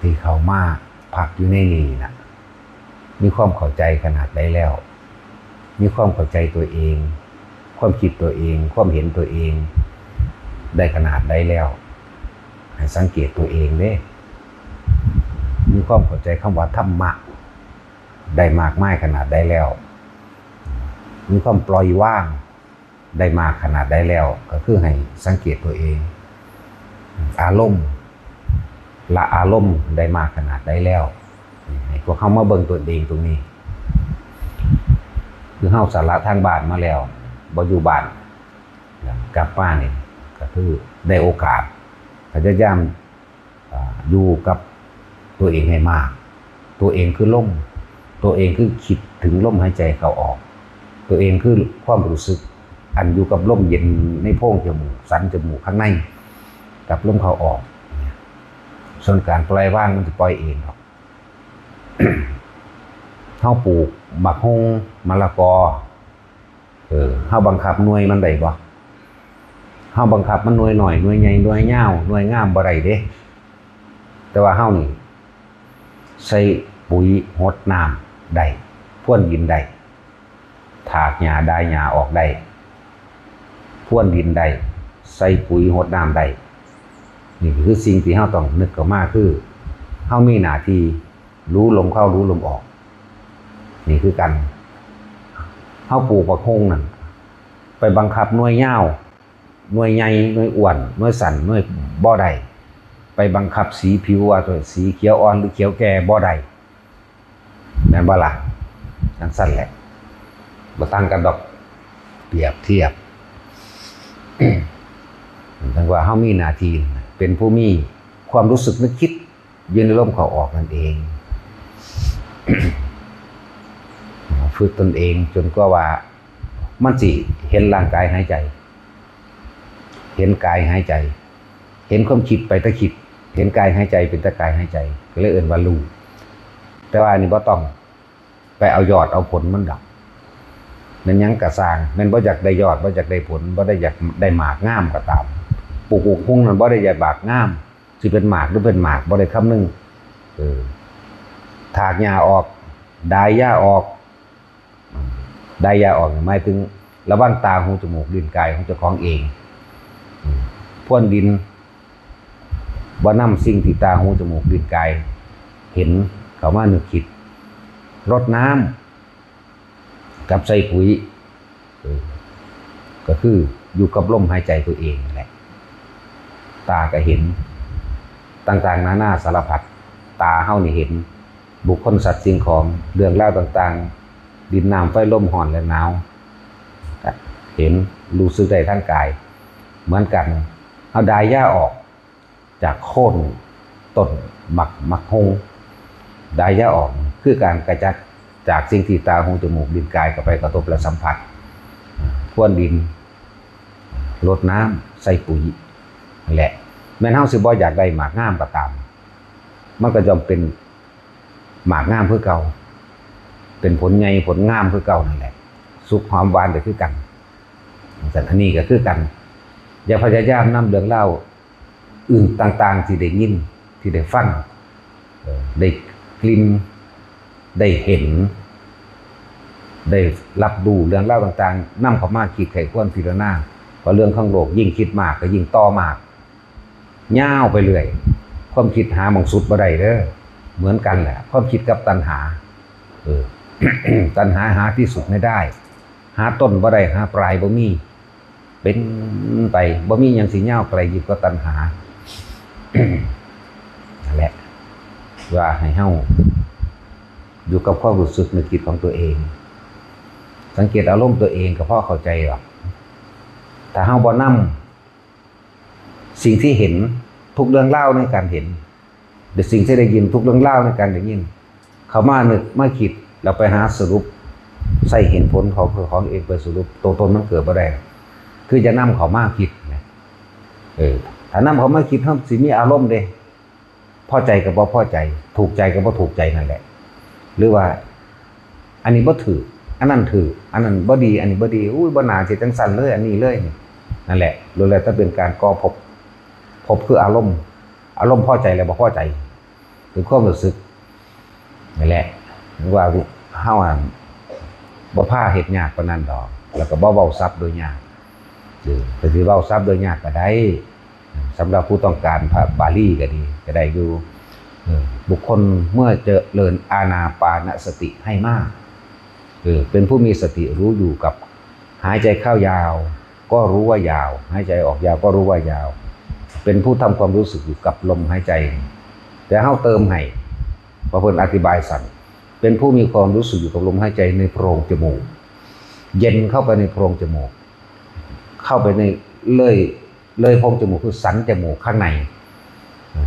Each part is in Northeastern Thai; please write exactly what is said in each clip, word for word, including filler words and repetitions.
ที่เข้ามาพักอยู่ในนี่นะ มีความเข้าใจขนาดใดแล้ว มีความเข้าใจตัวเอง ความคิดตัวเอง ความเห็นตัวเอง ได้ขนาดใดแล้ว ให้สังเกตตัวเองเด้ มีความเข้าใจคำว่าธรรมะ ได้มากมายขนาดใดแล้ว มีความปล่อยวางได้มากขนาดใดแล้ว ก็คือให้สังเกตตัวเอง อารมณ์ ละอารมณ์ได้มากขนาดใดแล้ว ให้พวกเขามาเบิ่งตัวเองตรงนี้ คือเฮาสละทางบ้านมาแล้ว บ่อยู่บ้าน กลับมานี่ก็คือได้โอกาส พยายาม อ่า อยู่กับตัวเองให้มาก ตัวเองคือลม ตัวเองคือคิดถึงลมหายใจเข้าออก ตัวเองคือความรู้สึก อันอยู่กับลมเย็นในโพรงจมูก สันจมูกข้างใน กับลมเข้าออก ส่วนการปล่อยวางมันจะปล่อยเองดอก เฮาปลูกหมากฮง มะละกอ เออ เฮาบังคับหน่วยมันได้บ่ เฮาบังคับมันหน่วยน้อย หน่วยใหญ่ หน่วยยาว หน่วยงามบ่ได้เด้ แต่ว่าเฮานี่ ใส่ปุ๋ย หดน้ำได้ พรวนดินได้ ถากหญ้า ดายหญ้าออกได้ พรวนดินได้ ใส่ปุ๋ย หดน้ำได้ นี่คือสิ่งที่เฮาต้องนึกเข้ามา คือเฮามีหน้าที่รู้ลมเข้า รู้ลมออก นี่คือกัน เฮาปลูกบักฮงนั่น ไปบังคับหน่วยยาว หน่วยใหญ่ หน่วยอ้วน หน่วยสั้น หน่วย บ่ได้ ไปบังคับสีผิวว่าตัวสีเขียวอ่อนหรือเขียวแก่บ่ได้ แม่นบ่ล่ะ จั่งซั่นแหละ บ่ต่างกันดอก เปรียบเทียบ จั่งว่าเฮามีหน้าที่เป็นผู้มีความรู้สึกนึกคิด อยู่ในลมเข้าออกนั่นเอง ฝึกตนเองจนกว่าว่า มันสิเห็นร่างกายหายใจ เห็นกายหายใจ เห็นความคิดไปแต่คิด เห็นกายหายใจเป็นแต่กายหายใจ ก็เลยเอิ้นว่ารู้ แต่ว่าอันนี้บ่ต้องไปเอายอดเอาผลมันดอก แม่นหยังกะซ่าง แม่นบ่อยากได้ยอด บ่อยากได้ผล บ่ได้อยากได้หมากงามก็ตาม ปลูกบักฮุ่งนั่นบ่ได้อยากหมากงาม สิเป็นหมากหรือเป็นหมากบ่ได้คำนึง เออ ถากหญ้าออก ดายหญ้าออก ดายหญ้าออกนี่หมายถึงระวังตา หู จมูก ลิ้น กายของเจ้าของเอง อืม พรวนดิน บ่นำสิ่งที่ตา หู จมูก ลิ้น กาย เห็นเข้ามานึกคิด รดน้ำ กับใส่ปุ๋ย เออ ก็คืออยู่กับลมหายใจตัวเองนั่นแหละ ตาก็เห็น ต่างๆนานาสารพัด ตาเฮานี่เห็น บุคคลสัตว์สิ่งของ เรื่องราวต่างๆ ดินน้ำไฟลมร้อนและหนาว ก็เห็น รู้สึกได้ทางกาย เหมือนกัน เฮาดายหญ้าออก จากโคนต้นหมาก หมากฮง ดายหญ้าออก คือการกำจัดจากสิ่งที่ตา หู จมูก ลิ้น กายเข้าไปกระทบและสัมผัส พรวนดิน รดน้ำ ใส่ปุ๋ย นั่นแหละ แม้นเฮาสิบ่อยากได้หมากงามก็ตาม มันก็ย่อมเป็นหมากงามคือเก่า เป็นผลใหญ่ผลงามคือเก่านั่นแหละ สุกหอมหวานก็คือกัน จั่งซั้น อันนี้ก็คือกัน อย่าพยายามนำเรื่องราว อื่นต่างๆที่ได้ยิน ที่ได้ฟัง เอ่อ ได้กลิ่น ได้เห็น ได้รับรู้เรื่องราวต่างๆ นำเข้ามาคิดไขควรพิจารณา เพราะเรื่องของโลกยิ่งคิดมากก็ยิ่งต่อมาก ยาวไปเรื่อย ความคิดหาหม่องสุดบ่ได้เด้อ เหมือนกันแหละ ความคิดกับตัณหา เออ ตัณหาหาที่สุดไม่ได้ หาต้นบ่ได้ หาปลายบ่มี เป็นไป บ่มีหยังสิยาวไกลยิ่งกว่าตัณหา นั่นแหละ ว่าให้เฮาอยู่กับความรู้สึกนึกคิดของตัวเอง สังเกตอารมณ์ตัวเองก็พอเข้าใจหรอก ถ้าเฮาบ่นำสิ่งที่เห็น ทุกเรื่องราวในการเห็น หรือสิ่งที่ได้ยิน ทุกเรื่องราวในการได้ยิน เข้ามานึกมาคิด แล้วไปหาสรุป ใส่เหตุผลของของเองไปสรุป ตัวตนมันเกิดบ่ได้ คือจะนำเข้ามาคิดนะ เออ ถ้านำเข้ามาคิด เฮาสิมีอารมณ์เด้ พอใจกับบ่พอใจ ถูกใจกับบ่ถูกใจนั่นแหละ หรือว่า อันนี้บ่ถืก อันนั้นถืก อันนั้นบ่ดี อันนี้บ่ดี อุ้ย บ่น่าสิจั่งซั้นเลย อันนี้เลย นี่ นั่นแหละ ล้วนแล้วแต่เป็นการก่อภพ ภพคืออารมณ์ อารมณ์พอใจและบ่พอใจ เป็นความรู้สึกนี่แหละ ว่าเฮาอะบ่พาเฮ็ดยากปานนั้นดอก แล้วก็บ่เว้าศัพท์โดยยาก เออ ก็สิเว้าศัพท์โดยยากก็ได้ สำหรับผู้ต้องการพระบาลีก็ดี ก็ได้อยู่ เออ บุคคลเมื่อเจริญอานาปานสติให้มาก เออ เป็นผู้มีสติรู้อยู่กับหายใจเข้ายาว ก็รู้ว่ายาว หายใจออกยาวก็รู้ว่ายาว เป็นผู้ทำความรู้สึกอยู่กับลมหายใจ แต่เฮาเติมให้ เพราะเพิ่นอธิบายสั้น เป็นผู้มีความรู้สึกอยู่กับลมหายใจในโพรงจมูก เย็นเข้าไปในโพรงจมูก เข้าไปใน เลย เลยโพรงจมูกคือสันจมูกข้างใน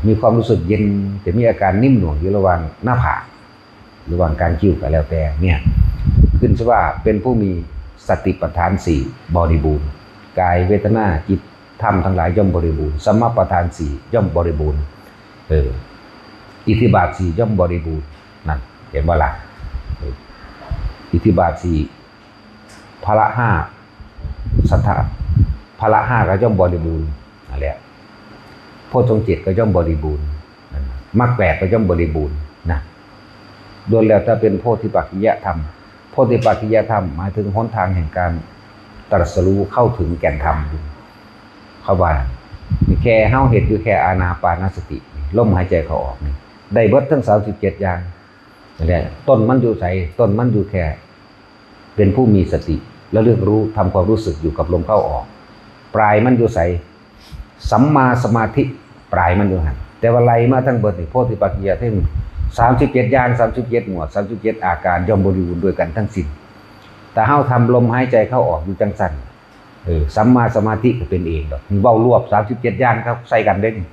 มีความรู้สึกเย็น จะมีอาการนิ่มหน่วงอยู่ระหว่างหน้าผาก หรือระหว่างกรานคิ้วก็แล้วแต่เนี่ย ขึ้นชื่อว่าเป็นผู้มีสติปัฏฐานสี่บริบูรณ์ กายเวทนาจิตธรรมทั้งหลายย่อมบริบูรณ์ สัมมาปัฏฐานสี่ย่อมบริบูรณ์ เออ อิทธิบาทสี่ย่อมบริบูรณ์ นั่น เห็นบ่ล่ะ เออ อิทธิบาทสี่ พละห้า สัทธะ พละห้าก็ย่อมบริบูรณ์ นั่นแหละ โพชฌงค์เจ็ดก็ย่อมบริบูรณ์ นั่นน่ะ มรรคแปดก็ย่อมบริบูรณ์นะ ล้วนแล้วแต่เป็นโพธิปักขิยธรรม โพธิปักขิยธรรมหมายถึงหนทางแห่งการตรัสรู้เข้าถึงแก่นธรรม เขาว่า แค่เฮาเฮ็ดอยู่แค่อานาปานสติ ลมหายใจเข้าออกนี่ ได้เบิดทั้งสามสิบเจ็ดอย่าง นั่นแหละ ต้นมันอยู่ไส ต้นมันอยู่แค่ เป็นผู้มีสติ ระลึกรู้ ทำความรู้สึกอยู่กับลมเข้าออก ปลายมันอยู่ไส สัมมาสมาธิ ปลายมันอยู่หั่น แต่ว่าไล่มาทั้งเบิดนี่ โพธิปักขิยธรรม สามสิบเจ็ดอย่าง สามสิบเจ็ดหมวด สามสิบเจ็ดอาการ ย่อมบริบูรณ์ด้วยกันทั้งสิ้น แต่เฮาทำลมหายใจเข้าออกอยู่จังซั่น เออ สัมมาสมาธิก็เป็นเองดอก นี่เว้ารวบ สามสิบเจ็ดอย่างครับ ใส่กันเด้นี่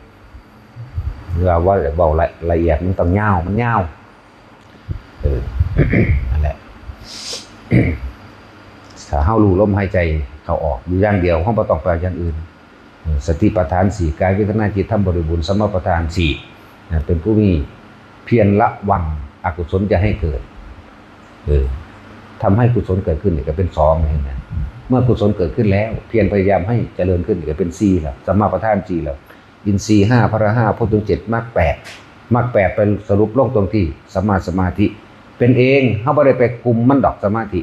เวลาเว้า เว้าละ ละเอียดมันต้องยาว มันยาว เออ นั่นแหละ ถ้าเฮารู้ลมหายใจเข้าออกอยู่อย่างเดียว เฮาบ่ต้องไปอย่างอื่น เออ สติปัฏฐานสี่ กายเวทนาจิตธรรมบริบูรณ์ สัมมาปัฏฐานสี่ นะ เป็นผู้มีเพียรระวังอกุศลจะให้เกิด เออ ทำให้กุศลเกิดขึ้นนี่ก็เป็นสอง เห็นไหม เมื่อกุศลเกิดขึ้นแล้ว เพียรพยายามให้เจริญขึ้นนี่ก็เป็นสี่แล้ว สัมมาปัฏฐานสี่แล้ว อินทรีย์ห้า พละห้า โพชฌงค์เจ็ด มรรคแปด มรรคแปดไปสรุปลงตรงที่สัมมาสมาธิ เป็นเอง เฮาบ่ได้ไปคุมมันดอก สมาธิ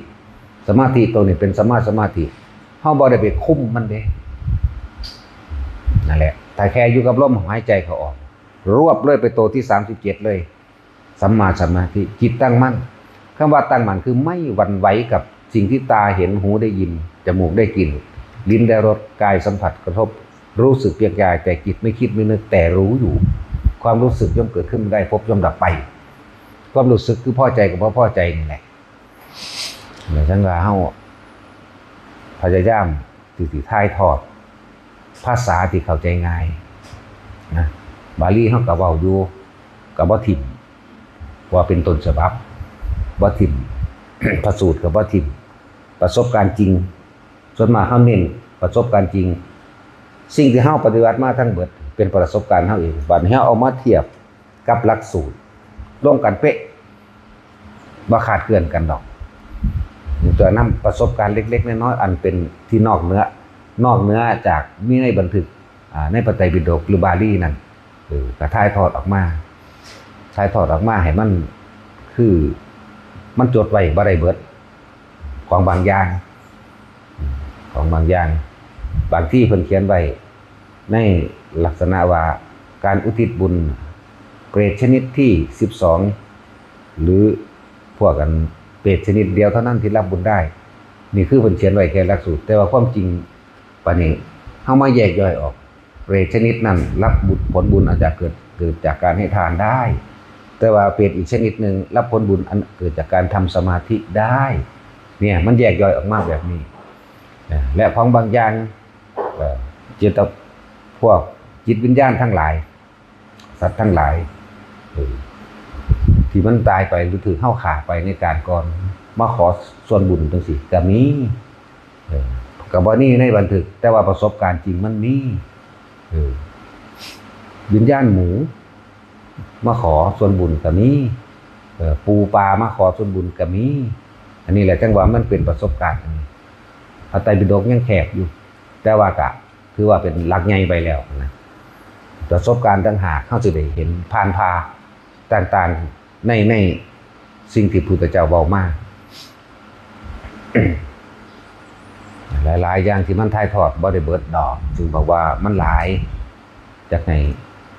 สมาธิตัวนี้เป็นสัมมาสมาธิ เฮาบ่ได้ไปคุมมันเด้ นั่นแหละ แต่แค่อยู่กับลมหายใจเข้าออก รวบเลยไปตัวที่สามสิบเจ็ดเลย สัมมาสมาธิ จิตตั้งมั่น คำว่าตั้งมั่นคือไม่หวั่นไหวกับสิ่งที่ตาเห็น หูได้ยิน จมูกได้กลิ่น ลิ้นได้รส กายสัมผัสกระทบ รู้สึกเพียงกาย แต่จิตไม่คิดไม่นึก แต่รู้อยู่ ความรู้สึกย่อมเกิดขึ้นได้ พบย่อมดับไป ความรู้สึกคือพอใจกับบ่พอใจนี่แหละ แล้วจั่งว่าเฮาพยายามที่สิถ่ายทอดภาษาที่เข้าใจง่ายนะ บาลีเฮาก็เว้าอยู่ ก็บ่ถิ่ม ว่าเป็นต้นฉบับ บ่ถิ่ม พระสูตรก็บ่ถิ่ม ประสบการณ์จริง ส่วนมากเฮาเน้นประสบการณ์จริง สิ่งที่เฮาปฏิบัติมาทั้งเบิดเป็นประสบการณ์เฮาเอง บัดนี้เฮาเอามาเทียบกับหลักสูตร ลงกันเป๊ะ บ่ขาดเคลื่อนกันดอก ตัวนั้นประสบการณ์เล็กๆน้อยๆ อันเป็นที่นอกเหนือ นอกเหนือจากมีในบันทึก อ่า ในพระไตรปิฎกหรือบาลีนั่น เออ ก็ถ่ายทอดออกมา ถ่ายทอดออกมาให้มัน คือ มันจดไว้บ่ได้เบิด ของบางอย่าง ของบางอย่าง บางที่เพิ่นเขียนไว้ในลักษณะว่าการอุทิศบุญเปรตชนิดที่สิบสอง หรือพวกอันเปรตชนิดเดียวเท่านั้นที่รับบุญได้ นี่คือเพิ่นเขียนไว้แค่หลักสูตร แต่ว่าความจริงปานนี้เฮามาแยกย่อยออก เปรตชนิดนั้นรับบุญ ผลบุญอาจจะเกิด เกิดจากการให้ทานได้ แต่ว่าเปรตอีกชนิดหนึ่งรับผลบุญอันเกิดจากการทำสมาธิได้ เนี่ยมันแยกย่อยออกมาแบบนี้ เอ่อ และของบางอย่าง เอ่อ จิต พวกจิตวิญญาณทั้งหลาย สัตว์ทั้งหลาย เออ ที่มันตายไปหรือถืกเฮาฆ่าไปในการก่อน มาขอส่วนบุญจังซี้ก็มี เออ ก็บ่มีในบันทึก แต่ว่าประสบการณ์จริงมันมี เออ วิญญาณหมู มาขอส่วนบุญก็มี เออ ปูปลามาขอส่วนบุญก็มี อันนี้แหละจั่งว่ามันเป็นประสบการณ์ อันนี้ พระไตรปิฎกยังแคบอยู่ แต่ว่าก็ถือว่าเป็นหลักใหญ่ไปแล้วนะ ประสบการณ์ต่างหากเฮาสิได้เห็นผ่านผ่า ต่างๆในในสิ่งที่พุทธเจ้าเว้ามา หลายๆอย่างที่มันถ่ายทอดบ่ได้เบิดดอก จึงบอกว่ามันหลาย จากให้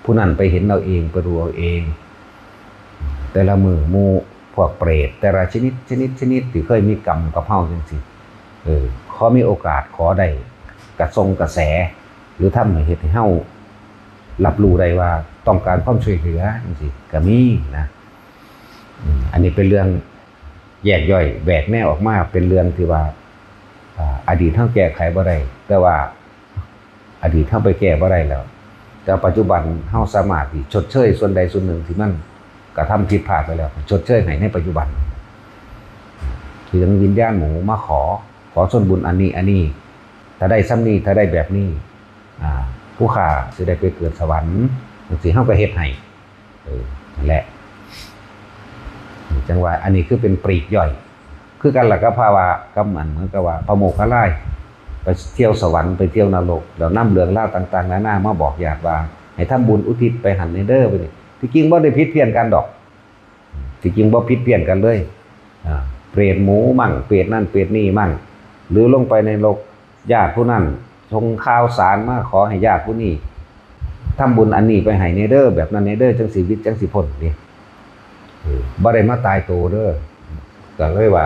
ผู้นั้นไปเห็นเอาเอง ไปรู้เอาเอง แต่ละมือหมู่พวกเปรตแต่ละชนิดชนิดชนิดที่เคยมีกรรมกับเฮาจังซี่ เออ ขอมีโอกาสขอได้กระทรงกระแส หรือทำให้เฮ็ดให้เฮารับรู้ได้ว่าต้องการความช่วยเหลือจังซี่ก็มีนะ อืม อันนี้เป็นเรื่องแยกย่อยแหวกแนวออกมา เป็นเรื่องที่ว่า อ่า อดีตเฮาแก้ไขบ่ได้ แต่ว่าอดีตเฮาไปแก้บ่ได้แล้ว แต่ปัจจุบันเฮาสามารถที่ชดเชยส่วนใดส่วนหนึ่งที่มันกระทำผิดพลาดไปแล้ว ชดเชยให้ในปัจจุบัน คือยังวิญญาณหมู่มาขอ ขอส่วนบุญอันนี้ อันนี้ ถ้าได้ส่ำนี้ ถ้าได้แบบนี้ อ่า ผู้ข้าสิได้ไปเกิดสวรรค์ จังซี่เฮาก็เฮ็ดให้ เออ นั่นแหละ จังว่าอันนี้คือเป็นปลีกย่อย คือกันล่ะกับภาวะกับอันเหมือนกับว่าพระโมคคัลลาไปเที่ยวสวรรค์ไปเที่ยวนรก แล้วนำเรื่องราวต่างๆนานามาบอกญาติว่า ให้ทำบุญอุทิศไปหั่นแหน่เด้อ ไปนี่ ที่จริงบ่ได้ผิดเพี้ยนกันดอก ที่จริงบ่ผิดเพี้ยนกันเลย อ่า เปรตหมู่มั่ง เปรตนั่นเปรตนี่มั่ง หรือลงไปในนรก ญาติผู้นั้นส่งข่าวสารมาขอให้ญาติผู้นี้ทำบุญอันนี้ไปให้แหน่เด้อ แบบนั้นแหน่เด้อ จังสิหวิดจังสิพ้นนี่ เออ บ่ได้มาตายโตเด้อ ก็เลยว่า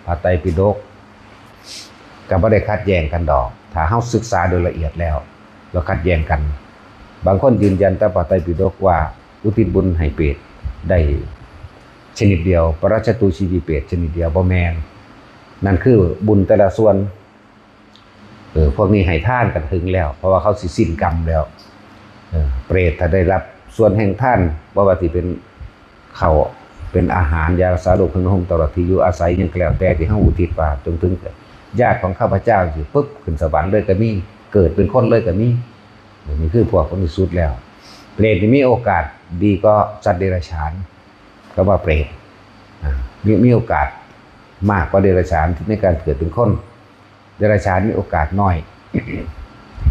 พระไตรปิฎกก็บ่ได้ขัดแย้งกันดอก ถ้าเฮาศึกษาโดยละเอียดแล้ว แล้วขัดแย้งกัน บางคนยืนยันแต่พระไตรปิฎกว่าอุทิศบุญให้เปรตได้ชนิดเดียว ปรัชญาตูชีวิเปรตชนิดเดียว บ่แม่น นั่นคือบุญแต่ละส่วน เออ พวกนี้ให้ทานกันถึงแล้ว เพราะว่าเขาสิสิ้นกรรมแล้ว เออ เปรตถ้าได้รับส่วนแห่งทาน บ่ว่าสิเป็นข้าว เป็นอาหาร ยารักษาโรค เครื่องนุ่งห่ม ตลอดที่อยู่อาศัย หยังก็แล้วแต่ที่เฮาอุทิศว่าจนถึงญาติของข้าพเจ้าสิปุ๊บ ขึ้นสวรรค์เลยก็มี เกิดเป็นคนเลยก็มี นี่คือพวกบริสุทธิ์แล้ว เปรตนี่มีโอกาสดีกว่าสัตว์เดรัจฉาน ก็ว่าเปรต อ่า มี มีโอกาสมากกว่าเดรัจฉานในการเกิดเป็นคน เดรัจฉานมีโอกาสน้อย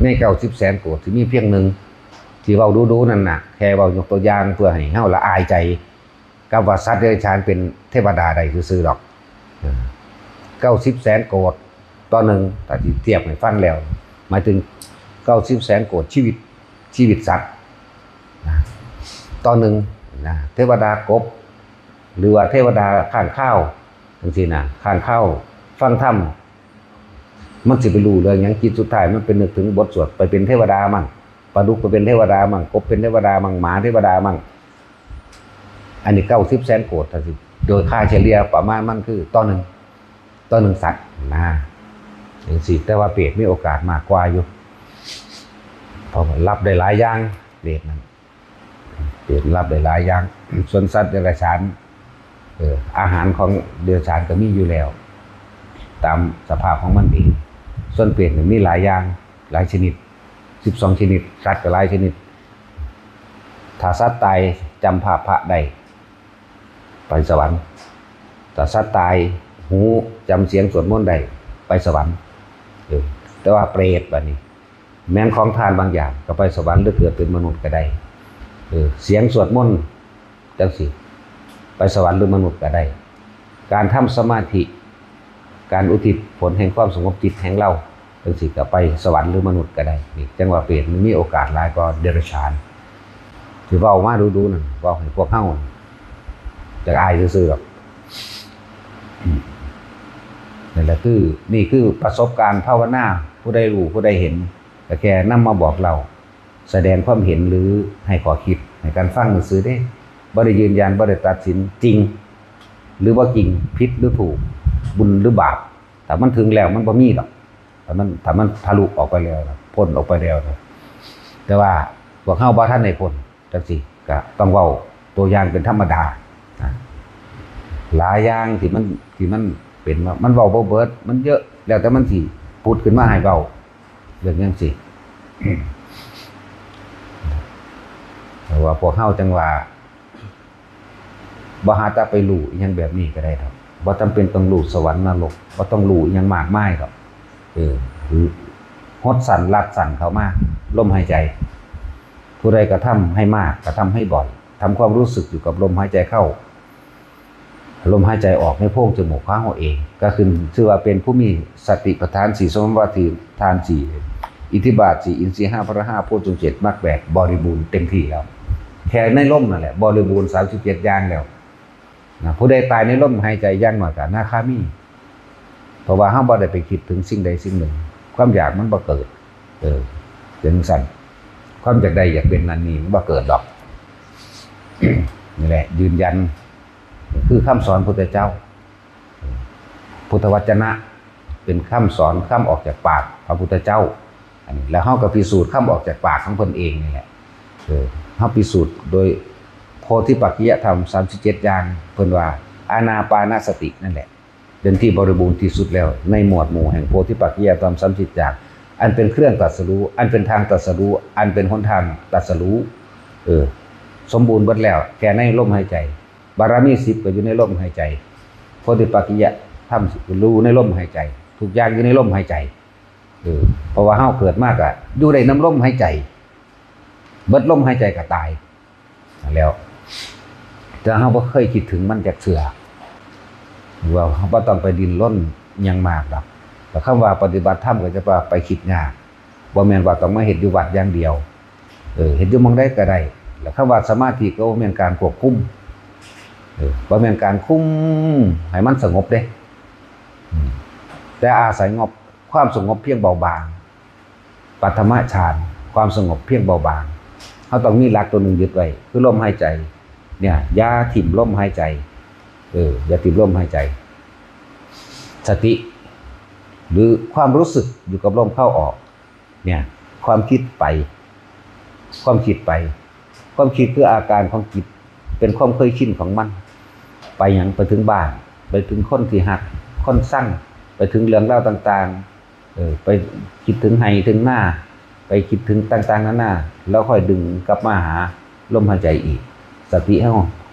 ในเก้าสิบแสนโกดที่มีเพียงหนึ่ง ที่เว้าดูๆนั่นน่ะ แค่เว้ายกตัวอย่างเพื่อให้เฮาละอายใจ กับว่าสัตว์เดรัจฉานเป็นเทวดาได้ซื่อๆดอก เออ เก้าสิบแสนโกดต่อหนึ่ง ถ้าสิเทียบให้ฟังแล้ว หมายถึงเก้าสิบแสนโกดชีวิต ชีวิตสัตว์ นะ ต่อหนึ่ง นะ เทวดากบ หรือว่าเทวดาค้างคาว จังซี่นะ ค้างคาว ฟังธรรม มันสิไปรู้เรื่องหยัง จิตสุดท้ายมันไปนึกถึงบทสวด ไปเป็นเทวดามั่ง ปลาดุกไปเป็นเทวดามั่ง กบเป็นเทวดามั่ง หมาเทวดามั่ง อันนี้เก้าสิบแสนโกด ถ้าสิ โดยค่าเฉลี่ยประมาณมันคือต่อหนึ่ง ต่อหนึ่งสัตว์นะ จังซี่ แต่ว่าเปรตมีโอกาสมากกว่าอยู่ เพราะว่ารับได้หลายอย่าง เปรตนั่น เปรตรับได้หลายอย่าง ส่วนสัตว์เดรัจฉาน เออ อาหารของเดรัจฉานก็มีอยู่แล้ว ตามสภาพของมันเอง ส่วนเปรตนี่มีหลายอย่าง หลายชนิด สิบสองชนิด สัตว์ก็หลายชนิด ถ้าสัตว์ตายจำภาพพระได้ ไปสวรรค์ ถ้าสัตว์ตายหูจำเสียงสวดมนต์ได้ ไปสวรรค์ เออ แต่ว่าเปรตบัดนี้ แม้นของทานบางอย่างก็ไปสวรรค์หรือเกิดเป็นมนุษย์ก็ได้ เออ เสียงสวดมนต์จังซี่ ไปสวรรค์หรือมนุษย์ก็ได้ การทำสมาธิ การอุทิศผลแห่งความสงบจิตแห่งเราจังซี่ก็ไปสวรรค์หรือมนุษย์ก็ได้ นี่จังว่าเปรตมันมีโอกาสหลายกว่าเดรัจฉาน ที่เว้ามาดูๆนั่น เว้าให้พวกเฮาจักอายซื่อๆดอก อืม นั่นแหละคือ นี่คือประสบการณ์ภาวนา ผู้ใดรู้ ผู้ใดเห็น ก็แค่นำมาบอกเล่า แสดงความเห็นหรือให้ข้อคิดให้กันฟังซื่อๆเด้ บ่ได้ยืนยัน บ่ได้ตัดสินจริง หรือบ่จริง ผิดหรือถูก บุญหรือบาป ถ้ามันถึงแล้วมันบ่มีดอก ถ้ามัน ถ้ามันทะลุออกไปแล้วนะ พ้นออกไปแล้วนะ แต่ว่าพวกเฮาบ่ทันได้พ้น จังซี่ ก็ต้องเว้าตัวอย่างเป็นธรรมดา นะ หลายอย่างที่มัน ที่มันเป็นมา มันเว้าบ่เบิด มันเยอะ แล้วแต่มันสิผุดขึ้นมาให้เว้า เรื่องจังซี่ แต่ว่าพวกเฮาจังว่า บ่หาแต่ไปรู้อิหยังแบบนี้ก็ได้ดอก บ่จำเป็นต้องรู้สวรรค์นรก บ่ต้องรู้อิหยังมากมายดอก เออ หดสั้นรัดสั้นเข้ามา ลมหายใจ ผู้ใดกระทำให้มาก กระทำให้บ่อย ทำความรู้สึกอยู่กับลมหายใจเข้า ลมหายใจออกในโพรงจมูกของเราเอง ก็คือชื่อว่าเป็นผู้มีสติปัฏฐานสี่ สมาธิปัฏฐานสี่ อิทธิบาทสี่ อินทรีย์ห้า พละห้า โพชฌงค์เจ็ด มรรคแปด บริบูรณ์เต็มที่แล้ว แค่ในลมนั่นแหละ บริบูรณ์ สามสิบเจ็ด อย่างแล้วนะ ผู้ใดตายในลมหายใจอย่างน้อยก็อนาคามี เพราะว่าเราบ่ได้ไปคิดถึงสิ่งใดสิ่งหนึ่ง ความอยากมันบ่เกิด เออ เป็นจั่งซั้น ความอยากได้อยากเป็นนั่นนี่มันบ่เกิดดอก นี่แหละ ยืนยัน คือคำสอนพุทธเจ้า พุทธวจนะ เป็นคำสอน คำออกจากปากพระพุทธเจ้า อันนี้ แล้วเราก็พิสูจน์คำออกจากปากของเพิ่นเองนี่แหละ เออ เราพิสูจน์โดยโพธิปักขิยธรรม สามสิบเจ็ด อย่าง เพิ่นว่าอานาปานสตินั่นแหละ เป็นที่บริบูรณ์ที่สุดแล้ว ในหมวดหมู่แห่งโพธิปักขิยธรรม สามสิบเจ็ด อย่าง อันเป็นเครื่องตรัสรู้ อันเป็นทางตรัสรู้ อันเป็นหนทางตรัสรู้ เออ สมบูรณ์เบิดแล้ว แค่ในลมหายใจ บารมีสิบก็อยู่ในลมหายใจ โพธิปักขิยธรรมรู้ในลมหายใจ ทุกอย่างอยู่ในลมหายใจ เออ เพราะว่าเราเกิดมาก็อยู่ได้นำลมหายใจ เบิดลมหายใจก็ตาย นั่นแล้ว แต่เราบ่เคยคิดถึงมันจักเทื่อ ว่าเราบ่ต้องไปดิ้นรนหยังมากดอก แล้วคำว่าปฏิบัติธรรมก็จะว่าไปคิดยาก บ่แม่นว่าต้องมาเฮ็ดอยู่วัดอย่างเดียว เออ เฮ็ดอยู่หม่องใดก็ได้ แล้วคำว่าสมาธิก็บ่แม่นการควบคุม เออ บ่แม่นการคุมให้มันสงบเด้ อืม แต่อาศัยงบ ความสงบเพียงเบาบาง ปัทมฌาน ความสงบเพียงเบาบาง เราต้องมีหลักตัวหนึ่งยึดไว้ คือลมหายใจ เนี่ย อย่าถิ่มลมหายใจ เออ อย่าถิ่มลมหายใจ สติ หรือความรู้สึกอยู่กับลมเข้าออก เนี่ย ความคิดไป ความคิดไป ความคิดคืออาการของจิต เป็นความเคยชินของมัน ไปหยัง ไปถึงบ้าน ไปถึงคนที่ฮัก คนซัง ไปถึงเรื่องราวต่างๆ เออ ไปคิดถึงไฮ่ถึงนา ไปคิดถึงต่างๆนานา แล้วค่อยดึงกลับมาหาลมหายใจอีก สติเรา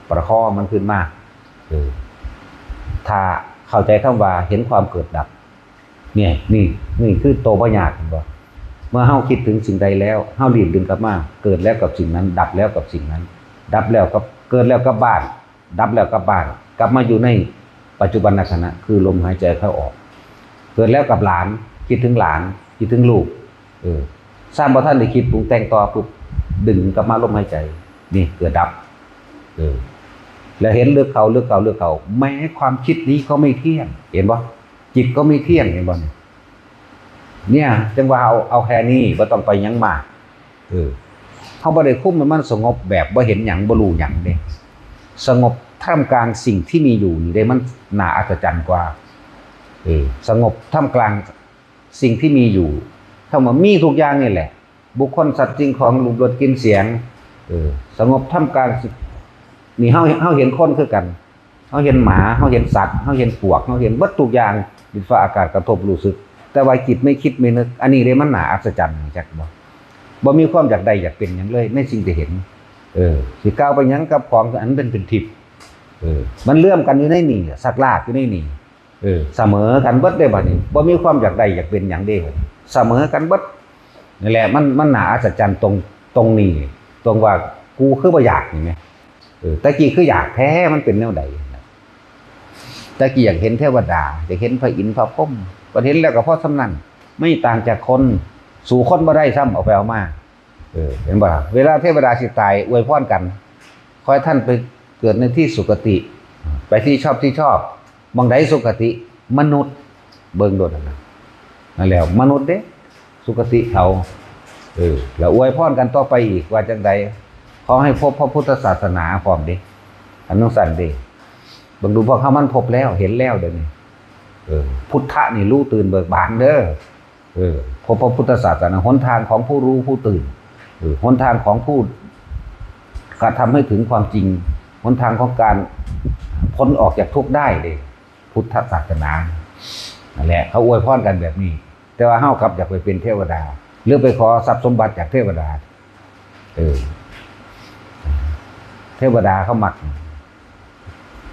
ประคองมันขึ้นมา เออ ถ้าเข้าใจคำว่าเห็นความเกิดดับ เนี่ย นี่ นี่คือตัวบ่ยาก เห็นบ่ เมื่อเราคิดถึงสิ่งใดแล้ว เรารีบดึงกลับมา เกิดแล้วกับสิ่งนั้น ดับแล้วกับสิ่งนั้น ดับแล้วกับ เกิดแล้วกลับบ้าน ดับแล้วกลับบ้าน กลับมาอยู่ในปัจจุบันขณะ คือลมหายใจเข้าออก เกิดแล้วกับหลาน คิดถึงหลาน คิดถึงลูก เออ ซ้ำบ่ทันได้คิดปรุงแต่งต่อปุ๊บ ดึงกลับมาลมหายใจ นี่เกิดดับ เออ แล้วเห็นเลือกเขา เลือกเขา เลือกเขา แม้ความคิดนี้ก็ไม่เที่ยง เห็นบ่ จิตก็ไม่เที่ยง เห็นบ่เนี่ย เนี่ย จั่งว่าเอา เอาแค่นี้ บ่ต้องไปหยังมาก เออ เราบ่ได้คุมให้มันสงบแบบบ่เห็นหยัง บ่รู้หยังเด้ สงบท่ามกลางสิ่งที่มีอยู่นี่เด้ มันน่าอัศจรรย์กว่า เออ สงบท่ามกลางสิ่งที่มีอยู่ คำว่ามีทุกอย่างนี่แหละ บุคคล สัตว์ สิ่งของ รูป รส กลิ่น เสียง เออ สงบท่ามกลางสิ่ง นี่เรา เราเห็นคนคือกัน เราเห็นหมา เราเห็นสัตว์ เราเห็นปวก เราเห็นเบิดทุกอย่าง ดินฟ้าอากาศกระทบรู้สึก แต่ว่าจิตไม่คิดไม่นึก อันนี้เด้มันน่าอัศจรรย์ จักบ่ บ่มีความอยากได้อยากเป็นหยังเลย ในสิ่งที่เห็น เออ สิกล่าวไปหยังกับของอันเป็น เป็นทิพย์ เออ มันเลื่อมกันอยู่ในนี่ สักลากอยู่ในนี่ เออ เสมอกันเบิดเด้บัดนี้ บ่มีความอยากได้อยากเป็นหยังเด้บัดนี้ เสมอกันเบิด นั่นแหละ มัน มันน่าอัศจรรย์ตรง ตรงนี้ ตรงว่ากูคือบ่อยากนี่แหม เออ แต่กี้คืออยากแท้ มันเป็นแนวใด แต่กี้อยากเห็นเทวดา อยากเห็นพระอินทร์พระพรหม บัดเห็นแล้วก็พอส่ำนั้น ไม่ต่างจากคน สู้คนบ่ได้ซ้ำ เอาไปเอามา เออ เห็นบ่ล่ะ เวลาเทวดาสิตายอวยพรกัน ขอให้ท่านไปเกิดในที่สุคติ ไปที่ชอบที่ชอบ หม่องใดสุคติ มนุษย์ เบิ่งโลดนั่นน่ะ นั่นแหละ มนุษย์เด้ สุคติเขา เออ แล้วอวยพรกันต่อไปอีกว่าจั่งใด ขอให้พบพระพุทธศาสนาพร้อมเด้ อันนั้นสั่นเด้ เบิ่งดูพวกเขามันพบแล้ว เห็นแล้วเดี๋ยวนี้ เออ พุทธะนี่รู้ตื่นเบิกบานเด้อ เออ พบพระพุทธศาสนา หนทางของผู้รู้ผู้ตื่น เออ หนทางของผู้กระทำให้ถึงความจริง หนทางของการพ้นออกจากทุกข์ได้เด้ พุทธศาสนา นั่นแหละ เขาอวยพรกันแบบนี้ แต่ว่าเฮากลับอยากไปเป็นเทวดา หรือไปขอทรัพย์สมบัติจากเทวดา เออ เทวดาเขามัก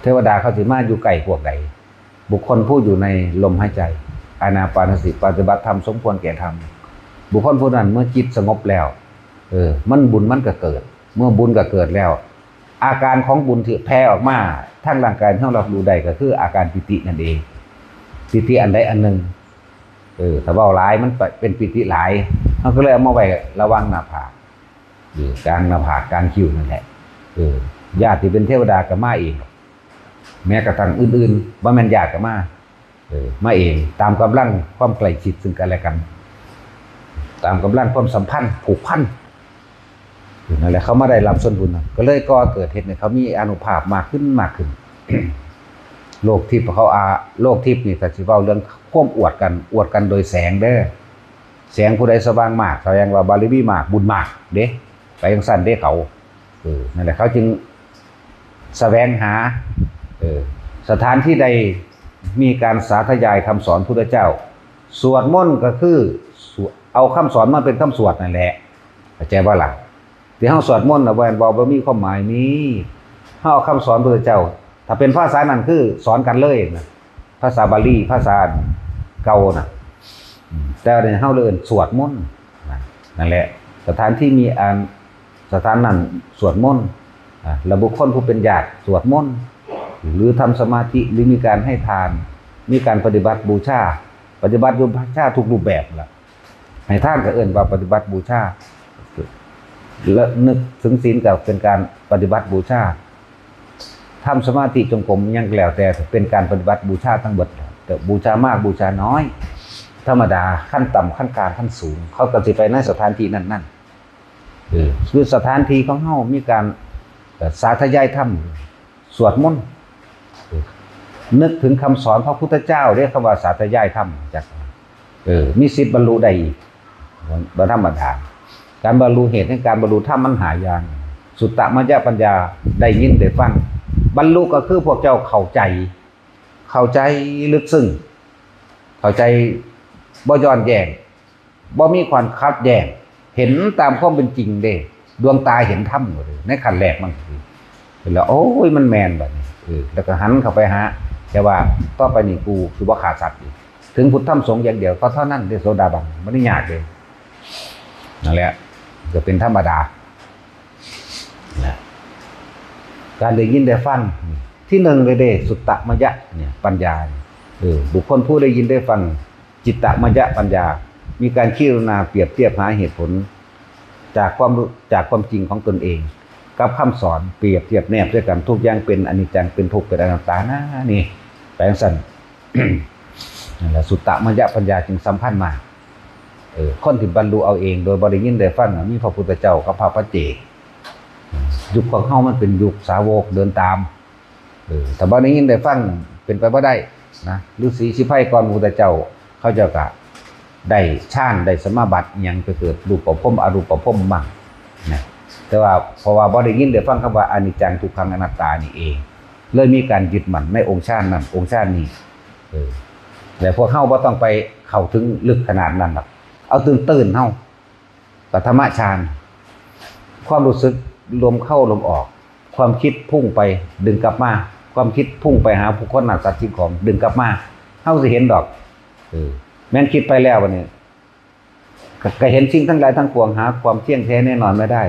เทวดาเขาสิมาอยู่ใกล้พวกใด บุคคลผู้อยู่ในลมหายใจ อานาปานสติ ปฏิบัติธรรมสมควรแก่ธรรม บุคคลผู้นั้นเมื่อจิตสงบแล้ว เออ มันบุญมันก็เกิด เมื่อบุญก็เกิดแล้ว อาการของบุญที่แผ่ออกมาทางร่างกายที่เรารับรู้ได้ก็คืออาการปีตินั่นเอง ปีติอันใดอันหนึ่ง เออ ถ้าเว้าหลายมันเป็นปีติหลาย เราก็เลยเอามาไว้ระหว่างหน้าผาก เออ กลางหน้าผาก กลางคิ้วนั่นแหละ เออ ญาติที่เป็นเทวดาก็มาเอง แม้กระทั่งอื่นๆ บ่แม่นญาติก็มา เออ มาเอง ตามกำลังความใกล้ชิดซึ่งกันและกัน ตามกำลังความสัมพันธ์ผูกพัน นั่นแหละ เขามาได้รับส่วนบุญนะ ก็เลยก่อเกิดเหตุให้เขามีอานุภาพมากขึ้น มากขึ้น โลกทิพย์เขาอา โลกทิพย์นี่ก็สิเว้าเรื่องความอวดกัน อวดกันโดยแสงเด้อ แสงผู้ใดสว่างมาก แสดงว่าบารมีมาก บุญมากเด้ ไปจั่งซั้นเด้เขา เออ นั่นแหละ เขาจึงแสวงหา เออ สถานที่ใดมีการสาธยายคำสอนพุทธเจ้า สวดมนต์ก็คือสวด เอาคำสอนมาเป็นคำสวดนั่นแหละ เข้าใจบ่ล่ะ ที่เฮาสวดมนต์น่ะ บ่แม่นว่าบ่มีความหมาย มี เฮาเอาคำสอนพุทธเจ้า ถ้าเป็นภาษานั้นคือสอนกันเลยนะ ภาษาบาลี ภาษาเก่าน่ะ อืม แต่ว่าเฮาเลยเอิ้นสวดมนต์นะ นั่นแหละ สถานที่มีอัน สถานนั้นสวดมนต์ อ่ะ และบุคคลผู้เป็นญาติสวดมนต์ หรือทำสมาธิ หรือมีการให้ทาน มีการปฏิบัติบูชา ปฏิบัติบูชาทุกรูปแบบล่ะ ให้ทานก็เอิ้นว่าปฏิบัติบูชา และนึกถึงศีลก็เป็นการปฏิบัติบูชา ทำสมาธิจงกรมหยังก็แล้วแต่เป็นการปฏิบัติบูชาทั้งเบิด แต่บูชามากบูชาน้อย ธรรมดา ขั้นต่ำ ขั้นกลาง ขั้นสูง เขาก็สิไปในสถานที่นั้นๆ เออ คือสถานที่ของเฮามีการ เอ่อ สาธยายธรรม สวดมนต์ เออ นึกถึงคำสอนพระพุทธเจ้าเด้ คำว่าสาธยายธรรม จัก เออ มีสิทธิ์บรรลุได้อีก บ่ธรรมดา การบรรลุเหตุแห่งการบรรลุธรรมมันหาอย่าง สุตตมยปัญญา ได้ยินได้ฟัง บรรลุก็คือพวกเจ้าเข้าใจ เข้าใจลึกซึ้ง เข้าใจบ่ย้อนแย้ง บ่มีความขัดแย้ง เห็นตามความเป็นจริงเด้ ดวงตาเห็นธรรมหมดเลย ในขั้นแรกมันคือ แล้ว โอ้ย มันแม่นบัดนี้ เออ แล้วก็หันเข้าไปหา แต่ว่าต่อไปนี่กูสิบ่ฆ่าสัตว์อีก ถึงพุทธธรรมสงฆ์อย่างเดียวก็เท่านั้นเด้ โสดาบัน บ่ได้ยากเด้ นั่นแหละ ก็เป็นธรรมดา นะ การได้ยินได้ฟัง ที่หนึ่งเลยเด้ สุตตมยะเนี่ย ปัญญาเนี่ย เออ บุคคลผู้ได้ยินได้ฟัง จิตตมยะปัญญา มีการพิจารณาเปรียบเทียบหาเหตุผล จากความรู้ จากความจริงของตนเอง กับคำสอนเปรียบเทียบแนบด้วยกัน ทุกอย่างเป็นอนิจจัง เป็นทุกข์ เป็นอนัตตานะ นี่ แปลงสั้น นั่นแหละ สุตตมยปัญญาจึงสำคัญมาก เออ คนที่บรรลุเอาเองโดยบ่ได้ยินได้ฟังน่ะ มีพระพุทธเจ้ากับพระปัจเจก ยุคของเฮามันเป็นยุคสาวกเดินตาม เออ ถ้าบ่ได้ยินได้ฟังเป็นไปบ่ได้นะ ฤๅษีชีไพรก่อนพระพุทธเจ้า เขาเจ้าก็ได้ฌาน ได้สมาบัติอิหยังไปเกิดรูปประพรม อรูปประพรมมั่งนะ แต่ว่าเพราะว่าบ่ได้ยินได้ฟังคำว่าอนิจจัง ทุกขัง อนัตตานี่เอง เลยมีการยึดมั่นในองค์ฌานนั้น องค์ฌานนี้ เออ แล้วพวกเฮาบ่ต้องไปเข้าถึงลึกขนาดนั้นหรอก เอาตื้นๆ เฮา ปฐมฌาน ความรู้สึกลมเข้าลมออก ความคิดพุ่งไปดึงกลับมา ความคิดพุ่งไปหาผู้คน หน้าสัตว์สิ่งของ ดึงกลับมา เฮาสิเห็นดอก เออ แม่นคิดไปแล้วบัดนี้ ก็ ก็เห็นสิ่งทั้งหลายทั้งปวงหาความเที่ยงแท้แน่นอนไม่ได้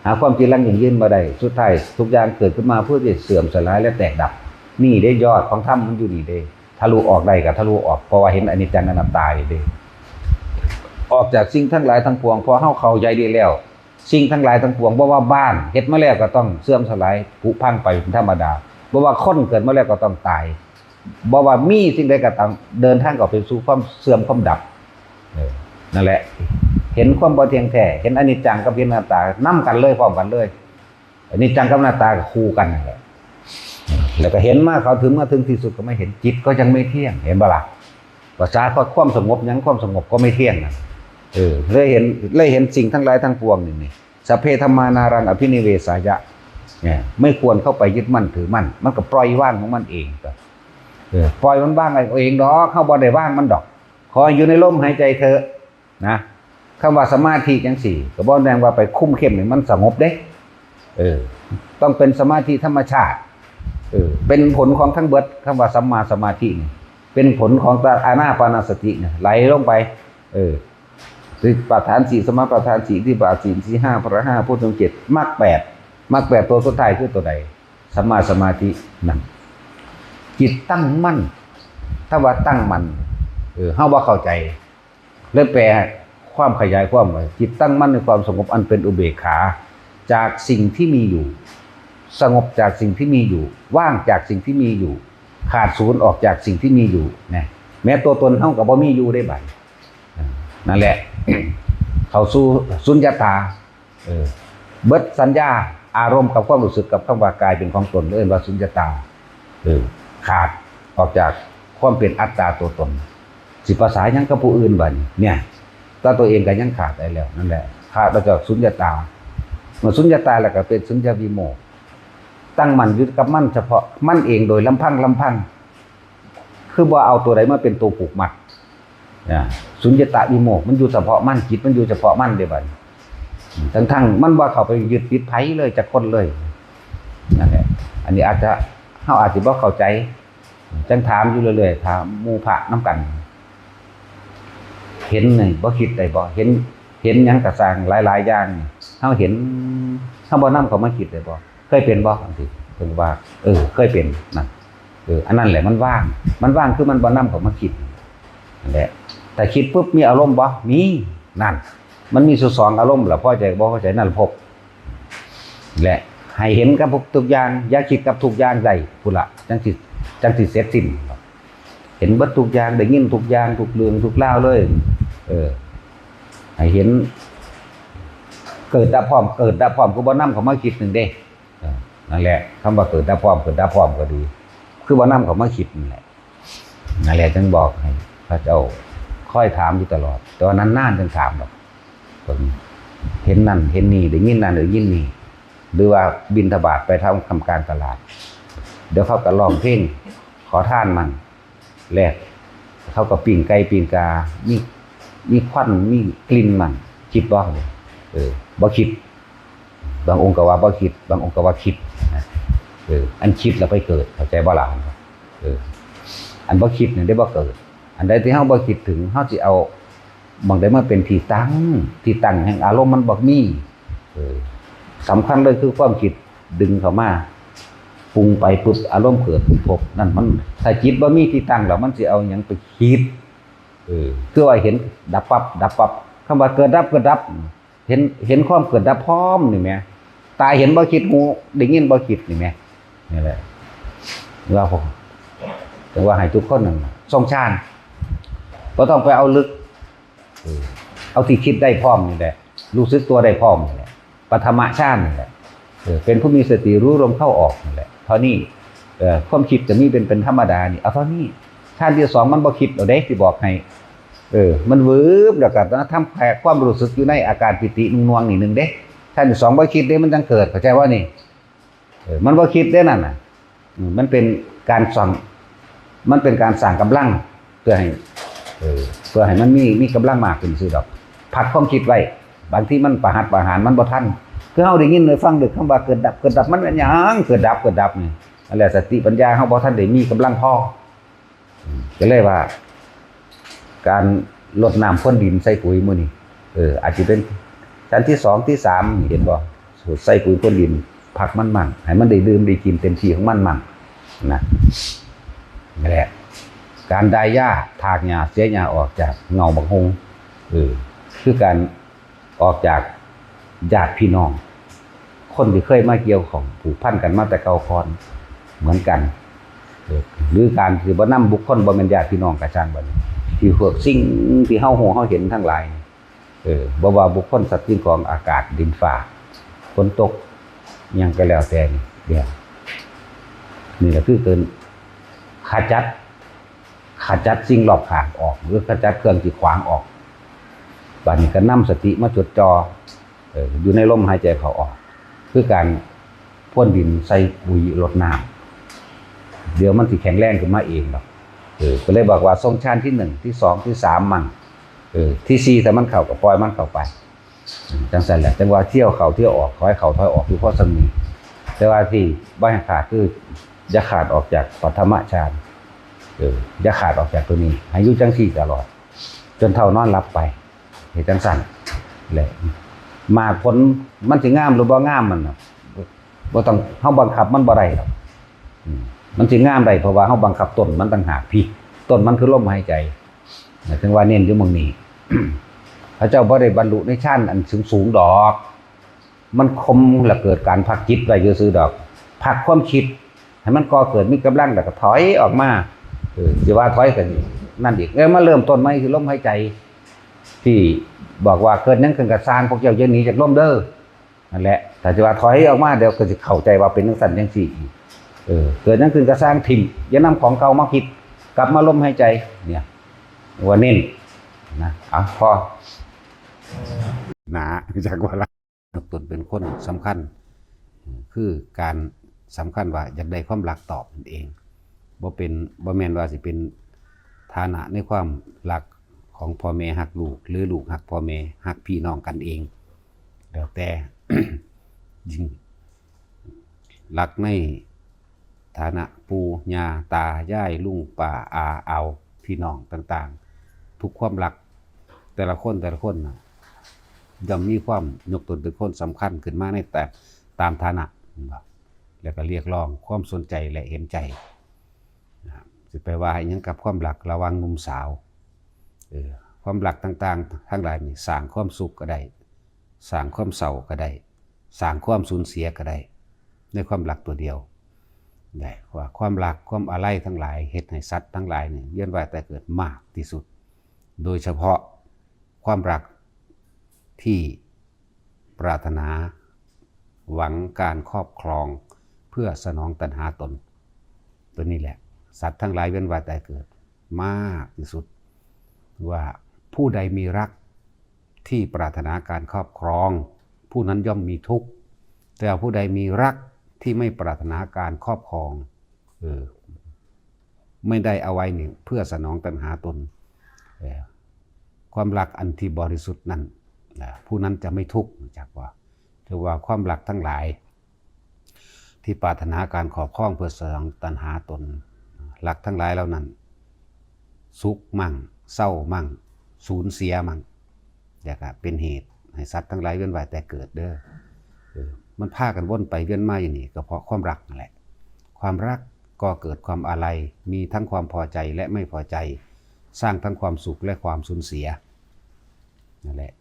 หาความจีรังยั่งยืนบ่ได้ สุดท้ายทุกอย่างเกิดขึ้นมาเพื่อที่จะเสื่อมสลายและแตกดับ นี่เด้ยอดของธรรมมันอยู่นี่เด้ ทะลุออกได้ก็ทะลุออก เพราะว่าเห็นอนิจจังอนัตตานี่เด้ ออกจากสิ่งทั้งหลายทั้งปวง พอเฮาเข้าใจดีแล้ว สิ่งทั้งหลายทั้งปวง บ่ว่าบ้านเฮ็ดมาแล้วก็ต้องเสื่อมสลายผุพังไปเป็นธรรมดา บ่ว่าคนเกิดมาแล้วก็ต้องตาย บ่ว่ามีสิ่งใดก็ตาม เดินทางเข้าไปสู่ความเสื่อมความดับ เออ นั่นแหละ เห็นความบ่เที่ยงแท้ เห็นอนิจจังกับเห็นอนัตตานำกันเลย พร้อมกันเลย อนิจจังกับอนัตตาก็คู่กันนั่นแหละ แล้วก็เห็นมาเข้าถึง มาถึงที่สุดก็ไม่เห็น จิตก็ยังไม่เที่ยง เห็นบ่ล่ะ ภาษาก็ความสงบหยัง ความสงบก็ไม่เที่ยงนะ เออ เลยเห็น เลยเห็นสิ่งทั้งหลายทั้งปวงนี่ นี่ สัพเพธัมมานารังอภินิเวสายะ เนี่ย ไม่ควรเข้าไปยึดมั่นถือมั่น มันก็ปล่อยวางของมันเองก็ เออ ปล่อยมันวางเองดอก เฮาบ่ได้วางมันดอก ขอให้อยู่ในลมหายใจเถอะนะ คำว่าสมาธิจังซี่ ก็บ่แม่นว่าไปคุมเข้มให้มันสงบเด้ เออ ต้องเป็นสมาธิธรรมชาติ เออ เป็นผลของทั้งเบิด คำว่าสัมมาสมาธินี่ เป็นผลของอานาปานสติเนี่ย ไหลลงไป เออ สติปัฏฐานสี่ สมาปัฏฐานสี่ อิทธิบาทสี่ อินทรีย์ห้า พละห้า โพชฌังค์เจ็ด มรรคแปด มรรคแปดตัวสุดท้ายคือตัวใด สัมมาสมาธิ นั่น จิตตั้งมั่น ถ้าว่าตั้งมั่น เออ เฮาบ่เข้าใจ เลยแปลความขยายความว่า จิตตั้งมั่นในความสงบอันเป็นอุเบกขา จากสิ่งที่มีอยู่ สงบจากสิ่งที่มีอยู่ ว่างจากสิ่งที่มีอยู่ ขาดศูนย์ออกจากสิ่งที่มีอยู่นะ แม้ตัวตนเฮาก็บ่มีอยู่ได้บัด อ่า นั่นแหละ เข้าสู่สุญญตา เออ เบิดสัญญา อารมณ์กับความรู้สึกกับคำว่ากายเป็นของตน เอิ้นว่าสุญญตา เออ ขาดออกจากความเป็นอัตตาตัวตน สิประสาหยังกับผู้อื่นบัดนี้ เนี่ย ตัวตัวเองก็ยังขาดได้แล้ว นั่นแหละ ขาดออกจากสุญญตา เมื่อสุญญตาแล้วก็เป็นสุญญวิโมกข์ ตั้งมั่นอยู่กับมันเฉพาะมันเองโดยลำพังลำพัง คือบ่เอาตัวใดมาเป็นตัวผูกมัด อ่า สุญญตาวิโมกข์ มันอยู่เฉพาะมัน จิตมันอยู่เฉพาะมันเด้บัดนี้ ทั้งๆ มันบ่เข้าไปยึดติดไผเลยจักคนเลย นั่นแหละ อันนี้อาจจะ เฮาอาจสิบ่เข้าใจ จั่งถามอยู่เรื่อยๆ ถามหมู่พระนำกัน เห็นนี่บ่คิดได้บ่ เห็น เห็นหยังก็ซ่างหลายๆ อย่างนี่ เฮาเห็น เฮาบ่นำเข้ามาคิดได้บ่ เคยเป็นบ่จั่งซี้ เพิ่นว่า เออ เคยเป็น นั่น เออ อันนั้นแหละมันว่าง มันว่างคือมันบ่นำเข้ามาคิด นั่นแหละ ถ้าคิดปุ๊บมีอารมณ์บ่ มี นั่น มันมีสุดสองอารมณ์ล่ะ พอใจบ่พอใจ นั่นพบ และให้เห็นกับทุกอย่าง อย่าคิดกับทุกอย่างได้พุ้นละ จั่งสิ จั่งสิเสร็จสิ้น เห็นเบิดทุกอย่าง ได้ยินทุกอย่าง ทุกเรื่องทุกราวเลย เออ ให้เห็น เกิดดับพร้อม เกิดดับพร้อม คือบ่นำเข้ามาคิดนั่นเด้ เออ นั่นแหละ คำว่าเกิดดับพร้อม เกิดดับพร้อมก็ดี คือบ่นำเข้ามาคิดนั่นแหละ นั่นแหละจึงบอกให้พระเจ้าคอยถามอยู่ตลอด แต่ว่านานๆ จึงถามดอก เห็นนั่นเห็นนี่ ได้ยินนั่นได้ยินนี่ หรือว่าบิณฑบาตไปทำ ทำการตลาด เดี๋ยวเขาก็ร้องเพลงขอทานมั่ง แลก เขาก็ปิ้งไก่ปิ้งกา มี มีควันมีกลิ่นมั่ง คิดบ่ เออ บ่คิด บางองค์ก็ว่าบ่คิด บางองค์ก็ว่าคิดนะ เออ อันคิดแล้วไปเกิด เข้าใจบ่ล่ะ เออ อันบ่คิดนี่ได้บ่เกิด อันใดที่เฮาบ่คิดถึง เฮาสิเอาหม่องใดมาเป็นที่ตั้ง ที่ตั้งแห่งอารมณ์มันบ่มี เออ สำคัญเลยคือความคิดดึงเข้ามา ปรุงไปปุ๊บ อารมณ์เกิดปุ๊บ นั่นมัน ถ้าจิตบ่มีที่ตั้งแล้ว มันสิเอาหยังไปคิด เออ คือว่าเห็นดับปั๊บ ดับปั๊บ คำว่าเกิดดับ เกิดดับ เห็น เห็นความเกิดดับพร้อมนี่แหม ตาเห็นบ่คิด หูได้ยินบ่คิดนี่แหม นี่แหละ ว่าผม ถึงว่าให้ทุกคนนั่นน่ะ ทรงฌาน บ่ต้องไปเอาลึก เออ เอาที่คิดได้พร้อมนี่แหละ รู้สึกตัวได้พร้อมนี่แหละ ปฐมฌานนี่แหละ เออ เป็นผู้มีสติรู้ลมเข้าออกนี่แหละ เท่านี้ เออ ความคิดจะมีเป็น เป็นธรรมดานี่ เอาเท่านี้ ฌานที่สองมันบ่คิดเอาเด้ สิบอกให้ เออ มันวืบ แล้วก็ทำแค่ความรู้สึกอยู่ในอาการปีตินุ่งนวงนี่หนึ่งเด้ ฌานที่สองบ่คิดเด้ มันจั่งเกิด เข้าใจบ่นี่ เออ มันบ่คิดเด้นั่นน่ะ อืม มันเป็นการสั่ง มันเป็นการสร้างกำลัง เพื่อให้ เออ เพื่อให้มันมี มีกำลังมากขึ้นซื่อดอก พักความคิดไว้ บางทีมันประหัตประหาร มันบ่ทัน คือเฮาได้ยินได้ฟังเด้อ คำว่าเกิดดับ เกิดดับ มันเป็นหยัง เกิดดับ เกิดดับนี่ นั่นแหละ สติปัญญาเฮาบ่ทันได้มีกำลังพอ อืม ก็เลยว่า การรดน้ำพรวนดินใส่ปุ๋ยมื้อนี้ เออ อาจสิเป็นฌานที่สอง ที่สาม เห็นบ่ ใส่ปุ๋ยพรวนดิน พักมันมั่ง ให้มันได้ดื่มได้กินเต็มที่ของมันมั่ง นะ นั่นแหละ การดายหญ้า ถากหญ้า เสียหญ้าออกจากเงาบักฮุ่ง เออ คือการออกจากญาติพี่น้อง คนที่เคยมาเกี่ยวข้องผูกพันกันมาแต่เก่าก่อน เหมือนกัน เออ หรือการที่บ่นำบุคคลบ่แม่นญาติพี่น้องก็ช่างบัดนี้ ที่พวกสิ่งที่เฮาฮู้เฮาเห็นทั้งหลาย เออ บ่ว่าบุคคลสัตว์สิ่งของอากาศดินฟ้า ฝนตก หยังก็แล้วแต่นี่ เดี๋ยว นี่แหละคือเกิน ขจัด ขจัดสิ่งรอบข้างออก หรือขจัดเครื่องที่ขวางออก บัดนี้ก็นำสติมาจดจ่อ เออ อยู่ในลมหายใจเข้าออก คือการพรวนดินใส่ปุ๋ยรดน้ำ เดี๋ยวมันสิแข็งแรงขึ้นมาเองดอก เออ ก็เลยบอกว่าทรงฌานที่หนึ่ง ที่สอง ที่สาม มั่ง เออ ที่สี่ ถ้ามันเข้าก็ปล่อยมันเข้าไป อืม จั่งซั้นแหละ จั่งว่าเที่ยวเข้าเที่ยวออก ถอยเข้าถอยออกอยู่พอส่ำนี้ แต่ว่าที่บ่ให้ขาดคืออย่าขาดออกจากปฐมฌาน เออ อย่าขาดออกจากตัวนี้ ให้อยู่จั่งซี้ตลอด จนเฒ่านอนหลับไป เฮ็ดจั่งซั้นแหละ หมากผลมันสิงามหรือบ่งามมันน่ะ บ่ต้อง เฮาบังคับมันบ่ได้ดอก อืม มันสิงามได้ เพราะว่าเฮาบังคับต้นมันต่างหาก พี่ ต้นมันคือลมหายใจ ถึงว่าเน้นอยู่หม่องนี้ เขาเจ้าบ่ได้บรรลุในฌานอันสูงๆดอก มันข่มและเกิดการพักจิตไว้ซื่อๆดอก พักความคิด ให้มันก่อเกิดมีกำลัง แล้วก็ถอยออกมา เออ สิว่าถอยก็นั่นอีก เออ มาเริ่มต้นใหม่คือลมหายใจ ที่บอกว่าเกิดหยังขึ้นก็ซ่าง พวกเจ้าอย่าหนีจากลมเด้อ นั่นแหละ ถ้าสิว่าถอยออกมา เดี๋ยวก็สิเข้าใจว่าเป็นจังซั่นจังซี่อีก เออ เกิดหยังขึ้นก็ซ่างถิ่ม อย่านำของเก่ามาคิด กลับมาลมหายใจ เนี่ย ว่าเน้นนะ เอา พอ หนา จักว่าละ ยกตนเป็นคนสำคัญ คือการสำคัญว่าอยากได้ความรักตอบนั่นเอง บ่เป็น บ่แม่นว่าสิเป็นฐานะในความรักของพ่อแม่ฮักลูก หรือลูกฮักพ่อแม่ ฮักพี่น้องกันเอง แล้วแต่ ยิ่งรักในฐานะปู่ย่าตายายลุงป้าอาอาวพี่น้องต่างๆ ทุกความรัก แต่ละคนแต่ละคนน่ะ ย่อมมีความยกตนเป็นคนสำคัญขึ้นมาในแต่ ตามฐานะ เห็นบ่ แล้วก็เรียกร้องความสนใจและเห็นใจ นะครับ สิไปว่าอิหยังกับความรักระหว่างหนุ่มสาว เออ ความรักต่างๆ ทั้งหลายนี่สร้างความสุขก็ได้ สร้างความเศร้าก็ได้ สร้างความสูญเสียก็ได้ ในความรักตัวเดียว ได้ว่าความรักความอาลัยทั้งหลายเฮ็ดให้สัตว์ทั้งหลายนี่เวียนว่ายตายเกิดมากที่สุด โดยเฉพาะความรักที่ปรารถนาหวังการครอบครองเพื่อสนองตัณหาตน ตัวนี้แหละ สัตว์ทั้งหลายเวียนว่ายตายเกิดมากที่สุด ว่าผู้ใดมีรักที่ปรารถนาการครอบครอง ผู้นั้นย่อมมีทุกข์ แต่ผู้ใดมีรักที่ไม่ปรารถนาการครอบครอง เออ ไม่ได้เอาไว้นี่เพื่อสนองตัณหาตน เออ ความรักอันที่บริสุทธิ์นั่นนะ ผู้นั้นจะไม่ทุกข์ จักว่า ถือว่าความรักทั้งหลาย ที่ปรารถนาการครอบครองเพื่อสนองตัณหาตน รักทั้งหลายเหล่านั้น สุขมั่ง เศร้ามั่ง สูญเสียมั่ง แล้วก็เป็นเหตุให้สัตว์ทั้งหลายเวียนว่ายแต่เกิดเด้อ เออ มันพากันวนไปเวียนมาอยู่นี่ก็เพราะความรักนั่นแหละ ความรักก็เกิดความอาลัย มีทั้งความพอใจและไม่พอใจ สร้างทั้งความสุขและความสูญเสีย นั่นแหละ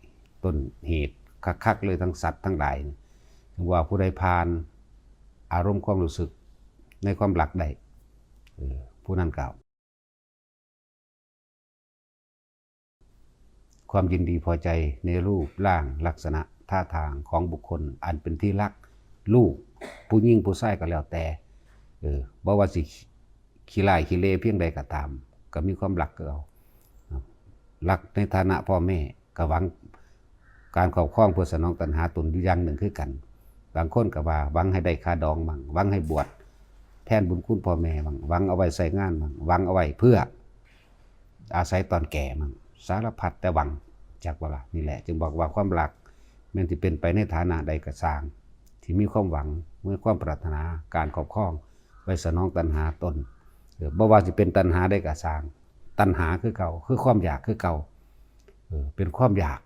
ต้นเหตุคักๆเลยทั้งสัตว์ทั้งหลาย ถึงว่าผู้ใดผ่านอารมณ์ความรู้สึกในความรักได้ เออ ผู้นั้นก็ ความยินดีพอใจในรูปร่างลักษณะท่าทางของบุคคลอันเป็นที่รัก ลูก ผู้หญิงผู้ชายก็แล้วแต่ เออ บ่ว่าสิขี้ร้ายขี้เลเพียงใดก็ตาม ก็มีความรักคือเก่า รักในฐานะพ่อแม่ ก็หวังการครอบครองเพื่อสนองตัณหาตนอยู่อย่างหนึ่งคือกัน บางคนก็ว่าหวังให้ได้ค่าดองมั่ง หวังให้บวชแทนบุญคุณพ่อแม่มั่ง หวังเอาไว้ใช้งานมั่ง หวังเอาไว้เพื่ออาศัยตอนแก่มั่ง สารพัดแต่หวัง จักว่าล่ะ นี่แหละ จึงบอกว่าความรักแม้นสิเป็นไปในฐานะใดก็ซ่าง ที่มีความหวัง มีความปรารถนาการครอบครอง ไว้สนองตัณหาตน เออ บ่ว่าสิเป็นตัณหาใดก็ซ่าง ตัณหาคือเก่า คือความอยากคือเก่า เออ เป็นความอยาก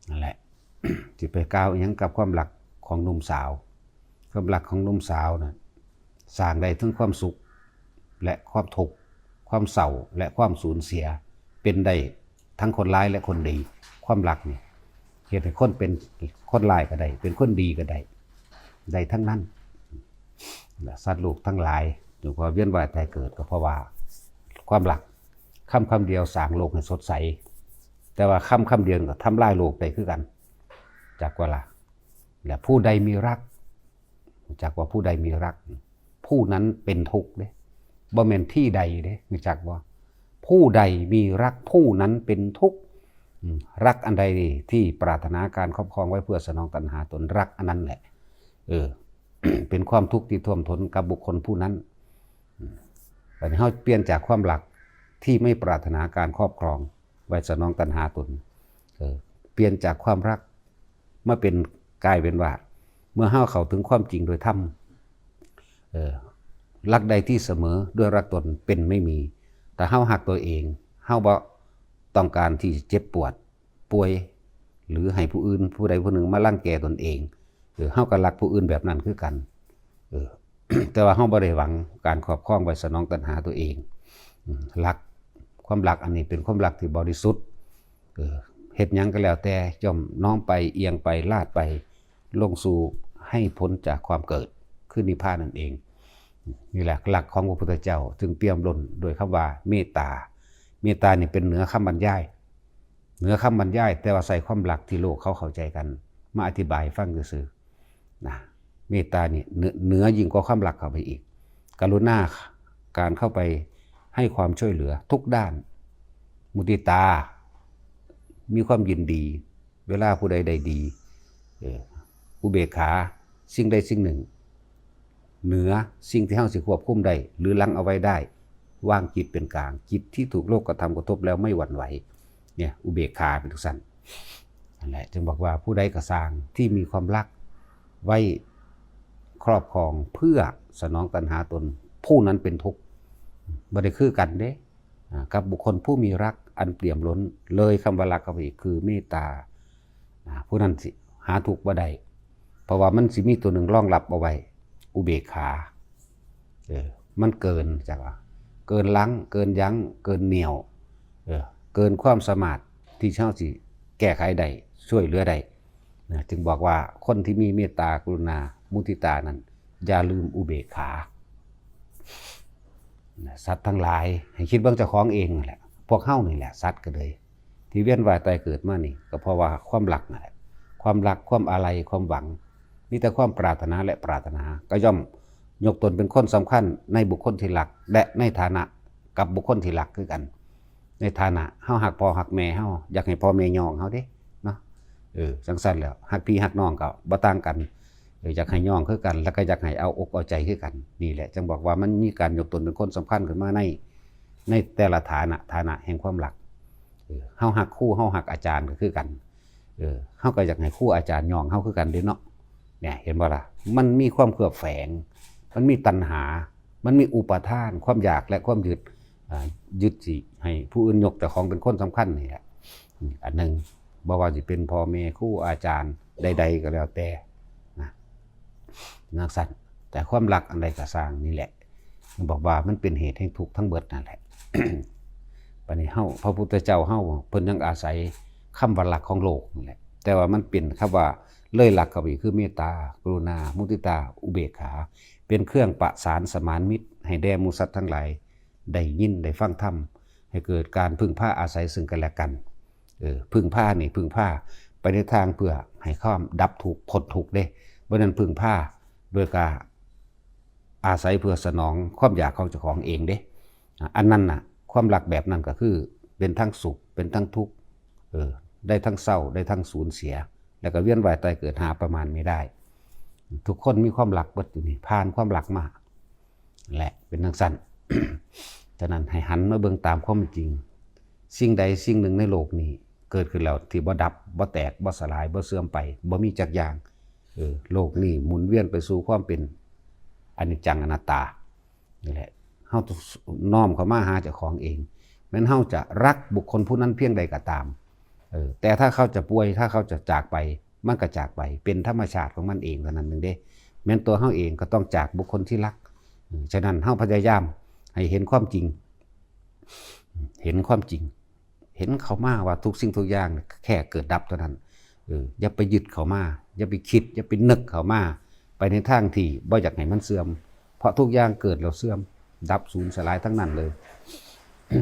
นั่นแหละ สิไปกล่าวอิหยังกับความรักของหนุ่มสาว ความรักของหนุ่มสาวน่ะ สร้างได้ทั้งความสุข และความทุกข์ ความเศร้า และความสูญเสีย เป็นได้ทั้งคนร้ายและคนดี ความรักนี่ เฮ็ดให้คนเป็นคนร้ายก็ได้ เป็นคนดีก็ได้ ได้ทั้งนั้น และสัตว์โลกทั้งหลาย อยู่ก็เวียนว่ายตายเกิดก็เพราะว่าความรัก คำคำเดียวสร้างโลกให้สดใส แต่ว่าคำคำเดียวก็ทำลายโลกได้คือกัน จักว่าล่ะ และผู้ใดมีรัก จักว่าผู้ใดมีรัก ผู้นั้นเป็นทุกข์เด้ บ่แม่นที่ใดเด้ รู้จักบ่ ผู้ใดมีรัก ผู้นั้นเป็นทุกข์ อืม รักอันใดที่ปรารถนาการครอบครองไว้เพื่อสนองตัณหาตน รักอันนั้นแหละ เออ เป็นความทุกข์ที่ท่วมท้นกับบุคคลผู้นั้น อืม บัดนี้เฮาเปลี่ยนจากความรักที่ไม่ปรารถนาการครอบครองไว้สนองตัณหาตน เออ เปลี่ยนจากความรักมาเป็น กลายเป็นว่า เมื่อเฮาเข้าถึงความจริงโดยธรรม เออ รักใดที่เสมอด้วยรักตนเป็นไม่มี ถ้าเฮาฮักตัวเอง เฮาบ่ต้องการที่จะเจ็บปวด ป่วย หรือให้ผู้อื่นผู้ใดผู้หนึ่งมารังแกตนเอง เออ เฮาก็รักผู้อื่นแบบนั้นคือกัน เออ แต่ว่าเฮาบ่ได้หวังการครอบครองไว้สนองตัณหาตัวเอง อืม รัก ความรักอันนี้เป็นความรักที่บริสุทธิ์ เออ เฮ็ดหยังก็แล้วแต่ย่อมน้อมไป เอียงไป ลาดไป ลงสู่ให้พ้นจากความเกิด คือนิพพานนั่นเอง นี่แหละหลักของพระพุทธเจ้า จึงเปี่ยมล้นด้วยคำว่าเมตตา เมตตานี่เป็นเหนือคำบรรยาย เหนือคำบรรยาย แต่ว่าใส่ความรักที่โลกเขาเข้าใจกัน มาอธิบายให้ฟังซื่อๆ นะ เมตตานี่เหนือ เหนือยิ่งกว่าความรักเข้าไปอีก กรุณา การเข้าไปให้ความช่วยเหลือทุกด้าน มุทิตา มีความยินดี เวลาผู้ใดได้ดี เออ อุเบกขา สิ่งใดสิ่งหนึ่ง เหนือสิ่งที่เฮาสิควบคุมได้ หรือลังเอาไว้ได้ วางจิตเป็นกลาง จิตที่ถูกโลกกระทำกระทบแล้วไม่หวั่นไหว เนี่ย อุเบกขาเป็นจั่งซั้น นั่นแหละ จึงบอกว่าผู้ใดก็ซ่างที่มีความรักไว้ครอบครองเพื่อสนองตัณหาตน ผู้นั้นเป็นทุกข์ บ่ได้คือกันเด้ อ่า กับบุคคลผู้มีรักอันเปี่ยมล้น เลยคำว่ารักเข้าไปอีก คือเมตตา อ่า ผู้นั้นสิหาทุกข์บ่ได้ เพราะว่ามันสิมีตัวหนึ่งรองรับเอาไว้ อุเบกขา เออ มันเกิน จักว่า เกินลัง เกินยั้ง เกินเหนี่ยว เออ เกินความสามารถที่เฮาสิแก้ไขได้ ช่วยเหลือได้ นะ จึงบอกว่าคนที่มีเมตตากรุณา มุทิตานั้น อย่าลืมอุเบกขา นะ สัตว์ทั้งหลาย ให้คิดเบิ่งเจ้าของเองนั่นแหละ พวกเฮานี่แหละ สัตว์ก็เลย ที่เวียนว่ายตายเกิดมานี่ ก็เพราะว่าความรักนั่นแหละ ความรัก ความอาลัย ความหวัง มีแต่ความปรารถนาและปรารถนา ก็ย่อมยกตนเป็นคนสำคัญในบุคคลที่รัก และในฐานะกับบุคคลที่รักคือกัน ในฐานะเฮาฮักพ่อฮักแม่เฮา อยากให้พ่อแม่ย่องเฮาเด้ เนาะ เออ จั่งซั้นแล้ว ฮักพี่ฮักน้องก็บ่ต่างกัน เออ อยากให้ย่องคือกัน แล้วก็อยากให้เอาอกเอาใจคือกัน นี่แหละ จึงบอกว่ามันมีการยกตนเป็นคนสำคัญขึ้นมาใน ในแต่ละฐานะ ฐานะแห่งความรัก เออ เฮาฮักครู เฮาฮักอาจารย์ก็คือกัน เออ เฮาก็อยากให้ครูอาจารย์ย่องเฮาคือกันเด้เนาะ เนี่ย เห็นบ่ล่ะ มันมีความเคลือบแฝง มันมีตัณหา มันมีอุปาทาน ความอยากและความยึด อ่า ยึดสิให้ผู้อื่นยกเจ้าของเป็นคนสำคัญนี่แหละ อืม อันหนึ่ง บ่ว่าสิเป็นพ่อแม่ ครูอาจารย์ใดๆก็แล้วแต่ นะ จั่งซั้น แต่ความรักอันใดก็ซ่างนี่แหละ บอกว่ามันเป็นเหตุแห่งทุกข์ทั้งเบิดนั่นแหละ บัดนี้เฮา พระพุทธเจ้าเฮา เพิ่นยังอาศัยคำว่ารักของโลกนั่นแหละ แต่ว่ามันเป็นคำว่าเลยรักเข้าไปอีก คือเมตตา กรุณา มุทิตา อุเบกขา เป็นเครื่องประสานสมานมิตรให้แด่หมู่สัตว์ทั้งหลาย ได้ยินได้ฟังธรรม ให้เกิดการพึ่งพาอาศัยซึ่งกันและกัน เออ พึ่งพานี่ พึ่งพาไปในทางเพื่อให้ความดับทุกข์ พ้นทุกข์เด้ บ่แม่นพึ่งพาโดยการอาศัยเพื่อสนองความอยากของเจ้าของเองเด้ อ่ะ อันนั้นน่ะ ความรักแบบนั้นก็คือเป็นทั้งสุข เป็นทั้งทุกข์ เออ ได้ทั้งเศร้า ได้ทั้งสูญเสีย แล้วก็เวียนว่ายตายเกิดหาประมาณไม่ได้ ทุกคนมีความรักเบิดอยู่นี่ ผ่านความรักมา และเป็นจั่งซั้น ฉะนั้นให้หันมาเบิ่งตามความจริง สิ่งใดสิ่งหนึ่งในโลกนี้เกิดขึ้นแล้วที่บ่ดับ บ่แตก บ่สลาย บ่เสื่อมไป บ่มีจักอย่าง เออ โลกนี้หมุนเวียนไปสู่ความเป็นอนิจจังอนัตตา นี่แหละ เฮาต้องน้อมเข้ามาหาเจ้าของเอง แม้นเฮาจะรักบุคคลผู้นั้นเพียงใดก็ตาม เออ แต่ถ้าเขาจะป่วย ถ้าเขาจะจากไป มันก็จากไป เป็นธรรมชาติของมันเองเท่านั้นหนึ่งเด้ แม้นตัวเฮาเองก็ต้องจากบุคคลที่รัก อืม ฉะนั้นเฮาพยายามให้เห็นความจริง เห็นความจริง เห็นเข้ามาว่าทุกสิ่งทุกอย่างแค่เกิดดับเท่านั้น เออ อย่าไปยึดเข้ามา อย่าไปคิด อย่าไปนึกเข้ามา ไปในทางที่บ่อยากให้มันเสื่อม เพราะทุกอย่างเกิดแล้วเสื่อม ดับสูญสลายทั้งนั้นเลย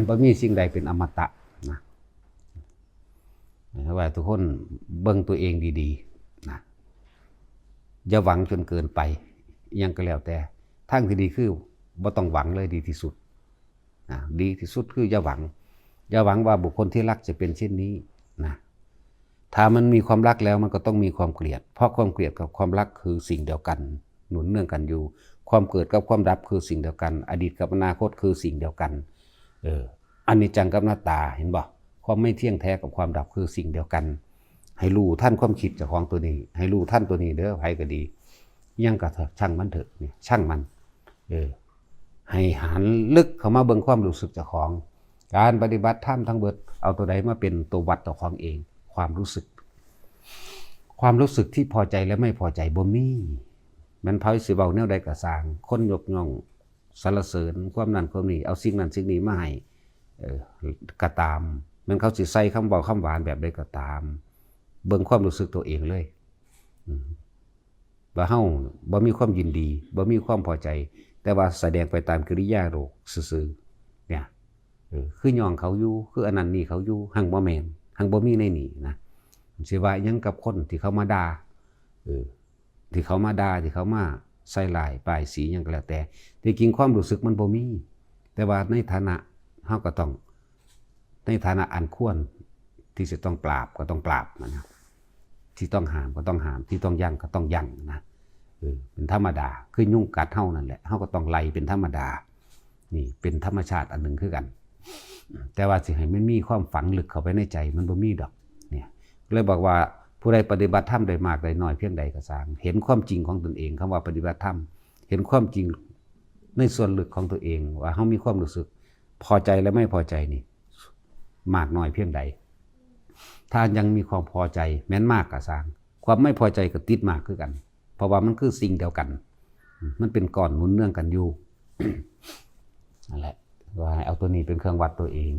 บ่มีสิ่งใดเป็นอมตะนะ ให้ว่าทุกคนเบิ่งตัวเองดีๆ นะ อย่าหวังจนเกินไป อิหยังก็แล้วแต่ ทางที่ดีคือบ่ต้องหวังเลยดีที่สุด นะ ดีที่สุดคืออย่าหวัง อย่าหวังว่าบุคคลที่รักจะเป็นเช่นนี้นะ ถ้ามันมีความรักแล้วมันก็ต้องมีความเกลียด เพราะความเกลียดกับความรักคือสิ่งเดียวกัน หนุนเนื่องกันอยู่ ความเกิดกับความดับคือสิ่งเดียวกัน อดีตกับอนาคตคือสิ่งเดียวกัน เออ อนิจจังกับอนัตตา เห็นบ่ ความไม่เที่ยงแท้กับความดับคือสิ่งเดียวกัน ให้รู้ทันความคิดเจ้าของตัวนี้ ให้รู้ทันตัวนี้เด้อ ไผก็ดี อิหยังก็เถอะ ช่างมันเถอะ เนี่ย ช่างมัน เออ ให้หันลึกเข้ามาเบิ่งความรู้สึกเจ้าของ การปฏิบัติธรรมทั้งเบิด เอาตัวใดมาเป็นตัววัดเจ้าของเอง ความรู้สึก ความรู้สึกที่พอใจและไม่พอใจบ่มี แม่นไผสิเว้าแนวใดก็ซ่าง คนยกย่องสรรเสริญความนั้นความนี้ เอาสิ่งนั้นสิ่งนี้มาให้ เอ่อ ก็ตาม แม่นเขาสิใส่คำเว้าคำหวานแบบใดก็ตาม เบิ่งความรู้สึกตัวเองเลย อืม ว่าเฮาบ่มีความยินดี บ่มีความพอใจ แต่ว่าแสดงไปตามกิริยาโลกซื่อๆ เนี่ย เออ คือย่องเขาอยู่ คืออันนั้นนี่เขาอยู่ หั่งบ่แม่น หั่งบ่มีในนี่นะ สิว่าหยังกับคนที่เขามาด่า เออ ที่เขามาด่า ที่เขามาใส่ร้ายป้ายสีหยังก็แล้วแต่ ที่จริงความรู้สึกมันบ่มี แต่ว่าในฐานะเฮาก็ต้อง ในฐานะอันควรที่จะต้องปราบก็ต้องปราบมันนะ ที่ต้องห้ามก็ต้องห้าม ที่ต้องยั้งก็ต้องยั้งนะ เออ เป็นธรรมดา คือยุงกัดเฮานั่นแหละ เฮาก็ต้องไล่เป็นธรรมดา นี่เป็นธรรมชาติอันหนึ่งคือกัน แต่ว่าสิให้มันมีความฝังลึกเข้าไปในใจ มันบ่มีดอก เนี่ย เลยบอกว่าผู้ใดปฏิบัติธรรมได้มากได้น้อยเพียงใดก็ซ่าง เห็นความจริงของตนเอง คำว่าปฏิบัติธรรม เห็นความจริงในส่วนลึกของตัวเอง ว่าเฮามีความรู้สึกพอใจและไม่พอใจนี่ มากน้อยเพียงใด ถ้ายังมีความพอใจแม้นมากก็ซ่าง ความไม่พอใจก็ติดมากคือกัน เพราะว่ามันคือสิ่งเดียวกัน มันเป็นก้อนหมุนเนืองกันอยู่ นั่นแหละ ว่าให้เอาตัวนี้เป็นเครื่องวัดตัวเอง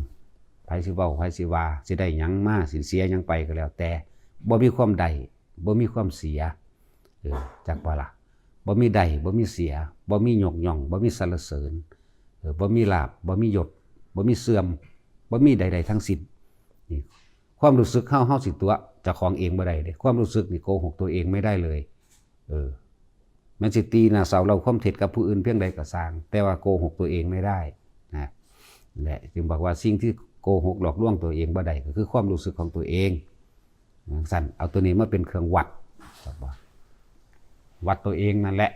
ไผสิเว้า ไผสิว่า สิได้หยังมา สิเสียหยังไปก็แล้วแต่ บ่มีความได้ บ่มีความเสีย เออ จักบ่ล่ะ บ่มีได้ บ่มีเสีย บ่มียกย่อง บ่มีสรรเสริญ เออ บ่มีลาภ บ่มียศ บ่มีเสื่อม บ่มีใดๆทั้งสิ้น นี่ ความรู้สึกเฮา เฮาสิตั๋วเจ้าของเองบ่ได้เด้ ความรู้สึกนี่โกหกตัวเองไม่ได้เลย เออ แม้นสิตีหน้าเสาเล่าความเท็จกับผู้อื่นเพียงใดก็ซ่าง แต่ว่าโกหกตัวเองไม่ได้นะ และจึงบอกว่าสิ่งที่โกหกหลอกลวงตัวเองบ่ได้ก็คือความรู้สึกของตัวเอง จั่งซั้น เอาตัวนี้มาเป็นเครื่องวัด วัดตัวเองนั่นแหละ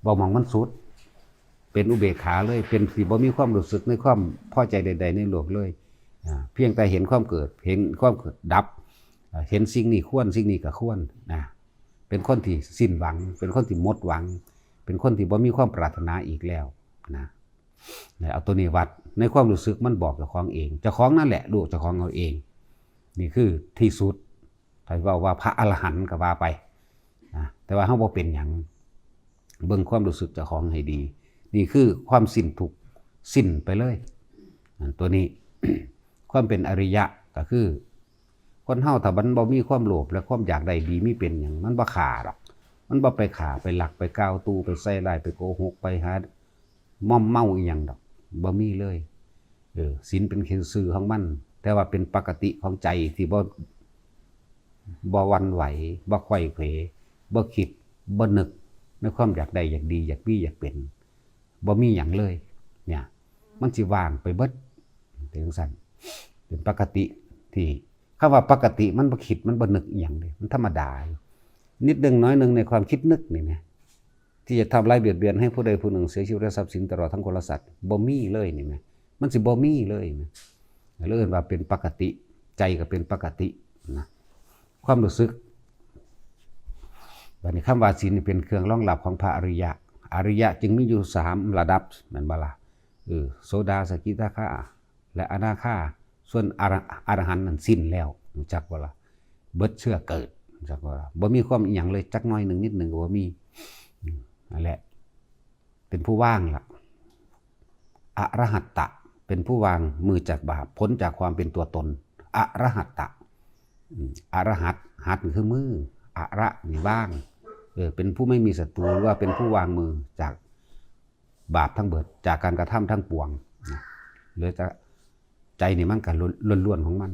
บ่หม่องมันสุด เป็นอุเบกขาเลย เป็นที่บ่มีความรู้สึกในความพอใจใดๆในโลกเลย อ่า เพียงแต่เห็นความเกิด เห็นความเกิดดับ อ่า เห็นสิ่งนี้ควร สิ่งนี้ก็ควรนะ เป็นคนที่สิ้นหวัง เป็นคนที่หมดหวัง เป็นคนที่บ่มีความปรารถนาอีกแล้วนะ เนี่ย เอาตัวนี้วัด ในความรู้สึกมันบอกเจ้าของเอง เจ้าของนั่นแหละรู้เจ้าของเอาเอง นี่คือที่สุด ถ้าเว้าว่าพระอรหันต์ก็ว่าไปนะ แต่ว่าเฮาบ่เป็นหยัง เบิ่งความรู้สึกเจ้าของให้ดี นี่คือความสิ้นทุกข์ สิ้นไปเลย อันตัวนี้ ความเป็นอริยะก็คือ คนเฮาถ้ามันบ่มีความโลภและความอยากได้ดีมีเป็นหยัง มันบ่ฆ่าดอก มันบ่ไปฆ่า ไปลัก ไปกล่าวตู่ ไปใส่ร้าย ไปโกหก ไปหาม่อมเมาอีหยังดอก บ่มีเลย เออ ศีลเป็นซื่อของมัน แต่ว่าเป็นปกติของใจที่บ่ บ่หวั่นไหว บ่ไขว้เขว บ่คิด บ่นึกในความอยากได้ อยากดี อยากมี อยากเป็น บ่มีหยังเลย เนี่ย มันสิว่างไปเบิด เป็นจั่งซั้น เป็นปกติที่ คำว่าปกติมันบ่คิด มันบ่นึกอีหยังเด้ มันธรรมดาอยู่ นิดนึงน้อยนึงในความคิดนึกนี่นะ ที่จะทำร้ายเบียดเบียนให้ผู้ใดผู้หนึ่งเสียชีวิตและทรัพย์สินตลอดทั้งคนและสัตว์ บ่มีเลยนี่นะ มันสิบ่มีเลยนะ เรียกว่าเป็นปกติ ใจก็เป็นปกตินะ ความรู้สึก บัดนี้คำว่าศีลนี่เป็นเครื่องรองรับของพระอริยะ อริยะจึงมีอยู่สามระดับ แม่นบ่ล่ะ เออ โสดา สกิทาคา และอนาคา ส่วนอร-, อรหันต์นั้นสิ้นแล้ว รู้จักบ่ล่ะ เบิดเชื้อเกิด รู้จักบ่ล่ะ บ่มีความอีหยังเลย จักหน่อยหนึ่งนิดหนึ่งก็บ่มี อืม นั่นแหละ เป็นผู้ว่างล่ะ อรหัตตะ เป็นผู้วางมือจากบาป พ้นจากความเป็นตัวตน อรหัตตะ อืม อรหัต หัตคือมือ อระนี่ว่าง เออ เป็นผู้ไม่มีศัตรู หรือว่าเป็นผู้วางมือจากบาปทั้งเบิด จากการกระทำทั้งปวงนะ เหลือแต่ใจนี่มันก็ล้วนๆของมัน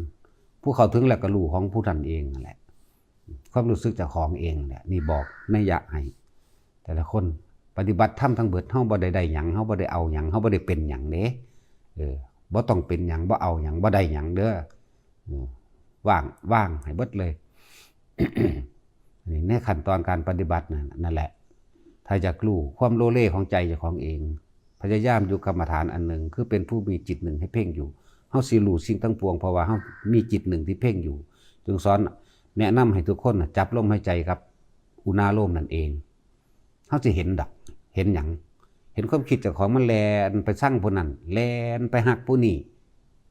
ผู้เข้าถึงแล้วก็รู้ของผู้นั้นเองนั่นแหละ ความรู้สึกเจ้าของเองแหละ นี่บอกนัยยะให้ แต่ละคนปฏิบัติธรรมทั้งเบิด เฮาบ่ได้ได้หยัง เฮาบ่ได้เอาหยัง เฮาบ่ได้เป็นหยังเด้ เออ บ่ต้องเป็นหยัง บ่เอาหยัง บ่ได้หยังเด้อ เออ ว่าง ว่างให้เบิดเลย นี่ในขั้นตอนการปฏิบัตินั่น นั่นแหละ ถ้าอยากรู้ความโลเลของใจเจ้าของเอง พยายามอยู่กรรมฐานอันหนึ่ง คือเป็นผู้มีจิตหนึ่งให้เพ่งอยู่ เฮาสิรู้สิ่งทั้งปวง เพราะว่าเฮามีจิตหนึ่งที่เพ่งอยู่ จึงสอนแนะนำให้ทุกคนน่ะจับลมหายใจกับอุณาโลมนั่นเอง เฮาสิเห็นดอก เห็นหยัง เห็นความคิดเจ้าของมันแล่นไปซังผู้นั้น แล่นไปฮักผู้นี้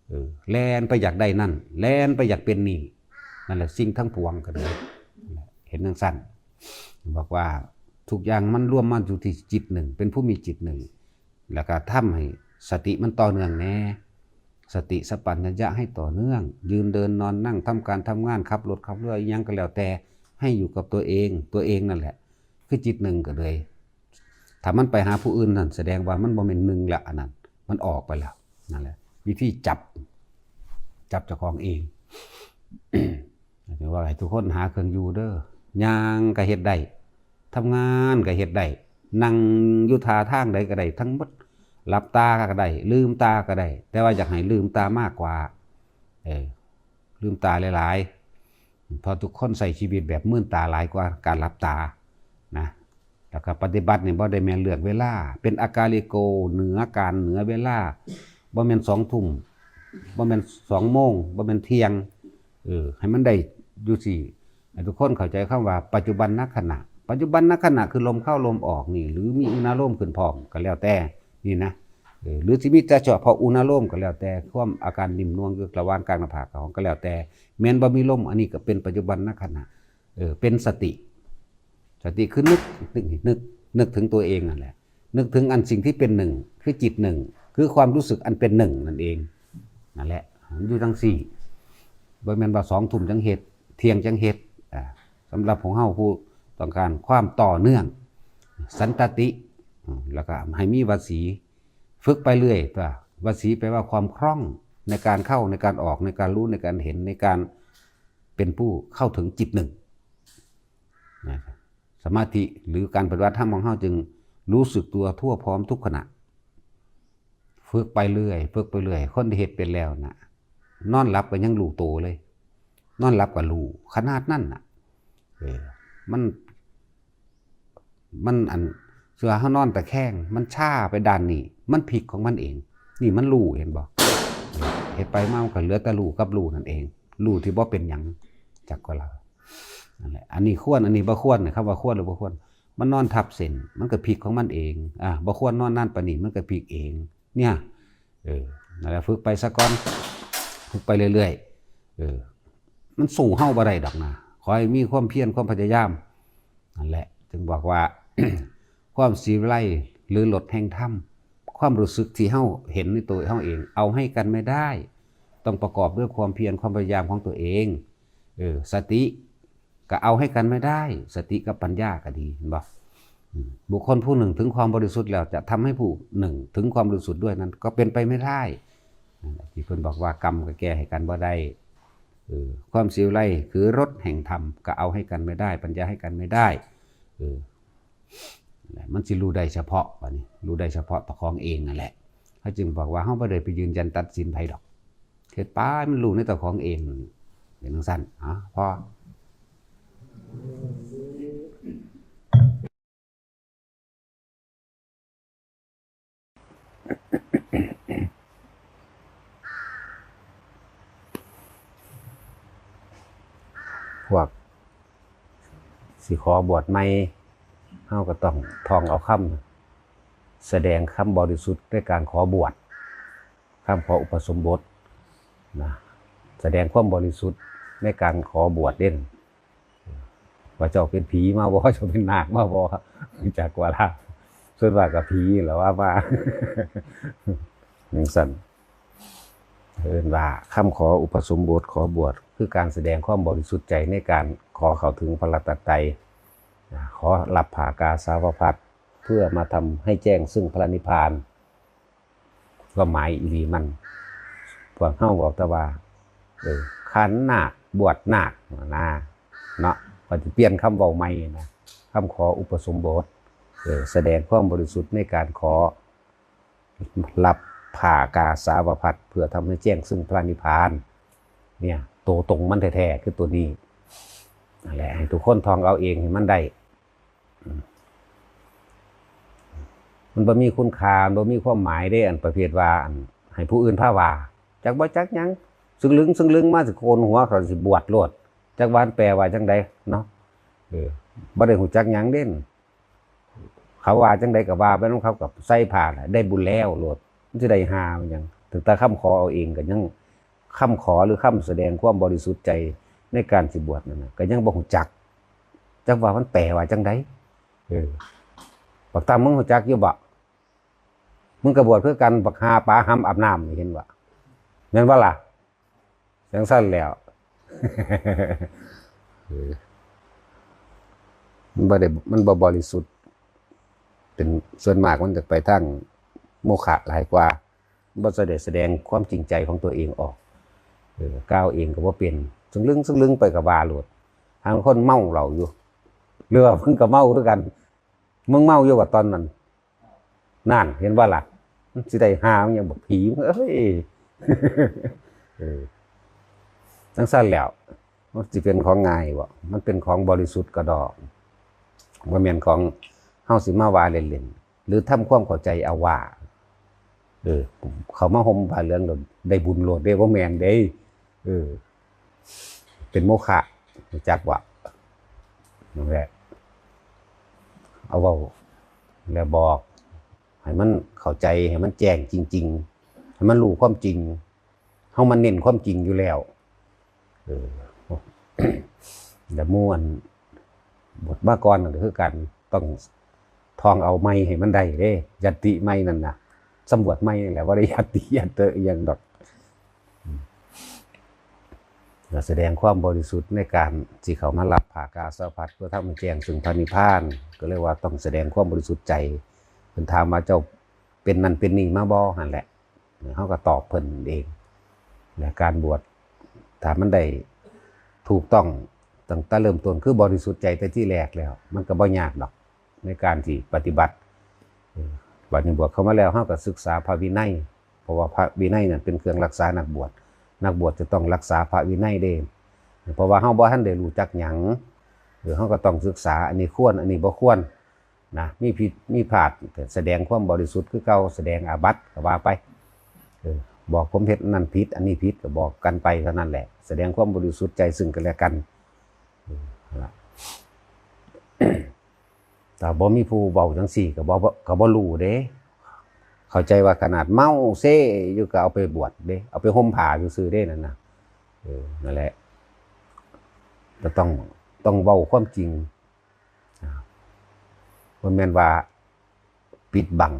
เออ แล่นไปอยากได้นั่น แล่นไปอยากเป็นนี่ นั่นแหละสิ่งทั้งปวงก็เลย เห็นจั่งซั้น บอกว่าทุกอย่างมันรวมมาอยู่ที่จิตหนึ่ง เป็นผู้มีจิตหนึ่ง แล้วก็ทำให้สติมันต่อเนื่องแหน่ สติสัมปชัญญะให้ต่อเนื่อง ยืนเดินนอนนั่ง ทำการทำงาน ขับรถขับเรือ อิหยังก็แล้วแต่ ให้อยู่กับตัวเอง ตัวเองนั่นแหละ คือจิตหนึ่งก็เลย ถ้ามันไปหาผู้อื่นนั่น แสดงว่ามันบ่แม่นหนึ่งละ อันนั้น มันออกไปแล้ว นั่นแหละ วิธีจับ จับเจ้าของเอง ถึงว่าให้ทุกคนหาเครื่องอยู่เด้อ ย่างก็เฮ็ดได้ ทำงานก็เฮ็ดได้ นั่งอยู่ท่าทางใดก็ได้ทั้งหมด หลับตาก็ได้ ลืมตาก็ได้ แต่ว่าอยากให้ลืมตามากกว่า เออ ลืมตาหลายๆ เพราะทุกคนใช้ชีวิตแบบมืนตาหลายกว่าการหลับตา นะ แล้วก็ปฏิบัตินี่บ่ได้แม่นเลือกเวลา เป็นอากาลิโก เหนือการเหนือเวลา บ่แม่นสองทุ่ม บ่แม่นสองโมง บ่แม่นเที่ยง เออ ให้มันได้อยู่สิ ให้ทุกคนเข้าใจคำว่าปัจจุบันนขณะ ปัจจุบันนขณะคือลมเข้าลมออกนี่ หรือมีอุณาโลมขึ้นพร้อมก็แล้วแต่ นี่นะ เออ หรือสิมีแต่เฉพาะอุณาโลมก็แล้วแต่ ความอาการนิ่มนวลอยู่ระหว่างกลางหน้าผากกับห้องก็แล้วแต่ แม้นบ่มีลม อันนี้ก็เป็นปัจจุบันนขณะ เออ เป็นสติ สติคือนึก นึก นึก นึกถึงตัวเองนั่นแหละ นึกถึงอันสิ่งที่เป็นหนึ่ง คือจิตหนึ่ง คือความรู้สึกอันเป็นหนึ่งนั่นเอง นั่นแหละ มันอยู่จั่งซี้ บ่แม่นว่าสองทุ่มจั่งเฮ็ด เที่ยงจั่งเฮ็ด อ่า สำหรับของเฮาผู้ต้องการความต่อเนื่อง สันตติ อืม แล้วก็ให้มีวสี ฝึกไปเรื่อย ตัว วสีแปลว่าความคล่องในการเข้า ในการออก ในการรู้ ในการเห็น ในการเป็นผู้เข้าถึงจิตหนึ่ง นะ สมาธิหรือการปฏิบัติธรรมของเฮาจึงรู้สึกตัวทั่วพร้อมทุกขณะ ฝึกไปเรื่อย ฝึกไปเรื่อย คนที่เฮ็ดเป็นแล้วน่ะ นอนหลับก็ยังรู้ตัวเลย นอนหลับก็รู้ ขนาดนั้นน่ะ เออ มัน มันอัน เวลาเฮานอนตะแคง มันชาไปด้านนี้ มันพลิกของมันเอง นี่มันรู้ เห็นบ่ เฮ็ดไปมามันก็เหลือแต่รู้กับรู้นั่นเอง รู้ที่บ่เป็นหยัง จักกว่าเรา นั่นแหละ อันนี้ควร อันนี้บ่ควร คำว่าควรหรือบ่ควร มันนอนทับเส้น มันก็พลิกของมันเอง อ่า บ่ควรนอนนานปานนี้ มันก็พลิกเอง เนี่ย เออ นั่นแหละ ฝึกไปซะก่อน ฝึกไปเรื่อยๆ เออ มันสู้เฮาบ่ได้ดอกนะ ขอให้มีความเพียร ความพยายาม นั่นแหละ จึงบอกว่า ความสีวิไล หรือรสแห่งธรรม ความรู้สึกที่เฮาเห็นในตัวเฮาเอง เอาให้กันไม่ได้ ต้องประกอบด้วยความเพียร ความพยายามของตัวเอง เออ สติ ก็เอาให้กันไม่ได้ สติกับปัญญาก็ดี เห็นบ่ อืม บุคคลผู้หนึ่งถึงความบริสุทธิ์แล้ว จะทำให้ผู้หนึ่งถึงความบริสุทธิ์ด้วยนั้น ก็เป็นไปไม่ได้ นั่นแหละ ที่เพิ่นบอกว่ากรรมก็แก้ให้กันบ่ได้ เออ ความสีวิไลคือรสแห่งธรรม ก็เอาให้กันไม่ได้ ปัญญาให้กันไม่ได้ เออ นั่นแหละ มันสิรู้ได้เฉพาะ บัดนี้ รู้ได้เฉพาะเจ้าของเองนั่นแหละ เขาจึงบอกว่าเฮาบ่ได้ไปยืนยันตัดสินไผดอก เฮ็ดไป มันรู้ในเจ้าของเอง เป็นจั่งซั้น อ๋อ พอ พวกสิขอบวชใหม่ เฮาก็ต้องท่องเอาคำ แสดงคำบริสุทธิ์ในการขอบวช คำขออุปสมบทนะ แสดงความบริสุทธิ์ในการขอบวชเด่น ว่าเจ้าเป็นผีมาบ่ เจ้าเป็นนาคมาบ่ จักว่าล่ะ ส่วนมากก็ผีแหละว่ามา จั่งซั้น เอิ้นว่าคำขออุปสมบท ขอบวช คือการแสดงความบริสุทธิ์ใจในการขอเข้าถึงพระรัตนตรัย ขอรับผ้ากาสาวพัสตร์ เพื่อมาทำให้แจ้งซึ่งพระนิพพาน ความหมายอีหลีมัน พวกเฮาเว้าแต่ว่า เออ ขันนาค บวชนาค นะ เนาะ ก็สิเปลี่ยนคำเว้าใหม่นะ คำขออุปสมบท เออ แสดงความบริสุทธิ์ในการขอรับผ้ากาสาวพัสตร์ เพื่อทำให้แจ้งซึ่งพระนิพพาน เนี่ย ตัวตรงมันแท้ๆ คือตัวนี้ นั่นแหละ ให้ทุกคนท่องเอาเองให้มันได้ อืม มันบ่มีคุณค่า มันบ่มีความหมายเด้ อันประเภทว่า อัน ให้ผู้อื่นพาว่า จักบ่จักหยัง ซึ่งลึงซึ่งลึงมาสิโกนหัวเขาสิบวชโลด จักว่ามันแปลว่าจั่งใดเนาะ เออ บ่ได้ฮู้จักหยังเด้ เขาว่าจั่งใดก็ว่าไปนำเขา ก็ใส่ผ้าน่ะ ได้บุญแล้วโลด มันสิได้ห่ามันหยัง ตั้งแต่คำขอเอาเองก็ยัง คำขอหรือคำแสดงความบริสุทธิ์ใจในการสิบวชนั่นน่ะ ก็ยังบ่ฮู้จัก จักว่ามันแปลว่าจังใด เออ บักตั้ม มึงรู้จักอยู่บ่ มึงก็บวชคือกัน บักหาปาหำอาบน้ำนี่ เห็นบ่ แม่นบ่ล่ะ จังซั่นแล้ว เออ มันบ่ได้ มันบ่บริสุทธิ์ เป็นส่วนมากมันจะไปทางโมฆะหลายกว่า บ่ได้แสดงความจริงใจของตัวเองออก เออ กล่าวเองก็บ่เป็น ซึ่งลึงซึ่งลึงไปกับว่าโลด ทางคนเมาเหล้าอยู่ หรือว่ามึงก็เมาคือกัน มึงเมาอยู่ว่าตอนนั้น นั่น เห็นบ่ล่ะ มันสิได้หามันยังบอกผีมึงเอ้ย เออ จังซั่นแล้ว มันสิเป็นของง่ายบ่ มันเป็นของบริสุทธิ์กระดอก บ่แม่นของเฮาสิมาว่าเล่นๆ หรือทำความเข้าใจเอาว่า เออ เขามาห่มผ้าเหลืองแล้วได้บุญโลดเด้ บ่แม่นเด้ เออ เป็นโมฆะ รู้จักบ่ นั่นแหละ เอาเว้าแล้วบอก ให้มันเข้าใจ ให้มันแจ้งจริงๆ ให้มันรู้ความจริง เฮามาเน้นความจริงอยู่แล้ว เออ แล้วหมู่อันบวชมาก่อนนั่นก็คือกัน ต้องท่องเอาใหม่ให้มันได้เด้ ยัตติใหม่นั่นน่ะ สำรวจใหม่นั่นแหละ บ่ได้ยัตติยัตเตอะอิหยังดอก อืม ก็แสดงความบริสุทธิ์ในการที่เข้ามารับผ้ากาสาวพัสเพื่อทำให้แจ้งซึ่งพระนิพพาน ก็เรียกว่าต้องแสดงความบริสุทธิ์ใจ เพิ่นถามว่าเจ้าเป็นนั่นเป็นนี่มาบ่ หั่นแหละ เฮาก็ตอบเพิ่นเอง และการบวช ถ้ามันได้ถูกต้องตั้งแต่เริ่มต้น คือบริสุทธิ์ใจแต่ที่แรกแล้ว มันก็บ่ยากดอก ในการที่ปฏิบัติ เออ บัดนี้บวชเข้ามาแล้ว เฮาก็ศึกษาพระวินัย เพราะว่าพระวินัยนั่นเป็นเครื่องรักษานักบวช นักบวชจะต้องรักษาพระวินัยเด้ เพราะว่าเฮาบ่ทันได้รู้จักหยัง เออ เฮาก็ต้องศึกษา อันนี้ควร อันนี้บ่ควร นะ มีผิด มีพลาด ก็แสดงความบริสุทธิ์คือเก่า แสดงอาบัติก็ว่าไป เออ บอกผมเฮ็ดนั่นผิด อันนี้ผิด ก็บอกกันไปเท่านั้นแหละ แสดงความบริสุทธิ์ใจซึ่งกันและกัน เออ นั่นล่ะ ถ้าบ่มีผู้เว้าจังซี่ ก็บ่ ก็บ่รู้เด้ เข้าใจว่าขนาดเมาเซอยู่ก็เอาไปบวชเด้ เอาไปห่มผ้าซื่อๆเด้นั่นน่ะ เออ นั่นแหละ ก็ต้อง ต้องเว้าความจริง อ่า บ่แม่นว่าปิดบัง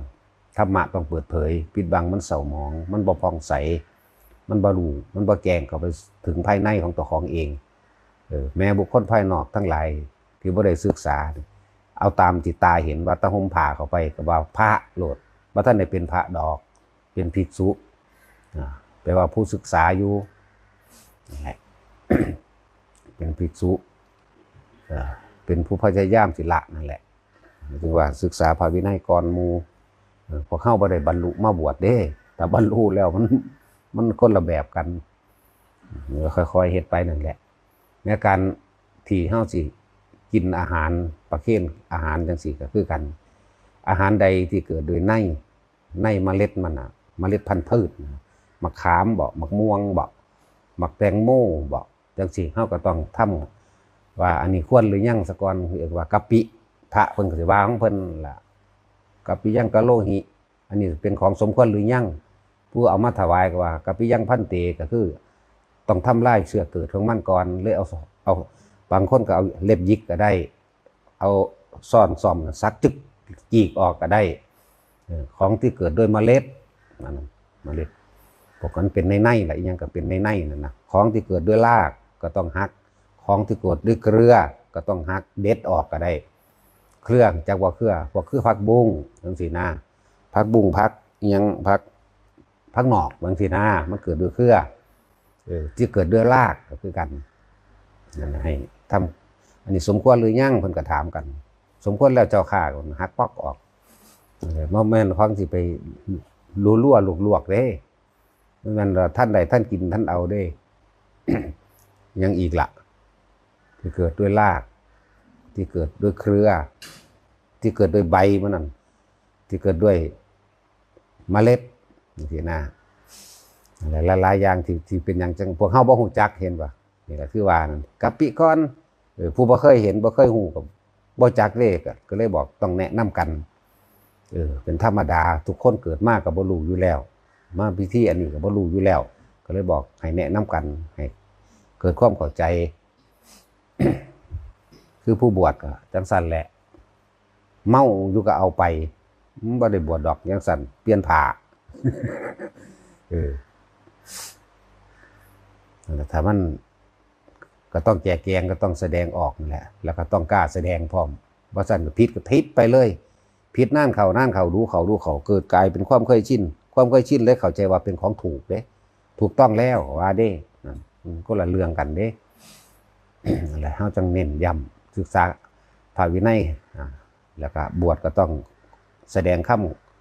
ธรรมะต้องเปิดเผย ปิดบังมันเศร้าหมอง มันบ่ผ่องใส มันบ่รู้ มันบ่แจ้งเข้าไปถึงภายในของตัวของเอง เออ แม้บุคคลภายนอกทั้งหลายที่บ่ได้ศึกษา เอาตามที่ตาเห็นว่าตาห่มผ้าเข้าไปก็ว่าพระโลด บ่ทันได้เป็นพระดอก เป็นภิกษุ อ่า แปลว่าผู้ศึกษาอยู่ นั่นแหละ เป็นภิกษุ อ่า เป็นผู้พยายามสิละนั่นแหละ หมายถึงว่าศึกษาพระวินัยก่อนหมู่ เออ พวกเฮาบ่ได้บรรลุมาบวชเด้ ถ้าบรรลุแล้วมัน มันคนละแบบกัน เออ ค่อยๆเฮ็ดไปนั่นแหละ ในการที่เฮาสิกินอาหาร ประเคนอาหารจังซี่ก็คือกัน อาหารใดที่เกิดโดยใน ในเมล็ดมันน่ะ เมล็ดพันธุ์พืชน่ะ มะขามบ่ มะม่วงบ่ มะแตงโมบ่ จังซี่ เฮาก็ต้องทำว่าอันนี้ควรหรือยังซะก่อน เรียกว่ากะปิ พระเพิ่นก็สิว่าของเพิ่นล่ะ กะปิยังกะโลหิ อันนี้เป็นของสมควรหรือยัง ผู้เอามาถวายก็ว่ากะปิยังภันเต ก็คือ ต้องทำลายเชื้อเกิดของมันก่อน เลยเอา เอา บางคนก็เอาเล็บหยิกก็ได้ เอาซ้อนซ่อมสักจึกจีกออกก็ได้ เออ ของที่เกิดด้วยเมล็ด นั่นน่ะ เมล็ด พวกนั้นเป็นในในล่ะ อิหยังก็เป็นในในนั่นนะ ของที่เกิดด้วยรากก็ต้องหัก ของที่เกิดด้วยเครือก็ต้องหัก เด็ดออกก็ได้ เครือ จักว่าเครือ พวกคือผักบุ้งจังซี่นะ ผักบุ้ง ผักอิหยัง ผัก ผักหนอกจังซี่นะ มันเกิดด้วยเครือ เออ ที่เกิดด้วยรากก็คือกัน นั่นให้ทำ อันนี้สมควรหรือยัง เพิ่นก็ถามกัน สมควรแล้วเจ้าข้า หักปอกออก เออ บ่แม่นของสิไปลัวๆลวกๆเด้ บ่แม่นว่าท่านใดท่านกินท่านเอาเด้ ยังอีกละ ที่เกิดด้วยราก ที่เกิดด้วยเครือ ที่เกิดด้วยใบมันนั่น ที่เกิดด้วยเมล็ด จังซี่นะ หลายๆอย่างที่ ที่เป็นหยังจังพวกเฮาบ่ฮู้จัก เห็นบ่ นี่ก็คือว่านั่น กะปิก่อน เออ ผู้บ่เคยเห็น บ่เคยฮู้ ก็บ่จักเด้ ก็ ก็เลยบอกต้องแนะนำกัน เออ เป็นธรรมดา ทุกคนเกิดมาก็บ่รู้อยู่แล้ว มาพิธีอันนี้ก็บ่รู้อยู่แล้ว ก็เลยบอกให้แนะนำกัน ให้เกิดความเข้าใจ คื คือผู้บวชก็จั่งซั้นแหละ เมาอยู่ก็เอาไป มันบ่ได้บวชดอกจั่งซั้น เปลี่ยนผ้า เออ นั่นแหละ ถ้ามัน ก็ต้องแจกแจง ก็ต้องแสดงออกนั่นแหละ แล้วก็ต้องกล้าแสดงพร้อม บ่ซั้นก็ผิดก็ผิดไปเลย ผิดนานเข้านานเข้า ดูเข้าดูเข้า เกิดกลายเป็นความเคยชิน ความเคยชินเลยเข้าใจว่าเป็นของถูกเด้ ถูกต้องแล้วว่าเด้ นั่น อืม คนละเรื่องกันเด้ นั่นแหละ เฮาจั่งเน้นย้ำ ศึกษาพระวินัย อ่า แล้วก็บวชก็ต้องแสดงค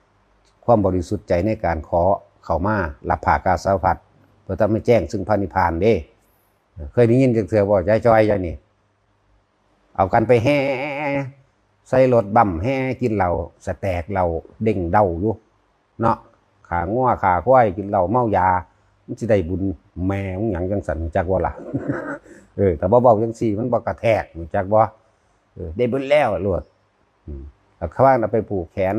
ำ ความบริสุทธิ์ใจในการขอเข้ามารับผ้ากาสาวพัสตร์ เพื่อทำให้แจ้งซึ่งพระนิพพานเด้ เคยได้ยินจักเทื่อบ่ ยายจอย ยายนี่ เอากันไปแห่ ใส่รถบัมแห่กินเหล้า สแต็กเหล้า เด้งเด้าอยู่ เนาะ ฆ่างัวฆ่าควาย กินเหล้าเมายา มันสิได้บุญแม่มึงหยังจั่งซั้น รู้จักบ่ล่ะ เออ ถ้าบ่เว้าจั่งซี้ มันบ่กระแทก รู้จักบ่ เออ ได้บุญแล้วโลด อืม แล้วเขาว่าเอาไปผูกแขน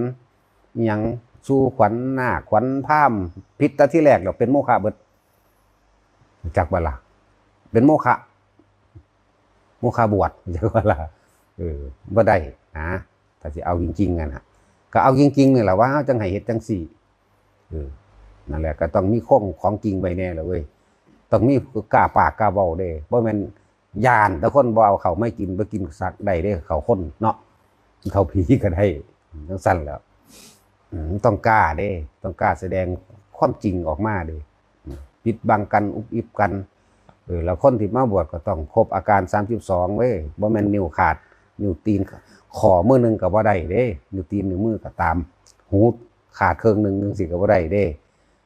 อิหยัง สู่ขวัญนาคขวัญพราหมณ์ ผิดแต่ทีแรกดอก เป็นโมฆะเบิด รู้จักบ่ล่ะ เป็นโมฆะ โมฆะบวช รู้จักบ่ล่ะ เออ บ่ได้นะ ถ้าสิเอาจริงๆ อะนะ ก็เอาจริงๆ นี่แหละ ว่าเฮาจั่งให้เฮ็ดจั่งซี้ เออ นั่นแหละ ก็ต้องมีของ ของจริงไว้แน่ล่ะเว้ย ต้องมีกล้าปากกล้าเว้าเด้ บ่แม่นย้านแต่คนบ่เอาเข้ามากิน บ่กินสักได้เด้ เข้าคนเนาะ เข้าผีก็ได้ จั่งซั้นแหล้ว อืม ต้องกล้าเด้ ต้องกล้าแสดงความจริงออกมาเด้ ปิดบังกัน อุบอิบกัน เออ แล้วคนที่มาบวชก็ต้องครบอาการสามสิบสองเว้ย บ่แม่นนิ้วขาด นิ้วตีน ข้อมือหนึ่งก็บ่ได้เด้ นิ้วตีน นิ้วมือก็ตาม หูขาดเครื่องหนึ่งจั่งซี้ก็บ่ได้เด้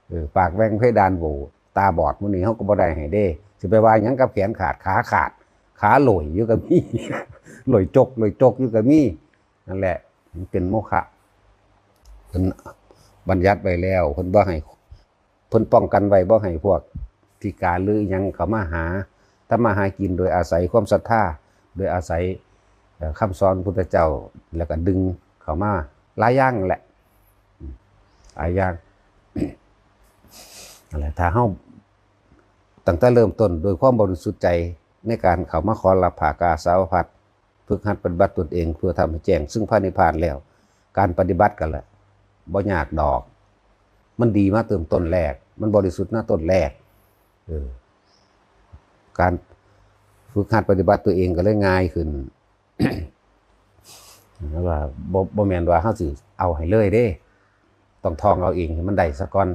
เออ ปากแหว่งเพดานโหว่ ตาบอดหมู่นี้เฮาก็บ่ได้ให้เด้ สิไปว่าหยังกับแขนขาด ขาขาด ขาหล่อยอยู่ก็มี หล่อยจก หล่อยจกอยู่ก็มี นั่นแหละ มันเป็นโมฆะ เพิ่นบัญญัติไว้แล้ว เพิ่นบ่ให้ เพิ่นป้องกันไว้บ่ให้พวกพิการหรืออิหยังเข้ามาหา ทำมาหากินโดยอาศัยความศรัทธา โดยอาศัย เอ่อ คำสอนพุทธเจ้า แล้วก็ดึงเข้ามาหลายอย่างแหละ อืม หลายอย่าง นั่นแหละ ถ้าเฮา ตั้งแต่เริ่มต้นโดยความบริสุทธิ์ใจในการเข้ามาขอรับผ้ากาสาวพัสตร์ ฝึกหัดปฏิบัติตนเองเพื่อทำให้แจ้งซึ่งพระนิพพานแล้ว การปฏิบัติกันแหละ บ่ยากดอก มันดีมาเติมต้นแรก มันบริสุทธิ์มาต้นแรก เออ การฝึกหัดปฏิบัติตัวเองก็เลยง่ายขึ้น แล้วว่าบ่ บ่แม่นว่าเฮาสิเอาให้เลยเด้ ต้องท่องเอาเองให้มันได้ซะก่อน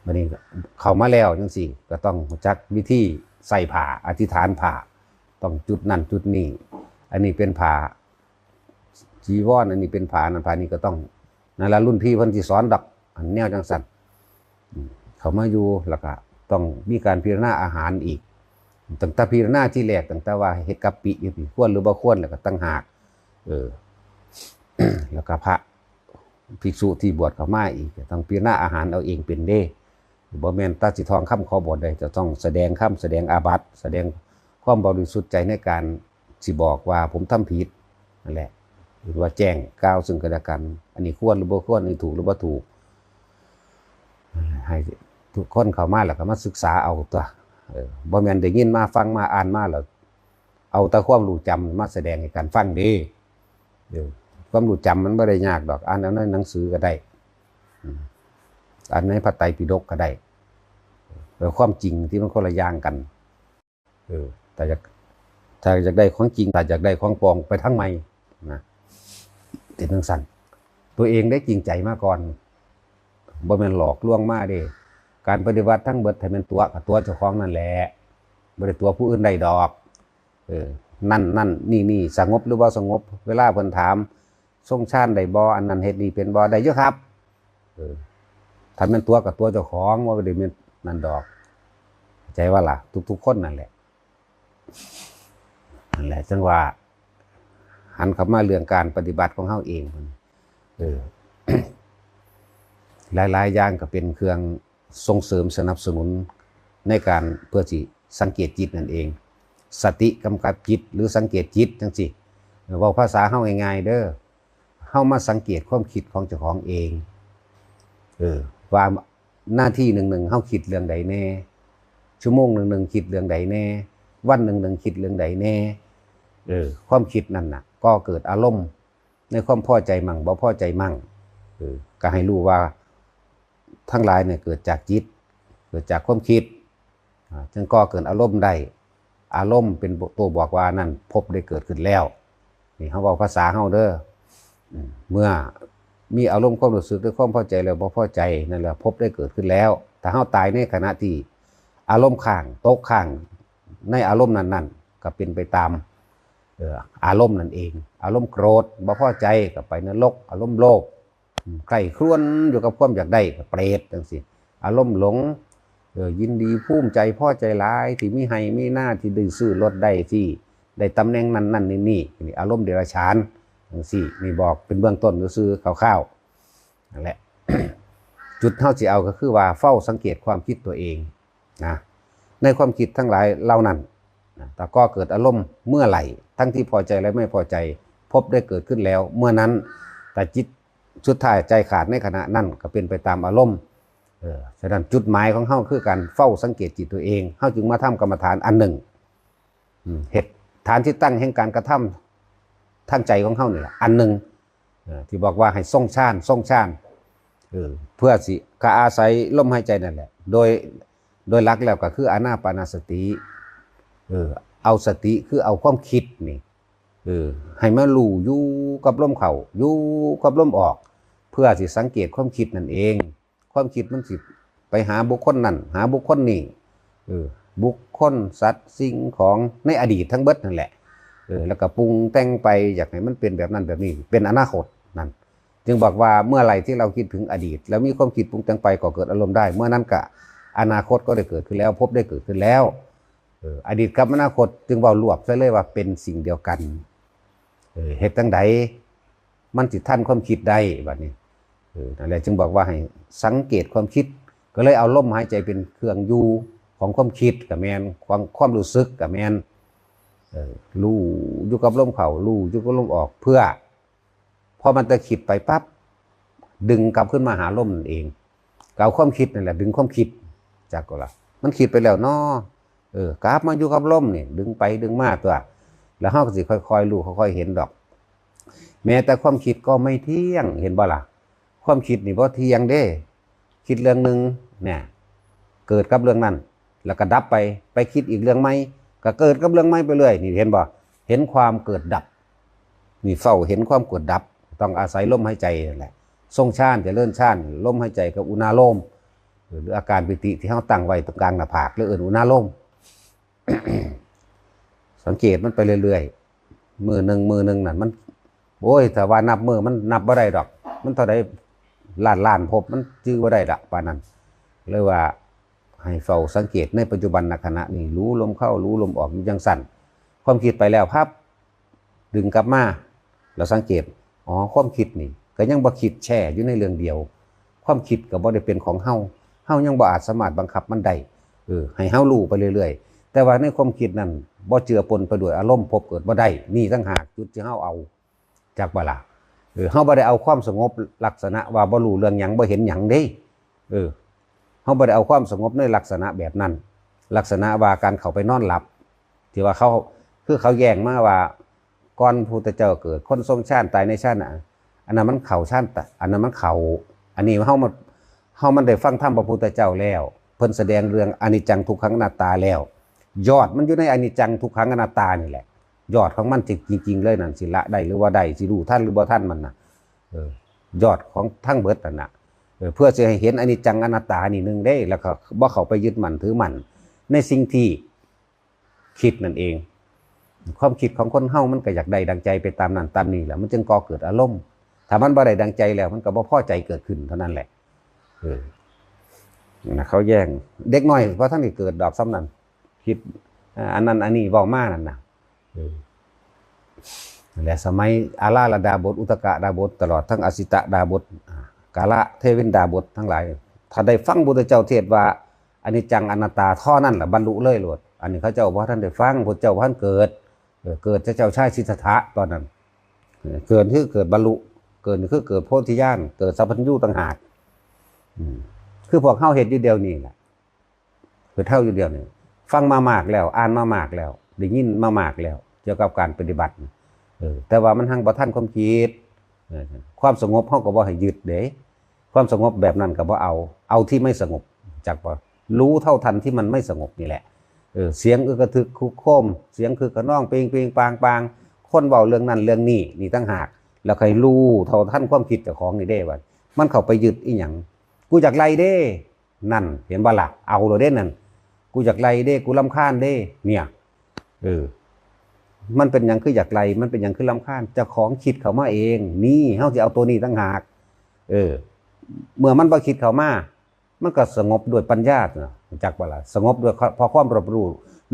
บัดนี้เข้ามาแล้วจั่งซี้ ก็ต้องรู้จักวิธีใส่ผ้า อธิษฐานผ้า ต้องจุดนั่นจุดนี้ อันนี้เป็นผ้าจีวร อันนี้เป็นผ้านั่นผ้านี้ ก็ต้อง นั่นล่ะ รุ่นพี่เพิ่นสิสอนดอก อันแนวจั่งซั้น อืม เข้ามาอยู่แล้วก็ต้องมีการพิจารณาอาหารอีก ตั้งแต่พิจารณาทีแรก ตั้งแต่ว่าเฮ็ดกะปิอยู่นี่ ควรหรือบ่ควร แล้วก็ต่างหาก เออ แล้วก็พระภิกษุที่บวชเข้ามาอีก ก็ต้องพิจารณาอาหารเอาเองเป็นเด้ บ่แม่นแต่สิท่องคำขอบวชได้ จะต้องแสดงคำ แสดงอาบัติ แสดงความบริสุทธิ์ใจในการสิบอกว่าผมทำผิด นั่นแหละ หรือว่าแจ้งกล่าวซึ่งกันและกัน อันนี้ควรหรือบ่ควร อันนี้ถูกหรือบ่ถูก ให้ทุกคนเข้ามาแล้วก็มาศึกษาเอาตั๊ว เออ บ่แม่นได้ยินมา ฟังมา อ่านมาแล้ว เอาแต่ความรู้จำมาแสดงให้กันฟังเด้ เออ ความรู้จำมันบ่ได้ยากดอก อ่านเอาในหนังสือก็ได้ อืม อ่านในพระไตรปิฎกก็ได้ แล้วความจริงที่มันคนละอย่างกัน เออ ถ้าอยาก ถ้าอยากได้ของจริง ถ้าอยากได้ของปลอม ไปทางใหม่นะ เป็นจั่งซั้น ตัวเองได้จริงใจมาก่อน บ่แม่นหลอกลวงมาเด้ การปฏิบัติทั้งเบิดให้แม่นตั๋วกับตั๋วเจ้าของนั่นแหละ บ่ได้ตั๋วผู้อื่นได้ดอก เออ นั่นนั่นนี่นี่ สงบหรือบ่สงบ เวลาเพิ่นถาม ทรงฌานได้บ่ อันนั้นเฮ็ดนี่เป็นบ่ ได้อยู่ครับ เออ ถ้าแม่นตั๋วกับตั๋วเจ้าของ บ่ได้แม่นนั่นดอก เข้าใจบ่ล่ะ ทุกๆ คนนั่นแหละ นั่นแหละ จั่งว่า หันเข้ามาเรื่องการปฏิบัติของเฮาเอง เออ หลายๆ อย่างก็เป็นเครื่องส่งเสริมสนับสนุนในการเพื่อสิสังเกตจิตนั่นเอง สติกำกับจิตหรือสังเกตจิตจั่งซี้ เว้าภาษาเฮาง่ายๆ เด้อ เฮามาสังเกตความคิดของเจ้าของเอง เออ ว่านาทีหนึ่งๆ เฮาคิดเรื่องใดแน่ ชั่วโมงหนึ่งๆ คิดเรื่องใดแน่ วันหนึ่งๆ คิดเรื่องใดแน่ เออ ความคิดนั่นน่ะ ก่อเกิดอารมณ์ในความพอใจมั่งบ่พอใจมั่ง เออ ก็ให้รู้ว่าทั้งหลายเนี่ยเกิดจากจิต เกิดจากความคิด อ่า จึงก่อเกิดอารมณ์ได้ อารมณ์เป็นตัวบอกว่านั่นภพได้เกิดขึ้นแล้ว นี่เฮาเว้าภาษาเฮาเด้อ อืม เมื่อมีอารมณ์ความรู้สึกด้วยความพอใจแล้วบ่พอใจ นั่นแหละภพได้เกิดขึ้นแล้ว ถ้าเฮาตายในขณะที่อารมณ์ค้าง ตกค้างในอารมณ์นั้นๆ ก็เป็นไปตาม เอ่อ อารมณ์นั่นเอง อารมณ์โกรธบ่พอใจก็ไปนรก อารมณ์โลภ อืม ใคร่ครวญอยู่กับความอยากได้ก็เปรตจังซี่ อารมณ์หลง เออ ยินดีภูมิใจพอใจหลายที่มีไฮ่มีนา ที่ได้ซื้อรถได้ ที่ได้ตำแหน่งนั่นนั่นนี่นี่ นี่อารมณ์เดรัจฉานจังซี่ นี่บอกเป็นเบื้องต้นซื่อๆ คร่าวๆ นั่นแหละ จุดเฮาสิเอาก็คือว่าเฝ้าสังเกตความคิดตัวเองนะ ในความคิดทั้งหลายเหล่านั้นนะ ถ้าก่อเกิดอารมณ์เมื่อไหร่ ทั้งที่พอใจและไม่พอใจ ภพได้เกิดขึ้นแล้ว เมื่อนั้น แต่จิตสุดท้ายใจขาดในขณะนั้นก็เป็นไปตามอารมณ์ เออ ฉะนั้นจุดหมายของเฮาคือการเฝ้าสังเกตจิตตัวเอง เฮาจึงมาทำกรรมฐานอันหนึ่ง อืม เหตุ ฐานที่ตั้งแห่งการกระทำทางใจของเฮานี่แหละ อันหนึ่ง เออ ที่บอกว่าให้ทรงฌาน ทรงฌาน เออ เพื่อสิ ก็อาศัยลมหายใจนั่นแหละ โดย โดยหลักแล้วก็คืออานาปานสติ เออ เอาสติคือเอาความคิดนี่ เออ ให้มารู้อยู่กับลมเข้า อยู่กับลมออก เพื่อสิสังเกตความคิดนั่นเอง ความคิดมันสิไปหาบุคคลนั่น หาบุคคลนี่ เออ บุคคล สัตว์ สิ่งของในอดีตทั้งเบิดนั่นแหละ เออ แล้วก็ปรุงแต่งไป อยากให้มันเป็นแบบนั้นแบบนี้ เป็นอนาคตนั่น จึงบอกว่าเมื่อไหร่ที่เราคิดถึงอดีต แล้วมีความคิดปรุงแต่งไป ก็เกิดอารมณ์ได้ เมื่อนั้นก็อนาคตก็ได้เกิดขึ้นแล้ว ภพได้เกิดขึ้นแล้ว เออ อดีตกับอนาคตจึงเว้ารวบใส่เลยว่าเป็นสิ่งเดียวกัน เออ เฮ็ดจั่งใดมันสิทันความคิดได้บัดนี้ เออ นั่นแหละจึงบอกว่าให้สังเกตความคิด ก็เลยเอาลมหายใจเป็นเครื่องอยู่ของความคิดก็แม่น ความ ความรู้สึกก็แม่น เออ รู้อยู่กับลมเข้า รู้อยู่กับลมออก เพื่อ พอมันจะคิดไปปั๊บ ดึงกลับขึ้นมาหาลมนั่นเอง ก็เอาความคิดนั่นแหละ ดึงความคิด จักก็ละ มันคิดไปแล้วเนาะ เออ กลับมาอยู่กับลมนี่ ดึงไปดึงมาตัว แล้วเฮาก็สิค่อยๆรู้ ค่อยๆเห็นดอก แม้แต่ความคิดก็ไม่เที่ยง เห็นบ่ล่ะ ความคิดนี่บ่เที่ยงเด้ คิดเรื่องหนึ่งเนี่ย เกิดกับเรื่องนั้น แล้วก็ดับไป ไปคิดอีกเรื่องใหม่ ก็เกิดกับเรื่องใหม่ไปเรื่อย นี่เห็นบ่ เห็นความเกิดดับ นี่เฝ้าเห็นความเกิดดับ ต้องอาศัยลมหายใจนั่นแหละ ทรงฌาน เจริญฌาน ลมหายใจกับอุณาโลม หรืออาการปีติที่เฮาตั้งไว้ตรงกลางหน้าผาก หรือเอิ้นอุณาโลม สังเกตมันไปเรื่อยๆ มื้อหนึ่งมื้อหนึ่งนั่นมัน โอ้ย ถ้าว่านับมื้อมันนับบ่ได้ดอก มันเท่าใดล้านล้านภพ มันจื่อบ่ได้ดอกปานนั้น เลยว่าให้เฝ้าสังเกตในปัจจุบันขณะนี้ รู้ลมเข้า รู้ลมออกอยู่จั่งซั่น ความคิดไปแล้วพับ ดึงกลับมา แล้วสังเกต อ๋อ ความคิดนี่ ก็ยังบ่คิดแช่อยู่ในเรื่องเดียว ความคิดก็บ่ได้เป็นของเฮา เฮายังบ่อาจสามารถบังคับมันได้ เออ ให้เฮารู้ไปเรื่อยๆ แต่ว่าในความคิดนั้นบ่เจือปนไปด้วยอารมณ์ ภพเกิดบ่ได้ นี่ต่างหากจุดที่เฮาเอา จักบ่ล่ะ เออ เฮาบ่ได้เอาความสงบลักษณะว่าบ่รู้เรื่องหยัง บ่เห็นหยังเด้ เออ เฮาบ่ได้เอาความสงบในลักษณะแบบนั้น ลักษณะว่าการเข้าไปนอนหลับ ที่ว่าเขา คือเขาแย้งมาว่า ก่อนพระพุทธเจ้าเกิด คนทรงฌานตายในฌานน่ะ อันนั้นมันเข้าฌานตะ อันนั้นมันเข้า อันนี้เฮามา เฮามันได้ฟังธรรมพระพุทธเจ้าแล้ว เพิ่นแสดงเรื่องอนิจจังทุกขังอนัตตาแล้ว ยอดมันอยู่ในอนิจจังทุกขังอนัตตานี่แหละ ยอดของมันจริงๆเลยนั่น สิละได้หรือว่าได้ สิรู้ทันหรือบ่ทันมันน่ะ เออ ยอดของทั้งเบิดนั่นน่ะ เออ เพื่อสิให้เห็นอนิจจังอนัตตานี่หนึ่งเด้ แล้วก็บ่เข้าไปยึดมั่นถือมั่นในสิ่งที่คิดนั่นเอง ความคิดของคนเฮามันก็อยากได้ดังใจไปตามนั้นตามนี้แหละ มันจึงก่อเกิดอารมณ์ ถ้ามันบ่ได้ดังใจแล้ว มันก็บ่พอใจเกิดขึ้นเท่านั้นแหละ เออ นะ เขาแย้ง เด็กน้อยบ่ทันได้เกิดดอกส่ำนั้น คิด อ่า อันนั้นอันนี้เว้ามานั่นน่ะ เออ นั่นแหละ สมัยอาราละดาบท อุทกดาบท ตลอดทั้งอสิตดาบท อ่า กาละเทวินดาบททั้งหลาย ถ้าได้ฟังพุทธเจ้าเทศน์ว่าอนิจจังอนัตตาเท่านั้นล่ะ บรรลุเลยโลด อันนี้เขาเจ้าบ่ทันได้ฟัง พุทธเจ้าบ่ทันเกิด เออ เกิดแต่เจ้าชายสิทธัตถะตอนนั้น เออ เกิดคือเกิดบรรลุ เกิดคือเกิดโพธิญาณ เกิดสัพพัญญูต่างหาก อืม คือพวกเฮาเฮ็ดอยู่เดี๋ยวนี้แหละ คือเท่าอยู่เดียวนี่ ฟังมามากแล้ว อ่านมามากแล้ว ได้ยินมามากแล้ว เกี่ยวกับการปฏิบัติ เออ แต่ว่ามันหังบ่ทันความคิด เออ ความสงบเฮาก็บ่ให้ยึดเด้ ความสงบแบบนั้นก็บ่เอา เอาที่ไม่สงบ จักบ่ รู้เท่าทันที่มันไม่สงบนี่แหละ เออ เสียงอึกกระทึกครึกโครม เสียงคึกคะนอง เปงเปงปางปาง คนเว้าเรื่องนั้นเรื่องนี้ นี่ต่างหาก แล้วใครรู้เท่าทันความคิดเจ้าของนี่เด้ ว่ามันเข้าไปยึดอีหยัง กูอยากไล่เด้ นั่น เห็นบ่ล่ะ เอาเลยเด้นั่น กูอยากไล่เด้ กูรำคาญเด้ เนี่ย เออ มันเป็นหยังคืออยากไล่ มันเป็นหยังคือรำคาญ เจ้าของคิดเข้ามาเอง นี่ เฮาสิเอาตัวนี้ต่างหาก เออ เมื่อมันบ่คิดเข้ามา มันก็สงบด้วยปัญญาเนาะ จักบ่ล่ะ สงบด้วยเพราะความรอบรู้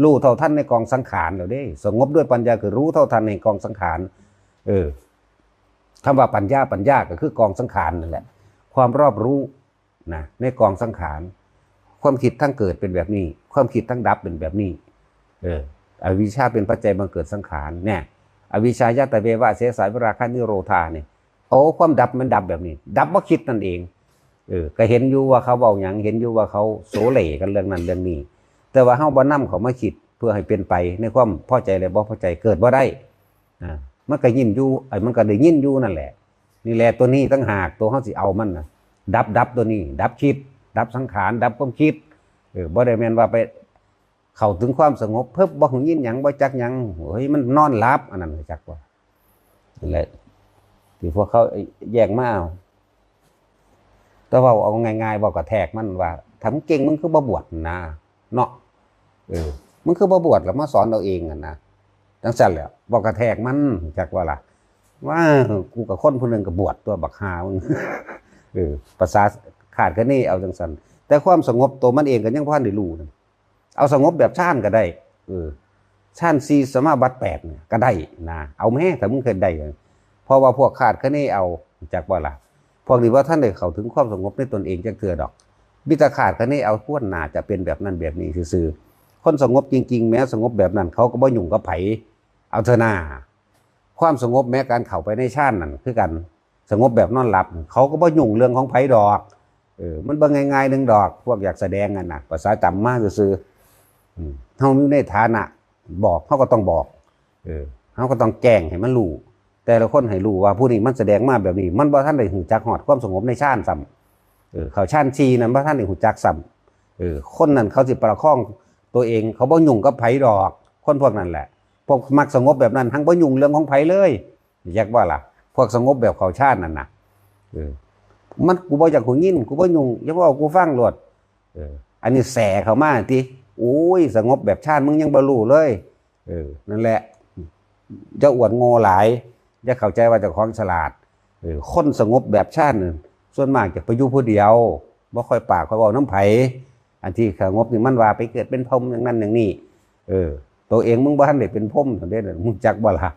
รู้เท่าทันในกองสังขารแล้วเด้ สงบด้วยปัญญาคือรู้เท่าทันในกองสังขาร เออ คำว่าปัญญา ปัญญาก็คือกองสังขารนั่นแหละ ความรอบรู้นะ ในกองสังขาร ความคิดทั้งเกิดเป็นแบบนี้ ความคิดทั้งดับเป็นแบบนี้ เออ อวิชชาเป็นปัจจัยบังเกิดสังขาร เนี่ย อวิชชายาตะเววะเสสาวิราคะนิโรธาเนี่ย โอ้ ความดับมันดับแบบนี้ ดับบ่คิดนั่นเอง เออ ก็เห็นอยู่ว่าเขาเว้าหยัง เห็นอยู่ว่าเขาโสเหล่กันเรื่องนั้นเรื่องนี้ แต่ว่าเฮาบ่นำเขามาคิดเพื่อให้เป็นไปในความพอใจและบ่พอใจ เกิดบ่ได้ อ่า มันก็ยินอยู่ ไอ้มันก็ได้ยินอยู่นั่นแหละ นี่แหละตัวนี้ต่างหาก ตัวเฮาสิเอามันนะ ดับ ดับตัวนี้ ดับคิด ดับสังขาร ดับความคิด เออ บ่ได้แม่นว่าไปเข้าถึงความสงบ เพิบ บ่ฮู้ยินหยัง บ่จักหยัง เฮ้ย มันนอนหลับ อันนั้นจักว่า นั่นแหละ ที่พวกเขาแยกมาเอา แต่เว้าเอาง่ายๆ เว้ากระแทกมันว่า ถ้ามึงเก่ง มึงคือบ่บวชนะ เนาะ เออ มึงคือบ่บวช แล้วมาสอนเอาเองหั่นนะ จังซั่นแหละ เว้ากระแทกมัน จักว่าล่ะ ว่า กูกับคนผู้หนึ่งก็บวชตัวบักฮามึง เออ ภาษาขาดคะเนเอาจังซั่น แต่ความสงบตัวมันเองก็ยังบ่ทันได้รู้นะ เอาสงบแบบฌานก็ได้ เออ ฌานสี่ สมาบัติแปดเนี่ยก็ได้นะ เอาแม่ ถ้ามึงเคยได้ เพราะว่าพวกขาดคะเนเอา จักว่าล่ะ พวกนี้ว่าท่านได้เข้าถึงความสงบในตนเองจักเทื่อดอก มีแต่ขาดคะเนเอา ควรน่าจะเป็นแบบนั้นแบบนี้ซื่อๆ คนสงบจริงๆ แม้สงบแบบนั้น เขาก็บ่ยุ่งกับไผ เอาเถอะนา ความสงบแม้การเข้าไปในฌานนั่นคือกัน สงบแบบนอนหลับ เขาก็บ่ยุ่งเรื่องของไผดอก เออ มันบ่ง่ายๆ หนึ่งดอก พวกอยากแสดงกันนะ ภาษาจำมาซื่อๆ อืม เฮาอยู่ในฐานะบอก เฮาก็ต้องบอก เออ เฮาก็ต้องแจ้งให้มันรู้ แต่ละคนให้รู้ว่าผู้นี้มันแสดงมาแบบนี้ มันบ่ทันได้ฮู้จักฮอดความสงบในฌานซ้ำ เออ เข้าฌานสี่นั่นบ่ทันได้ฮู้จักซ้ำ เออ คนนั้นเขาสิประคองตัวเอง เขาบ่ยุ่งกับไผดอก คนพวกนั้นแหละ พวกมักสงบแบบนั้น หังบ่ยุ่งเรื่องของไผเลย อยากว่าล่ะ พวกสงบแบบเข้าฌานนั่นน่ะ เออ มัน กูบ่อยากหูยิน กูบ่ยุ่ง อย่าเว้ากูฟังโลด เออ อันนี้แส่เข้ามาติ โอ้ย สงบแบบฌาน มึงยังบ่รู้เลย เออ นั่นแหละ อย่าอวดโง่หลาย อย่าเข้าใจว่าเจ้าของฉลาด เออ คนสงบแบบฌานน่ะ ส่วนมากจะไปอยู่ผู้เดียว บ่ค่อยปากค่อยเว้านำไผ อันที่สงบนี่มันว่าไปเกิดเป็นพรหมอย่างนั้นอย่างนี้ เออ ตัวเองมึงบ่ทันได้เป็นพรหมเด้ มึงจักบ่ล่ะ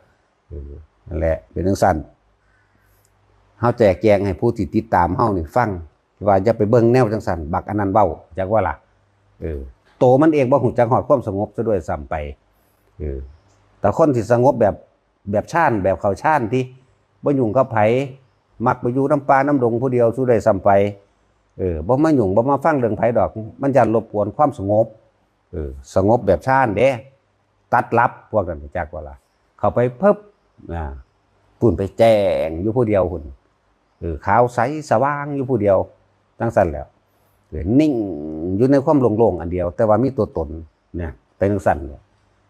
เออ นั่นแหละ เป็นจังซั่น เฮาแจกแจงให้ผู้ที่ติดตามเฮานี่ฟัง ว่าอย่าไปเบิ่งแนวจังซั่น บักอันนั้นเว้า จักว่าล่ะ เออ โตมันเองบ่ฮู้จักฮอดความสงบซะด้วยซ้ำไป เออ แต่คนที่สงบแบบ แบบฌาน แบบเข้าฌานที่บ่ยุ่งกับไผ มักไปอยู่นำป่านำดงผู้เดียวซะด้วยซ้ำไป เออ บ่มายุ่ง บ่มาฟังเรื่องไผดอก มันย่านรบกวนความสงบ เออ สงบแบบฌานเด้ ตัดหลับ พวกนั้นจักว่าล่ะ เข้าไปปึ๊บ อ่า พุ่นไปแจ้งอยู่ผู้เดียวพุ่น เออ ขาวใสสว่างอยู่ผู้เดียว จังซั่นแหละ เออ นิ่งอยู่ในความโล่งๆ อันเดียว แต่ว่ามีตัวตน เนี่ย เป็นจังซั่นเนี่ย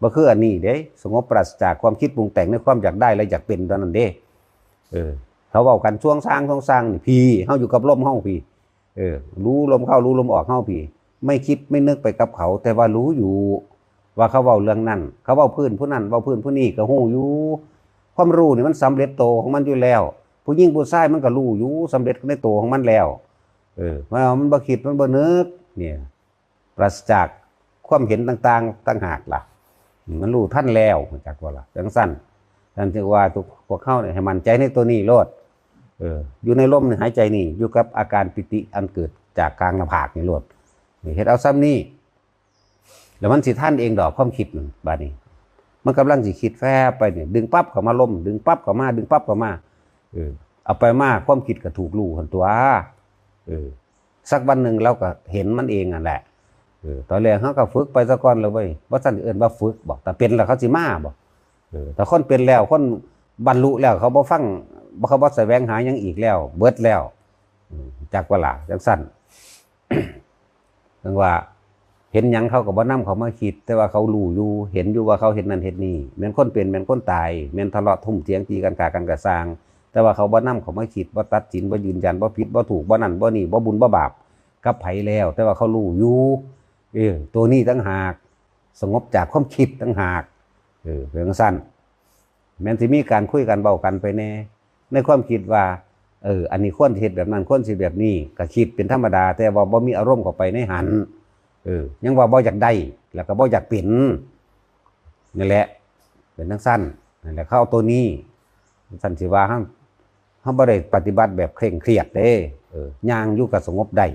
บ่คืออันนี้เด้ สงบปราศจากความคิดปรุงแต่งในความอยากได้และอยากเป็นเท่านั้นเด้ เออ เขาเว้ากันช่วงซางช่วงซางนี่ พี เฮาอยู่กับลมเฮาพี เออ รู้ลมเข้า รู้ลมออกเฮาพี ไม่คิดไม่นึกไปกับเขา แต่ว่ารู้อยู่ ว่าเขาเว้าเรื่องนั้น เขาเว้าพื้นผู้นั้น เว้าพื้นผู้นี้ก็ฮู้อยู่ ความรู้นี่มันสำเร็จโตของมันอยู่แล้ว ผู้หญิงผู้ชายมันก็รู้อยู่ สำเร็จในโตของมันแล้ว เออ มัน มันบ่คิด มันบ่นึก เนี่ย ปราศจากความเห็นต่างๆ ต่างหากล่ะ มันรู้ทันแล้ว จักว่าล่ะ จังซั่น นั่นจึงว่าทุก พวกเฮาเนี่ยให้มั่นใจในตัวนี้โลด เออ อยู่ในลมหายใจนี่ อยู่กับอาการปีติอันเกิดจากกลางหน้าผากนี่โลด เฮ็ดเอาซ่ำนี่ แล้วมันสิทันเองดอกความคิดนั่น บาดนี้ มันกำลังสิคิดแฟบไปนี่ ดึงปั๊บเข้ามาลม ดึงปั๊บเข้ามา ดึงปั๊บเข้ามา เออ เอาไปมาความคิดก็ถูกรู้หั่นตั๊ว เออ สักวันหนึ่งเราก็เห็นมันเองนั่นแหละ เออ ตอนแรกเฮาก็ฝึกไปซะก่อนล่ะเว้ย บ่ซั้นเอิ้นว่าฝึกบ่ แต่เป็นแล้วเขาสิมาบ่ เออ ถ้าคนเป็นแล้ว คนบรรลุแล้ว เขาบ่ฟัง บ่ เขาบ่แสวงหาหยังอีกแล้ว เบิดแล้ว อืม จักว่าล่ะ จังซั่น จังว่า เห็นหยังเขาก็บ่นำเข้ามาคิด แต่ว่าเขารู้อยู่ เห็นอยู่ว่าเขาเฮ็ดนั่นเฮ็ดนี่ แม่นคนเป็น แม่นคนตาย แม่นทะเลาะทุ่มเถียงตีกัน ฆ่ากันกะซ่าง แต่ว่าเขาบ่นำเข้ามาคิด บ่ตัดสิน บ่ยืนยัน บ่ผิด บ่ถูก บ่นั่น บ่นี่ บ่บุญ บ่บาป กับไผแล้ว แต่ว่าเขารู้อยู่ เออ ตัวนี้ต่างหาก สงบจากความคิดต่างหาก เออ เป็นจังซั่น แม่นสิมีการคุยกันเว้ากันไปแหน่ ในความคิดว่า เออ อันนี้ควรสิเฮ็ดแบบนั้น ควรสิแบบนี้ ก็คิดเป็นธรรมดา แต่ว่าบ่มีอารมณ์เข้าไปในหั้น เออ ยังว่าบ่อยากได้ แล้วก็บ่อยากเป็น นั่นแหละ เป็นจังซั่น นั่นแหละ เขาเอาตัวนี้ ซั่นสิว่าเฮา เฮาบ่ได้ปฏิบัติแบบเคร่งเครียดเด้ เออ ย่างอยู่ก็สงบได้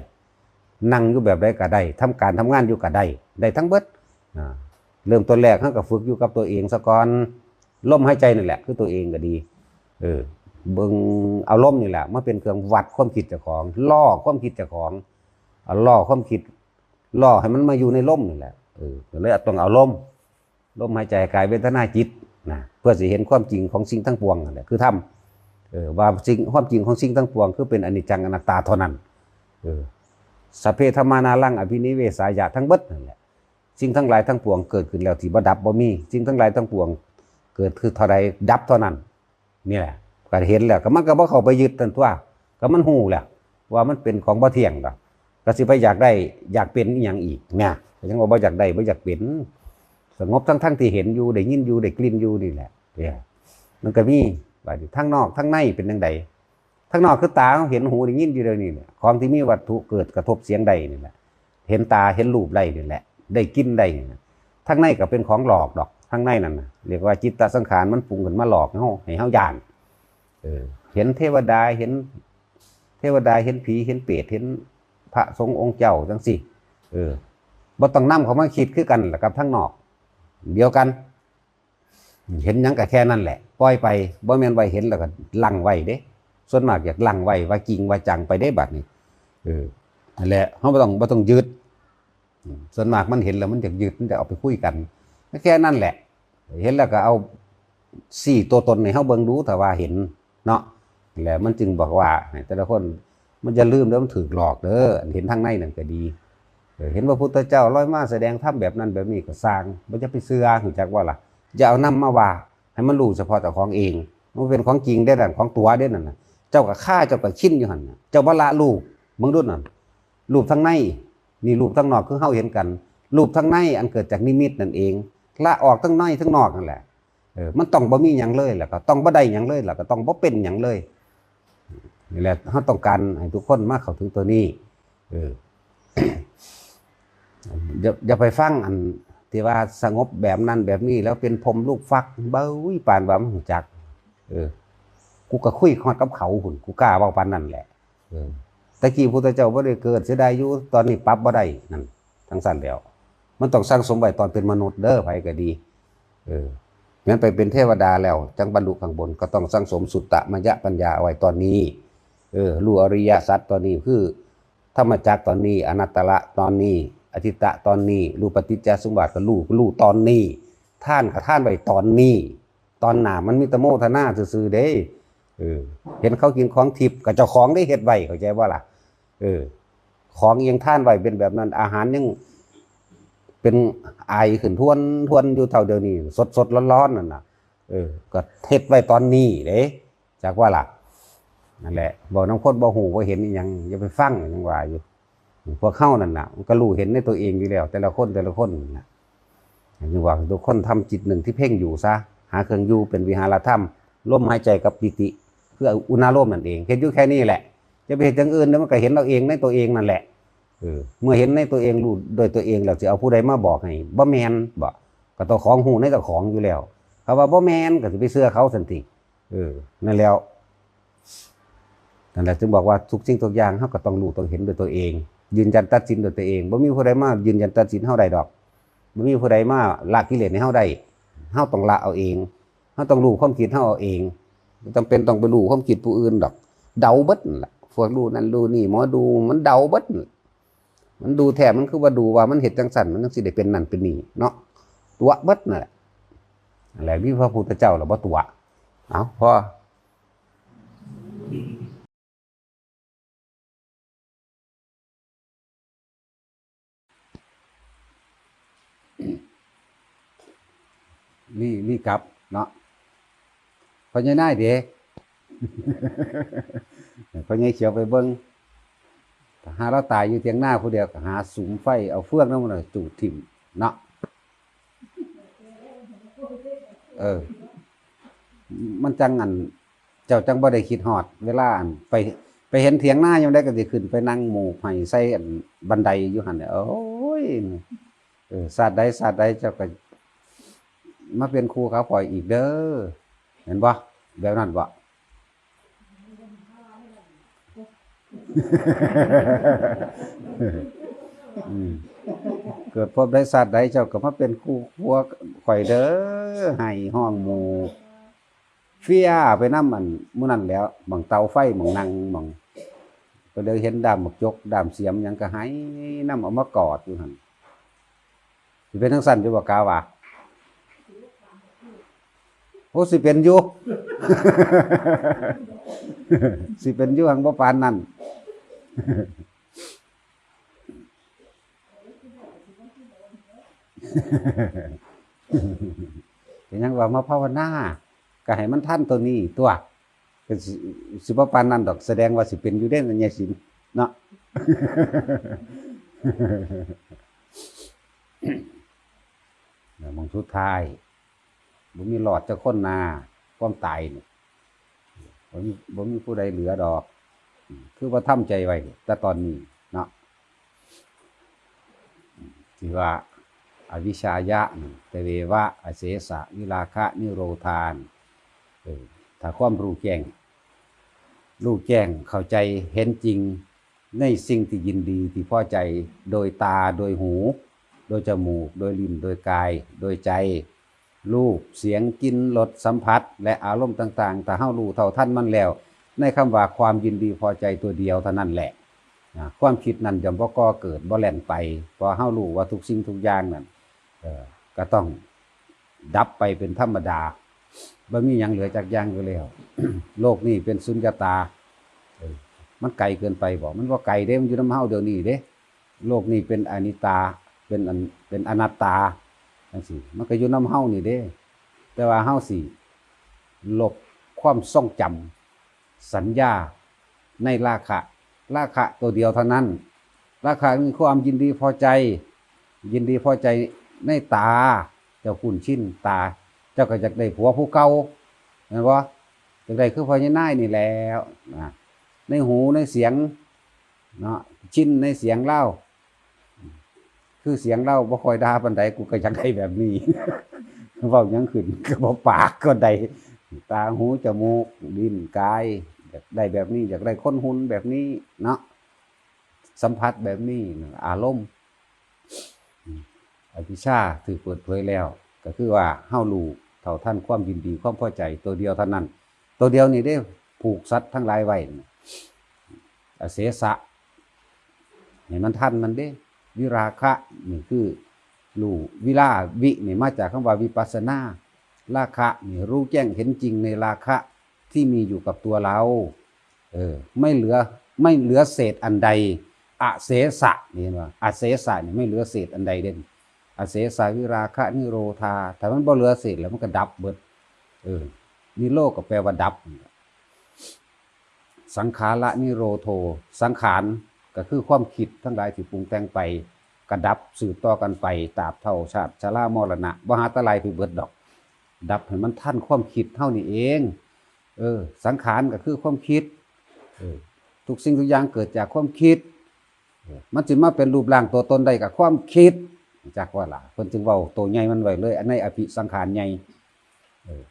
นั่งอยู่แบบใดก็ได้ ทำการทำงานอยู่ก็ได้ ได้ทั้งเบิด อ่า เริ่มต้นแรกเฮาก็ฝึกอยู่กับตัวเองซะก่อน ลมหายใจนั่นแหละ คือตัวเองก็ดี เออ เบิ่งเอาลมนี่แหละ มาเป็นเครื่องวัดความคิดเจ้าของ ล่อความคิดเจ้าของ เอาล่อความคิด ล่อให้มันมาอยู่ในลมนี่แหละ เออ ก็เลยต้องเอาลม ลมหายใจ กาย เวทนา จิต นะ เพื่อสิเห็นความจริงของสิ่งทั้งปวงนั่นแหละ คือธรรม เออ ว่าสิ่ง ความจริงของสิ่งทั้งปวง คือเป็นอนิจจังอนัตตาเท่านั้น เออ สัพเพธัมมานาลังอภินิเวสายะ ทั้งเบิดนั่นแหละ สิ่งทั้งหลายทั้งปวงเกิดขึ้นแล้วที่บ่ดับบ่มี สิ่งทั้งหลายทั้งปวงเกิดคือเท่าใดดับเท่านั้น นี่แหละ ก็เห็นแล้ว ก็มันก็บ่เข้าไปยึดนั่นตัว ก็มันฮู้แล้ว ว่ามันเป็นของบ่เที่ยงดอก ก็สิไปอยากได้ อยากเป็นอีหยังอีกเนี่ย ก็ยังว่าบ่อยากได้ บ่อยากเป็น สงบทั้งๆที่เห็นอยู่ ได้ยินอยู่ ได้กลิ่นอยู่นี่แหละ เนี่ย มันก็มี บาดนี้ทางนอกทางในเป็นจั่งใด ทางนอกคือตาเฮาเห็น หูได้ยินอยู่เดี๋ยวนี้เนี่ย ของที่มีวัตถุเกิดกระทบเสียงได้นี่แหละ เห็นตาเห็นรูปได้นี่แหละ ได้กลิ่นได้นี่แหละ ทางในก็เป็นของหลอกดอก ทางในนั่นน่ะ เรียกว่าจิตตสังขารมันปรุงขึ้นมาหลอกเฮา ให้เฮาย้าน เออ เห็นเทวดา เห็นเทวดา เห็นผี เห็นเปรต เห็นพระสงฆ์องค์เจ้าจั่งซี้ เออ บ่ต้องนำเข้ามาคิดคือกันล่ะกับทางนอก เดียวกัน เห็นหยังก็แค่นั้นแหละ ปล่อยไป บ่แม่นว่าเห็นแล้วก็ลังไว้เด้ ส่วนมากอยากลังไว้ ว่าจริงว่าจังไปเด้บัดนี้ เออ นั่นแหละ เฮาบ่ต้อง บ่ต้องยึด อืม ส่วนมากมันเห็นแล้วมันอยากยึด มันจะเอาไปคุยกัน แค่นั้นแหละ เห็นแล้วก็เอา ซี้ตัวตนให้เฮาเบิ่งดู ถ้าว่าเห็นเนาะ แล้วมันจึงบอกว่าให้แต่ละคน มันอย่าลืมเด้อ มันถูกหลอกเด้อ อันเห็นทางในนั่นก็ดี เออ เห็นพระพุทธเจ้าลอยมาแสดงธรรมแบบนั้นแบบนี้ก็ซ่าง บ่จะไปเชื่อ รู้จักว่าล่ะ อย่าเอานำมาว่า ให้มันรู้เฉพาะเจ้าของเอง มันเป็นของจริงเด้นั่น ของตัวเด้นั่นน่ะ เจ้าก็คา เจ้าก็ชินอยู่หั่นน่ะ เจ้าบ่ละรูป เบิ่งดูนั่น รูปทางใน นี่รูปทางนอกคือเฮาเห็นกัน รูปทางในอันเกิดจากนิมิตนั่นเอง ละออกทั้งในทั้งนอกนั่นแหละ เออ มันต้องบ่มีหยังเลย แล้วก็ต้องบ่ได้หยังเลย แล้วก็ต้องบ่เป็นหยังเลย นี่แหละ เฮาต้องการให้ทุกคนมาเข้าถึงตัวนี้ เออ อย่า อย่าไปฟังอันที่ว่าสงบแบบนั้นแบบนี้ แล้วเป็นพรหมลูกฟัก เบ้ย ปานว่ามันรู้จัก เออ กูก็คุยฮอดกับเขาพุ้น กูกล้าเว้าปานนั้นแหละ เออ แต่กี้พุทธเจ้าบ่ได้เกิด เสียดายอยู่ ตอนนี้ปรับบ่ได้ นั่น จั่งซั่นแล้ว มันต้องสั่งสมไว้ตอนเป็นมนุษย์เด้อ ไผก็ดี เออ แม้นไปเป็นเทวดาแล้ว จั่งบรรลุข้างบน ก็ต้องสั่งสมสุตตมยปัญญาเอาไว้ตอนนี้ เออ รู้อริยสัจตอนนี้ คือธรรมจักรตอนนี้ อนัตตละตอนนี้ อธิตตะตอนนี้ รู้ปฏิจจสมุปบาทก็รู้ รู้ตอนนี้ ทานก็ทานไว้ตอนนี้ ตอนหน้ามันมีแต่โมทนาซื่อๆเด้ เออ เห็นเขากินของทิพย์ก็เจ้าของได้เฮ็ดไว้ เข้าใจบ่ล่ะ เออ ของยังทานไว้เป็นแบบนั้น อาหารยังเป็นไอขึ้นทวนๆอยู่เท่าเดี๋ยวนี้ สดๆร้อนๆนั่นน่ะ เออ ก็เฮ็ดไว้ตอนนี้เด้ จักว่าล่ะ นั่นแหละ เว้านำคนบ่ฮู้บ่เห็นอีหยัง อย่าไปฟัง ยังว่าอยู่ พวกเฮานั่นน่ะ มันก็รู้เห็นในตัวเองอยู่แล้ว แต่ละคนแต่ละคนน่ะ ยังว่าทุกคนทำจิตหนึ่งที่เพ่งอยู่ซะ หาเครื่องอยู่เป็นวิหารธรรม ลมหายใจกับปีติ คืออุณาโลมนั่นเอง เฮ็ดอยู่แค่นี้แหละ จะไปเฮ็ดอย่างอื่น เดี๋ยวมันก็เห็นเอาเองในตัวเองนั่นแหละ เออ เมื่อเห็นในตัวเอง รู้โดยตัวเองแล้ว สิเอาผู้ใดมาบอกให้ บ่แม่น บ่ ก็เจ้าของฮู้ในเจ้าของอยู่แล้ว เขาว่าบ่แม่น ก็สิไปเชื่อเขาซั่นติ เออ นั่นแล้ว นั่นแหละ จึงบอกว่าทุกสิ่งทุกอย่างเฮาก็ต้องรู้ต้องเห็นด้วยตัวเอง ยืนยันตัดสินด้วยตัวเอง บ่มีผู้ใดมายืนยันตัดสินเฮาได้ดอก บ่มีผู้ใดมาละกิเลสให้เฮาได้ เฮาต้องละเอาเอง เฮาต้องรู้ความคิดเฮาเอาเอง บ่จำเป็นต้องไปรู้ความคิดผู้อื่นดอก เดาเบิดนั่นแหละ พวกรู้นั่นรู้นี่ หมอดูมันเดาเบิดนั่นแหละ มันดูแท้ มันคือว่าดูว่ามันเฮ็ดจั่งซั่น มันจั่งสิได้เป็นนั่นเป็นนี่เนาะ ตั๋วเบิดนั่นแหละ อะไร มีพระพุทธเจ้าแล้วบ่ตั๋ว เอ้า พอ นี่ นี่กลับเนาะ พ่อใหญ่นายเด้ พ่อใหญ่เขียวไปเบิ่ง ถ้าหาเราตายอยู่เถียงนาผู้เดียว ก็หาสุมไฟ เอาเฟืองนำมันน่ะจูดถิ่มเนาะ เออ มันจั่งอัน เจ้าจั่งบ่ได้คิดฮอด เวลาอันไป ไปเห็นเถียงนายามใดก็สิขึ้นไปนั่งหมู่ไห้ใส่อันบันไดอยู่หั่นแหละ โอ้ย เออ ชาติใดชาติใดเจ้าก็มาเป็นครูเขาข้อยอีกเด้อ เห็นบ่ แบบนั้นบ่ อืม เกิดพบใดชาติใดเจ้าก็มาเป็นครูครัวข้อยเด้อ ไห้ฮ้องหมู่ เฟียไปนำอันหมู่นั้นแหล้ว หม่องเตาไฟ หม่องนั่ง หม่อง ก็เลยเห็นด้ามบักจก ด้ามเสียมหยังก็ไห้นำ เอามากอดอยู่หั่น สิเป็นจั่งซั้นอยู่บ่ กาว่า โอ้ สิเป็นอยู่ สิเป็นอยู่ หังบ่ปานนั้น เป็นหยังว่ามาภาวนา ก็ให้มันทันตัวนี้ตั๊ว ก็สิ สิบ่ปานนั้นดอก แสดงว่าสิเป็นอยู่เด้ ยายสินเนาะ แล้วหม่องสุดท้าย บ่มีรอดจักคนนา ความตายนี่ บ่มี บ่มีผู้ใดเหลือดอก คือว่าทำใจไว้ แต่ตอนนี้เนาะ ที่ว่า อวิชชายะนี่ ตเววะ อเสสะ วิราคะ นิโรธา เออ ถ้าความรู้แจ้ง รู้แจ้ง เข้าใจ เห็นจริง ในสิ่งที่ยินดี ที่พอใจ โดยตา โดยหู โดยจมูก โดยลิ้น โดยกาย โดยใจ รูป เสียง กลิ่น รส สัมผัส และอารมณ์ต่างๆ ถ้าเฮารู้เท่าทันมันแล้ว ในคำว่าความยินดีพอใจตัวเดียวเท่านั้นแหละ อ่า ความคิดนั้นย่อมบ่ก่อเกิด บ่แล่นไป เพราะเฮารู้ว่าทุกสิ่งทุกอย่างนั้น เอ่อ ก็ต้องดับไปเป็นธรรมดา บ่มีหยังเหลือจักอย่างอยู่แล้ว โลกนี้เป็นสุญญตา เออ มันไกลเกินไปบ่ มันบ่ไกลเด้ มันอยู่นำเฮาเดี๋ยวนี้เด้ โลกนี้เป็นอนิจจา เป็นอัน เป็นอนัตตา จั่งซี้ มันก็อยู่นำเฮานี่เด้ แต่ว่าเฮาสิลบความทรงจำ สัญญาในราคะ ราคะตัวเดียวเท่านั้น ราคะคือความยินดีพอใจ ยินดีพอใจในตา เจ้าคุ้นชินตา เจ้าก็อยากได้ผัวผู้เก่า แม่นบ่ อยากได้คือพ่อใหญ่นายนี่แหล้ว นะ ในหูในเสียง เนาะ ชินในเสียงลาว คือเสียงลาวบ่ค่อยด่าปานใด กูก็อยากได้แบบนี้ เว้าหยังขึ้นก็บ่ปากก็ได้ ตา หู จมูก ลิ้น กาย อยากได้แบบนี้ อยากได้คนหุ่นแบบนี้เนาะ สัมผัสแบบนี้ อารมณ์ อวิชชาถูกเปิดเผยแล้ว ก็คือว่าเฮารู้เท่าทันความยินดีความพอใจตัวเดียวเท่านั้น ตัวเดียวนี่เด้ ผูกสัตว์ทั้งหลายไว้ อเสสะ ให้มันทันมันเด้ วิราคะ นี่คือรู้ วิรา วิ นี่มาจากคำว่าวิปัสสนา ราคะ นี่รู้แจ้งเห็นจริงในราคะที่มีอยู่กับตัวเรา เออ ไม่เหลือ ไม่เหลือเศษอันใด อเสสะ นี่เห็นบ่ อเสสะ นี่ไม่เหลือเศษอันใดเด่น อเสสะ วิราคะ นิโรธา ถ้ามันบ่เหลือเศษแล้วมันก็ดับเบิด เออ นิโรธก็แปลว่าดับ สังขาระนิโรโธ สังขารก็คือความคิดทั้งหลายที่ปรุงแต่งไป ก็ดับสืบต่อกันไป ตราบเท่าชาติชรามรณะ บ่หาแต่ไล่ไปเบิดดอก ดับให้มันทันความคิดเฮานี่เอง เออ สังขารก็คือความคิด เออ ทุกสิ่งทุกอย่างเกิดจากความคิด เออ มันสิมาเป็นรูปร่างตัวตนได้กับความคิด จักว่าล่ะ เพิ่นจึงเว้าตัวใหญ่มันไว้เลย อันในอภิสังขารใหญ่ เออ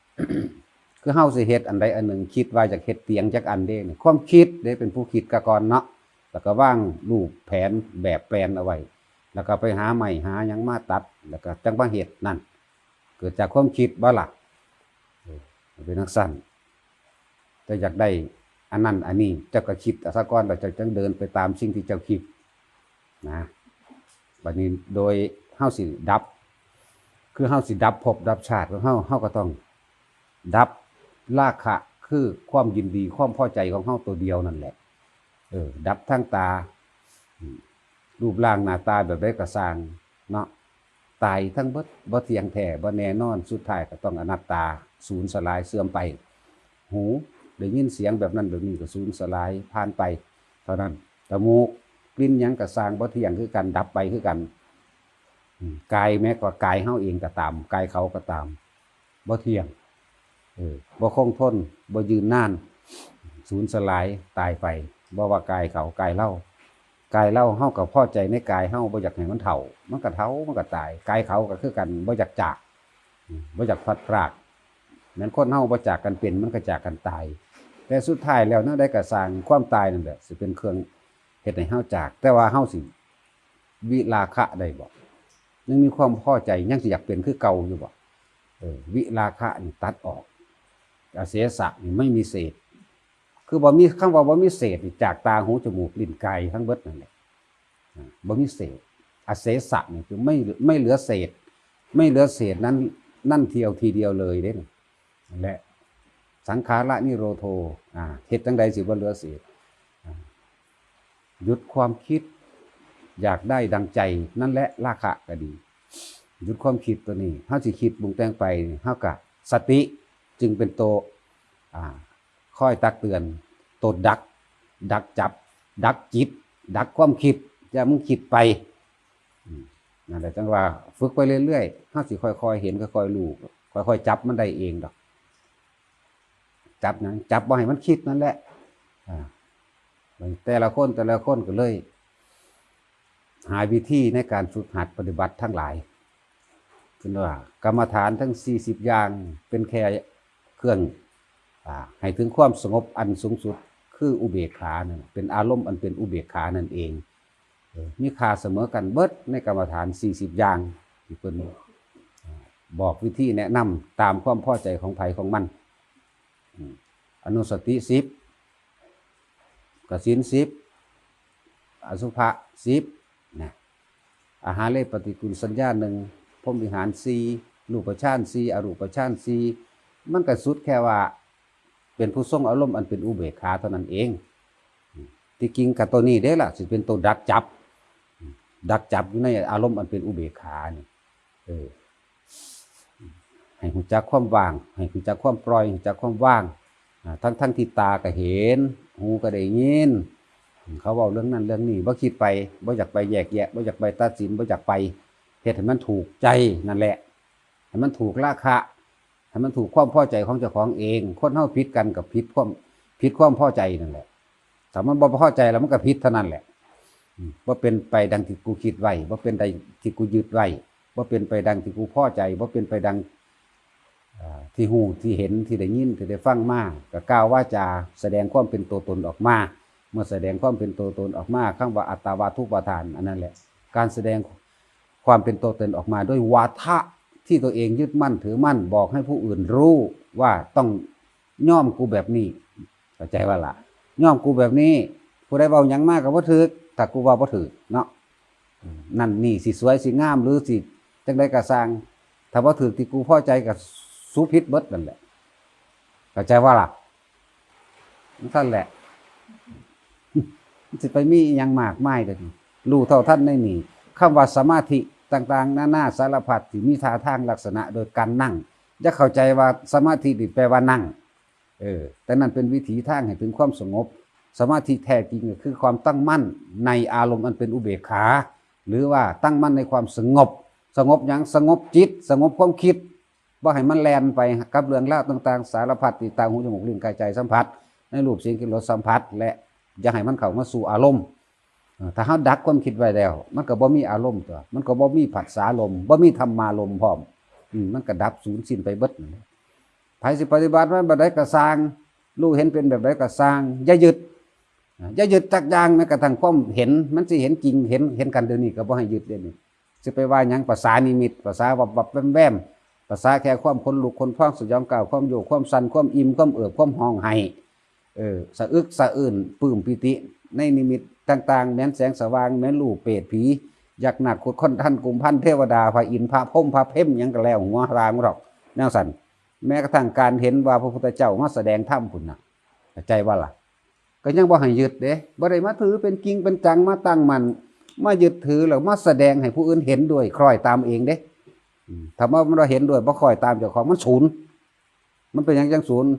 คือเฮาสิเฮ็ดอันใดอันหนึ่ง คิดว่าอยากเฮ็ดเตียงจักอันเด้นี่ ความคิดเด้เป็นผู้คิดกะก่อนเนาะ แล้วก็วางรูปแผนแบบแปลนเอาไว้ แล้วก็ไปหาไม้หาหยังมาตัด แล้วก็จั่งมาเฮ็ดนั่น เกิดจากความคิดบ่ล่ะ เออ เป็นจั่งซั้น เจ้าอยากได้อันนั้นอันนี้ เจ้าก็คิดเอาซะก่อน แล้วเจ้าจั่งเดินไปตามสิ่งที่เจ้าคิด นะ บัดนี้โดยเฮาสิดับ คือเฮาสิดับภพดับชาติของเฮา เฮาก็ต้องดับราคะ คือความยินดีความพอใจของเฮาตัวเดียวนั่นแหละ เออ ดับทางตา อืม รูปร่างหน้าตาแบบใดก็ซ่างเนาะ ตายทั้งเบิด บ่เที่ยงแท้ บ่แน่นอน สุดท้ายก็ต้องอนัตตา สูญสลายเสื่อมไป หูได้ยินเสียงแบบนั้นแบบนี้ก็สูญสลายผ่านไป เท่านั้น จมูก กลิ่นหยังก็ซ่าง บ่เที่ยงคือกัน ดับไปคือกัน อืม กายแม้ก็กายเฮาเองก็ตาม กายเขาก็ตาม บ่เที่ยง เออ บ่คงทน บ่ยืนนาน สูญสลาย ตายไป บ่ว่ากายเขา กายเฮา กายเฮา เฮาก็พอใจในกายเฮา บ่อยากให้มันเฒ่า มันก็เฒ่า มันก็ตาย กายเขาก็คือกัน บ่อยากจาก อืม บ่อยากพลัดพราก แม่นคนเฮาบ่จากกันเป็น มันก็จากกันตาย แต่สุดท้ายแล้วแนวใดก็ซ่าง ความตายนั่นแหละสิเป็นเครื่องเฮ็ดให้เฮาจาก แต่ว่าเฮาสิวิราคะได้บ่ ยังมีความพอใจ ยังสิอยากเป็นคือเก่าอยู่บ่ เออ วิราคะนี่ตัดออก อเสสะนี่ไม่มีเศษ คือบ่มี คำว่าบ่มีเศษนี่ จากตา หู จมูก ลิ้น กาย ทั้งเบิดนั่นแหละ อ่า บ่มีเศษ อเสสะนี่คือไม่ ไม่เหลือเศษ ไม่เหลือเศษนั้น นั่นเดียวทีเดียวเลยเด้ นั่นแหละ สังขาระนิโรโธ อ่า เฮ็ดจั่งใดสิบ่เหลือเศษ อ่า หยุดความคิด อยากได้ดังใจ นั่นแหละราคะก็ดี หยุดความคิดตัวนี้ เฮาสิคิดปรุงแต่งไป เฮาก็ สติจึงเป็นตัว อ่า คอยตักเตือน ตัวดัก ดักจับ ดักจิต ดักความคิด อย่ามึงคิดไป อืม นั่นแหละจั่งว่าฝึกไปเรื่อยๆ เฮาสิค่อยๆ เห็น ค่อยๆ รู้ ค่อยๆ จับมันได้เองดอก จับหยัง จับบ่ให้มันคิดนั่นแหละ อ่า แต่ละคน แต่ละคนก็เลย หาวิธีในการฝึกหัดปฏิบัติทั้งหลาย คือว่ากรรมฐานทั้งสี่สิบอย่างเป็นแค่เครื่อง อ่า ให้ถึงความสงบอันสูงสุด คืออุเบกขานั่น เป็นอารมณ์อันเป็นอุเบกขานั่นเอง เออ มีค่าเสมอกันเบิดในกรรมฐานสี่สิบอย่าง ที่เพิ่น อ่า บอกวิธีแนะนำตามความพอใจของไผของมัน อืม อนุสติสิบ กสิณสิบ อสุภะสิบ นะ อาหาเรปฏิกูลสัญญาหนึ่ง พรหมวิหารสี่ รูปฌานสี่ อรูปฌานสี่ มันก็สุดแค่ว่า เป็นผู้ทรงอารมณ์อันเป็นอุเบกขาเท่านั้นเอง ที่จริงกับตัวนี้เด้ล่ะ สิเป็นตัวดักจับ ดักจับอยู่ในอารมณ์อันเป็นอุเบกขานี่ เออ ให้รู้จักความว่าง ให้รู้จักความปล่อย รู้จักความว่าง อ่า ทั้งๆ ที่ตาก็เห็น หูก็ได้ยิน เขาเว้าเรื่องนั้นเรื่องนี้ บ่คิดไป บ่อยากไปแยกแยะ บ่อยากไปตัดสิน บ่อยากไปเฮ็ดให้มันถูกใจนั่นแหละ ให้มันถูกราคะ ให้มันถูกความพอใจของเจ้าของเอง คนเฮาผิดกันกับผิดความ ผิดความพอใจนั่นแหละ ถ้ามันบ่พอใจแล้วมันก็ผิดเท่านั้นแหละ อืม บ่เป็นไปดังที่กูคิดไว้ บ่เป็นไปที่กูยึดไว้ บ่เป็นไปดังที่กูพอใจ บ่เป็นไปดัง อ่า ที่ฮู้ ที่เห็น ที่ได้ยิน ที่ได้ฟังมา ก็กล่าววาจาแสดงความเป็นตัวตนออกมา เมื่อแสดงความเป็นตัวตนออกมา คำว่าอัตตาวาทุปาทาน อันนั้นแหละ การแสดงความเป็นตัวตนออกมาด้วยวาทะที่ตัวเองยึดมั่นถือมั่น บอกให้ผู้อื่นรู้ว่าต้องยอมกูแบบนี้ เข้าใจว่าล่ะ ยอมกูแบบนี้ ผู้ใดเว้าหยังมาก็บ่ถืก ถ้ากูเว้าบ่ถืกเนาะ นั่นนี่สิสวยสิงามหรือสิจั่งใดก็ซ่าง ถ้าบ่ถืกที่กูพอใจก็สูผิดเบิดนั่นแหละ เข้าใจว่าล่ะ นั่นแหละ มันสิไปมีอิหยังมากมายเด้อ รู้เท่าทันในนี่ คำว่าสมาธิต่างๆ นานาสารพัดที่มีท่าทางลักษณะโดยการนั่ง อย่าเข้าใจว่าสมาธินี่แปลว่านั่ง เออ แต่นั่นเป็นวิถีทางให้ถึงความสงบ สมาธิแท้จริงก็คือความตั้งมั่นในอารมณ์อันเป็นอุเบกขา หรือว่าตั้งมั่นในความสงบ สงบหยัง สงบจิต สงบความคิด บ่ให้มันแล่นไปกับเรื่องราวต่างๆ สารพัดที่ตา หู จมูก ลิ้น กาย ใจสัมผัส ในรูป เสียง กลิ่น รส สัมผัส และอย่าให้มันเข้ามาสู่อารมณ์ เออ ถ้าเฮาดักความคิดไว้แล้ว มันก็บ่มีอารมณ์ตัว มันก็บ่มีผัสสารมณ์ บ่มีธรรมารมณ์พร้อม อืม มันก็ดับสูญสิ้นไปเบิดนั่นแหละ ไผสิปฏิบัติมาแบบใดก็ซ่าง รู้เห็นเป็นแบบใดก็ซ่าง อย่ายึด อ่า อย่ายึดจักอย่าง แม้กระทั่งความเห็น มันสิเห็นจริง เห็น เห็นกันเดี๋ยวนี้ก็บ่ให้ยึดเดี๋ยวนี้ สิไปว่าหยัง ภาษานิมิต ภาษาวับวับแวมแวม ภาษาแค่ความขนลุกขนพอง สยองกล้าว ความโยก ความสั่น ความอิ่ม ความเอิบ ความฮ้องไห้ เออ สะอึกสะอื้น ปลื้มปีติ ในนิมิตต่างๆ แม้นแสงสว่าง แม้นรูปเปรตผี ยักษ์นาคขุดค้นทันกุมพันเทวดาพระอินทร์พระพรหมพระเพมหยังก็แล้วหัวรางหรอก แนวสั่น แม้กระทั่งการเห็นว่าพระพุทธเจ้ามาแสดงธรรมพุ้นน่ะ เข้าใจว่าล่ะ ก็ยังบ่ให้ยึดเด้ บ่ได้มาถือเป็นจริงเป็นจัง มาตั้งมั่น มายึดถือแล้วมาแสดงให้ผู้อื่นเห็นด้วยคล้อยตามเองเด้ อืม ถ้าว่ามันบ่เห็นด้วยบ่คล้อยตามเจ้าของ มันศูนย์ มันเป็นหยังจังศูนย์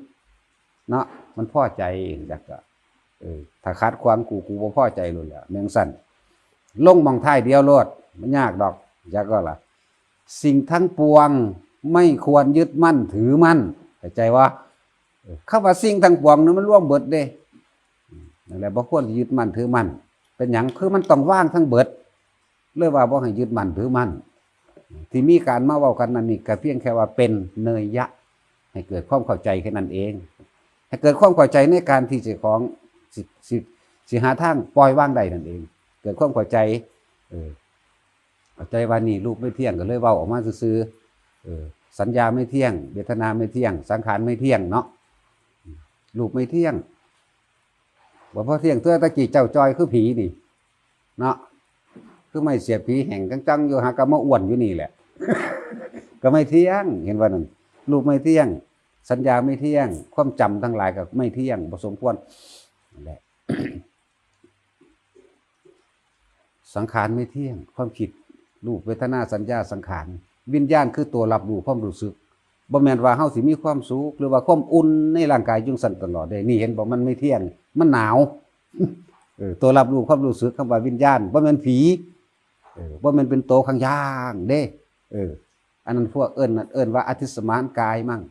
เนาะ มันพอใจเองจักก็ เออ ถ้าขัดขวางกู กูบ่พอใจโลดแหละ แม่นจั่งซั้น ลงหม่องท้ายเดียวโลด บ่ยากดอก จักก็ล่ะ สิ่งทั้งปวงไม่ควรยึดมั่นถือมั่น เข้าใจบ่ เออ คำว่าสิ่งทั้งปวงนี่มันรวมเบิดเด้ อืม นั่นแหละ บ่ควรสิยึดมั่นถือมั่น เป็นหยัง คือมันต้องวางทั้งเบิด เลยว่าบ่ให้ยึดมั่นถือมั่น ที่มีการมาเว้ากันนั่นนี่ก็เพียงแค่ว่าเป็นนัยยะ ให้เกิดความเข้าใจแค่นั้นเอง ให้เกิดความเข้าใจในการที่สิของ สิ สิ สิหาทางปล่อยวางได้นั่นเอง เกิดความเข้าใจ เออ เข้าใจว่านี่รูปไม่เที่ยง ก็เลยเว้าออกมาซื่อๆ เออ สัญญาไม่เที่ยง เวทนาไม่เที่ยง สังขารไม่เที่ยงเนาะ รูปไม่เที่ยง บ่พอเที่ยง ตัวตะกี้เจ้าจอยคือผีนี่ เนาะ คือไม้เสียบผีแห้งจังๆ อยู่ หากะมาอ้วนอยู่นี่แหละ ก็ไม่เที่ยง เห็นว่านั่น รูปไม่เที่ยง สัญญาไม่เที่ยง ความจำทั้งหลายก็ไม่เที่ยง บ่สมควร นั่นแหละ สังขารไม่เที่ยง ความคิด รูป เวทนา สัญญา สังขาร วิญญาณคือตัวรับรู้ความรู้สึก บ่แม่นว่าเฮาสิมีความสุข หรือว่าความอุ่นในร่างกายจั่งซั้นตลอดเด้ นี่เห็นบ่ มันไม่เที่ยง มันหนาว เออ ตัวรับรู้ความรู้สึก คำว่าวิญญาณ บ่แม่นผี เออ บ่แม่นเป็นโตข้างย่างเด้ เออ อันนั้นพวกเอิ้น เอิ้นว่าอธิสมานกายมั่ง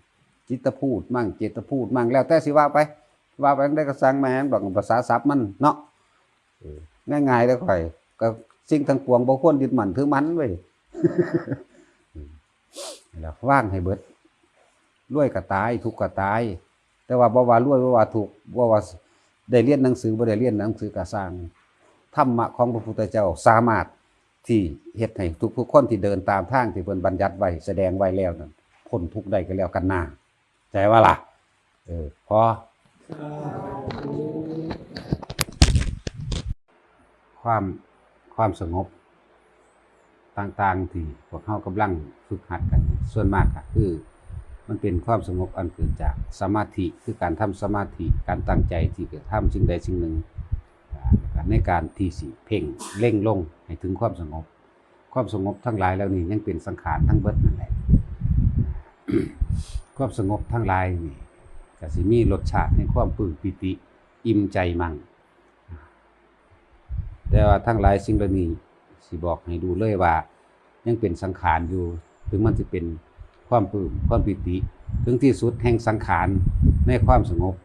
จิตตภูตมั่ง เจตภูตมั่ง แล้วแต่สิว่าไป ว่าไปจั่งใดก็ซ่างแม่งดอก ภาษาศัพท์มันเนาะ เออ ง่ายๆ เด้อข้อย ก็สิ่งทั้งปวงบ่ควรยึดมั่นถือมั่นเว้ย แล้ววางให้เบิด รวยก็ตาย ทุกข์ก็ตาย แต่ว่าบ่ว่ารวย บ่ว่าทุกข์ บ่ว่าได้เรียนหนังสือ บ่ได้เรียนหนังสือก็ซ่าง ธรรมะของพระพุทธเจ้าสามารถที่เฮ็ดให้ทุกๆ คนที่เดินตามทางที่เพิ่นบัญญัติไว้ แสดงไว้แล้วนั้น พ้นทุกข์ได้ก็แล้วกันนา ใจว่าล่ะ เออ พอ สาธุ ความ ความสงบต่างๆ ที่พวกเฮากำลังฝึกหัดกัน ส่วนมากก็คือ มันเป็นความสงบอันเกิดจากสมาธิ คือการทำสมาธิ การตั้งใจที่จะทำสิ่งใดสิ่งหนึ่ง อ่า ในการที่สิเพ่งเล็งลงให้ถึงความสงบ ความสงบทั้งหลายเหล่านี้ยังเป็นสังขารทั้งเบิดนั่นแหละ ความสงบทั้งหลายนี่ก็สิมีรสชาติแห่งความปลื้มปีติอิ่มใจมั่ง แต่ว่าทั้งหลายสิ่งเหล่านี้สิบอกให้รู้เลยว่ายังเป็นสังขารอยู่ ถึงมันสิเป็นความปลื้ม ความปีติ ถึงที่สุดแห่งสังขารในความสงบ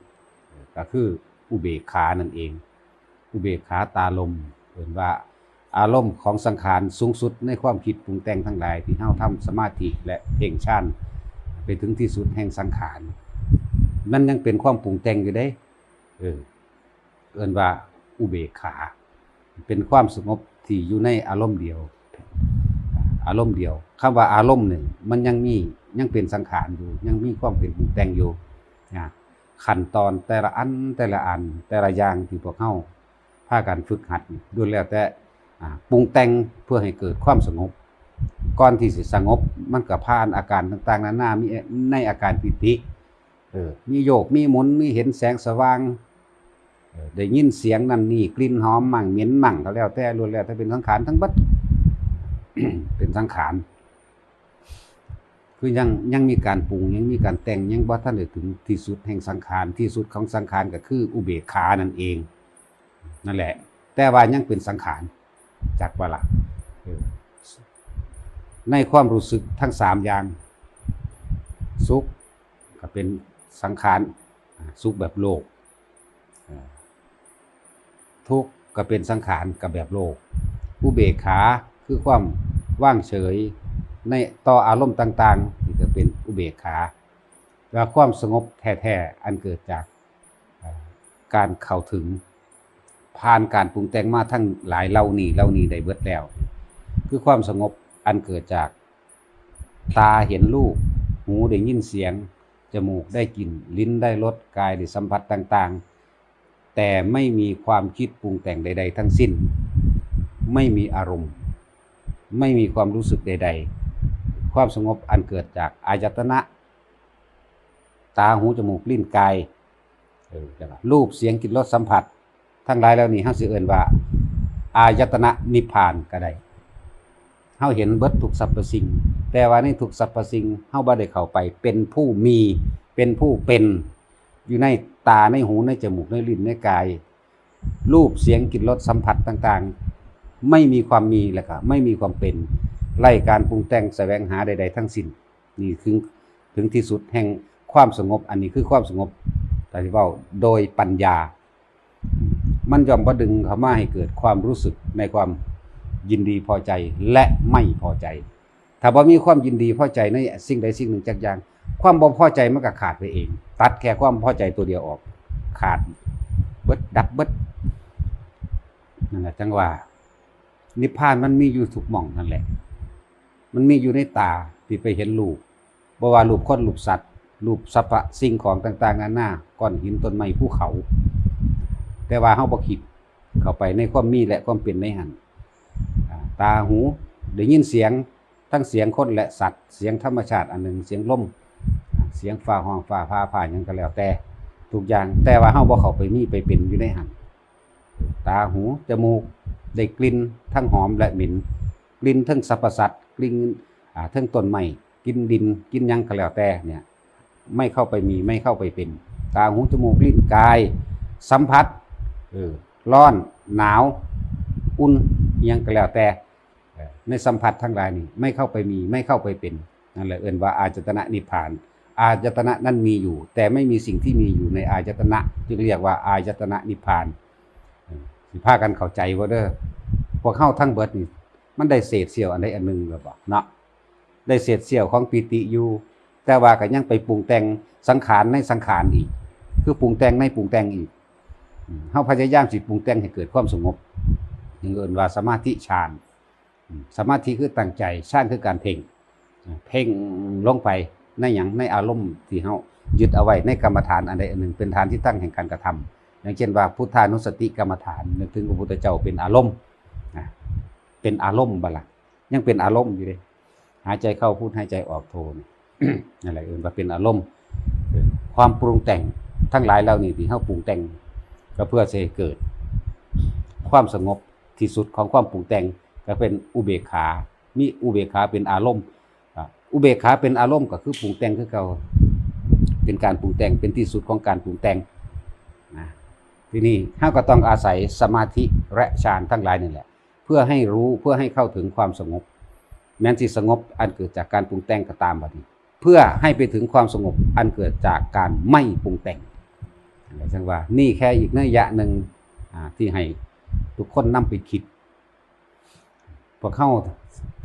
ก็คืออุเบกขานั่นเอง อุเบกขาตาลม เอิ้นว่าอารมณ์ของสังขารสูงสุดในความคิดปรุงแต่งทั้งหลายที่เฮาทำสมาธิและเพ่งฌานไปถึงที่สุดแห่งสังขาร มันยังเป็นความปรุงแต่งอยู่เด้ เออ เอิ้นว่าอุเบกขา เป็นความสงบที่อยู่ในอารมณ์เดียว อารมณ์เดียว คำว่าอารมณ์นี่มันยังมี ยังเป็นสังขารอยู่ ยังมีความเป็นปรุงแต่งอยู่นะ ขั้นตอนแต่ละอัน แต่ละอัน แต่ละอย่างที่พวกเฮาพากันฝึกหัดนี่ ล้วนแล้วแต่ อ่า ปรุงแต่งเพื่อให้เกิดความสงบ ก่อนที่สิสงบ มันก็ผ่านอาการต่างๆ นานา มีในอาการปีติ เออ มีโยก มีหมุน มีเห็นแสงสว่าง เออ ได้ยินเสียงนั่นนี่ กลิ่นหอมมั่ง เหม็นมั่ง ก็แล้วแต่ ล้วนแล้วแต่เป็นสังขารทั้งเบิด เป็นสังขาร คือยัง ยังมีการปรุง ยังมีการแต่ง ยังบ่ทันได้ถึงที่สุดแห่งสังขาร ที่สุดของสังขารก็คืออุเบกขานั่นเอง นั่นแหละ แต่ว่ายังเป็นสังขาร จักว่าล่ะ เออ ในความรู้สึกทั้งสามอย่าง สุขก็เป็นสังขาร อ่า สุขแบบโลก อ่า ทุกข์ก็เป็นสังขารกับแบบโลก อุเบกขาคือความวางเฉยในต่ออารมณ์ต่างๆ นี่ก็เป็นอุเบกขา และความสงบแท้ๆ อันเกิดจาก เอ่อ การเข้าถึง ผ่านการปรุงแต่งมาทั้งหลายเหล่านี้ เหล่านี้ได้เบิดแล้ว คือความสงบอันเกิดจาก ตาเห็นรูป หูได้ยินเสียง จมูกได้กลิ่น ลิ้นได้รส กายได้สัมผัสต่างๆ แต่ไม่มีความคิดปรุงแต่งใดๆ ทั้งสิ้น ไม่มีอารมณ์ ไม่มีความรู้สึกใดๆ ความสงบอันเกิดจากอายตนะ ตา หู จมูก ลิ้น กาย เออ แล้วก็รูป เสียง กลิ่น รส สัมผัส ทั้งหลายเหล่านี้เฮาสิเอิ้นว่า อายตนะนิพพานก็ได้ เฮาเห็นเบิดทุกสรรพสิ่ง แต่ว่าในทุกสรรพสิ่งเฮาบ่ได้เข้าไปเป็นผู้มี เป็นผู้เป็น อยู่ในตา ในหู ในจมูก ในลิ้น ในกาย รูป เสียง กลิ่น รส สัมผัสต่างๆ ไม่มีความมี แล้วก็ไม่มีความเป็น ไร้การปรุงแต่งแสวงหาใดๆ ทั้งสิ้น นี่ถึง ถึงที่สุดแห่งความสงบ อันนี้คือความสงบ ถ้าสิเว้าโดยปัญญา มันย่อมบ่ดึงเข้ามาให้เกิดความรู้สึกในความยินดีพอใจและไม่พอใจ ถ้าบ่มีความยินดีพอใจในสิ่งใดสิ่งหนึ่งจักอย่าง ความบ่พอใจมันก็ขาดไปเอง ตัดแค่ความพอใจตัวเดียวออก ขาดเบิด ดับเบิด นั่นแหละจั่งว่า นิพพานมันมีอยู่ทุกหม่องนั่นแหละ มันมีอยู่ในตาที่ไปเห็นรูป บ่ว่ารูปคน รูปสัตว์ รูปสรรพสิ่งของต่างๆ นานา ก้อนหิน ต้นไม้ ภูเขา แต่ว่าเฮาบ่คิดเข้าไปในความมีและความเป็นในหั้น อ่า ตา หู ได้ยินเสียง ทั้งเสียงคนและสัตว์ เสียงธรรมชาติอันหนึ่ง เสียงลม อ่า เสียงฟ้าฮ้อง ฟ้าผ่า ฟ้าหยังก็แล้วแต่ ทุกอย่าง แต่ว่าเฮาบ่เข้าไปมีไปเป็นอยู่ในหั้น ตา หู จมูก ได้กลิ่นทั้งหอมและเหม็น กลิ่นทั้งสรรพสัตว์ กลิ่น อ่า ทั้งต้นไม้ กลิ่นดิน กลิ่นหยังก็แล้วแต่เนี่ย ไม่เข้าไปมี ไม่เข้าไปเป็น ตา หู จมูก ลิ้น กาย สัมผัส เออ ร้อน หนาว อุ่น อิหยังก็แล้วแต่ เอ่อ ในสัมผัสทั้งหลายนี่ ไม่เข้าไปมี ไม่เข้าไปเป็น นั่นแหละเอิ้นว่าอายตนะนิพพาน อายตนะนั้นมีอยู่ แต่ไม่มีสิ่งที่มีอยู่ในอายตนะ จึงเรียกว่าอายตนะนิพพาน เออ สิพากันเข้าใจบ่เด้อ พวกเฮาทั้งเบิดนี่ มันได้เศษเสี้ยวอันใดอันหนึ่งแล้วบ่เนาะ ได้เศษเสี้ยวของปีติอยู่ แต่ว่าก็ยังไปปรุงแต่งสังขารในสังขารอีก คือปรุงแต่งในปรุงแต่งอีก อืม เฮาพยายามสิปรุงแต่งให้เกิดความสงบ จึงเอิ้นว่าสมาธิฌาน อืม สมาธิคือตั้งใจ ฌานคือการเพ่ง เพ่งลงไปในหยัง ในอารมณ์ที่เฮายึดเอาไว้ ในกรรมฐานอันใดอันหนึ่ง เป็นฐานที่ตั้งแห่งการกระทำ อย่างเช่นว่าพุทธานุสติกรรมฐาน นึกถึงพระพุทธเจ้าเป็นอารมณ์ นะ เป็นอารมณ์บ่ล่ะ ยังเป็นอารมณ์อยู่เด้ หายใจเข้าพุท หายใจออกโทนี่ นั่นแหละเอิ้นว่าเป็นอารมณ์ เออ ความปรุงแต่งทั้งหลายเหล่านี้ที่เฮาปรุงแต่ง ก็เพื่อสิให้เกิดความสงบที่สุดของความปรุงแต่ง ก็เป็นอุเบกขา มีอุเบกขาเป็นอารมณ์ อ่ะ อุเบกขาเป็นอารมณ์ก็คือปรุงแต่งคือเก่า เป็นการปรุงแต่ง เป็นที่สุดของการปรุงแต่ง นะ ทีนี้เฮาก็ต้องอาศัยสมาธิและฌานทั้งหลายนี่แหละ เพื่อให้รู้ เพื่อให้เข้าถึงความสงบ แม้นสิสงบอันเกิดจากการปรุงแต่งก็ตามบัดนี้ เพื่อให้ไปถึงความสงบอันเกิดจากการไม่ปรุงแต่ง จั่งว่านี่แค่อีกนัยยะหนึ่ง อ่า ที่ให้ทุกคนนำไปคิด พวกเฮา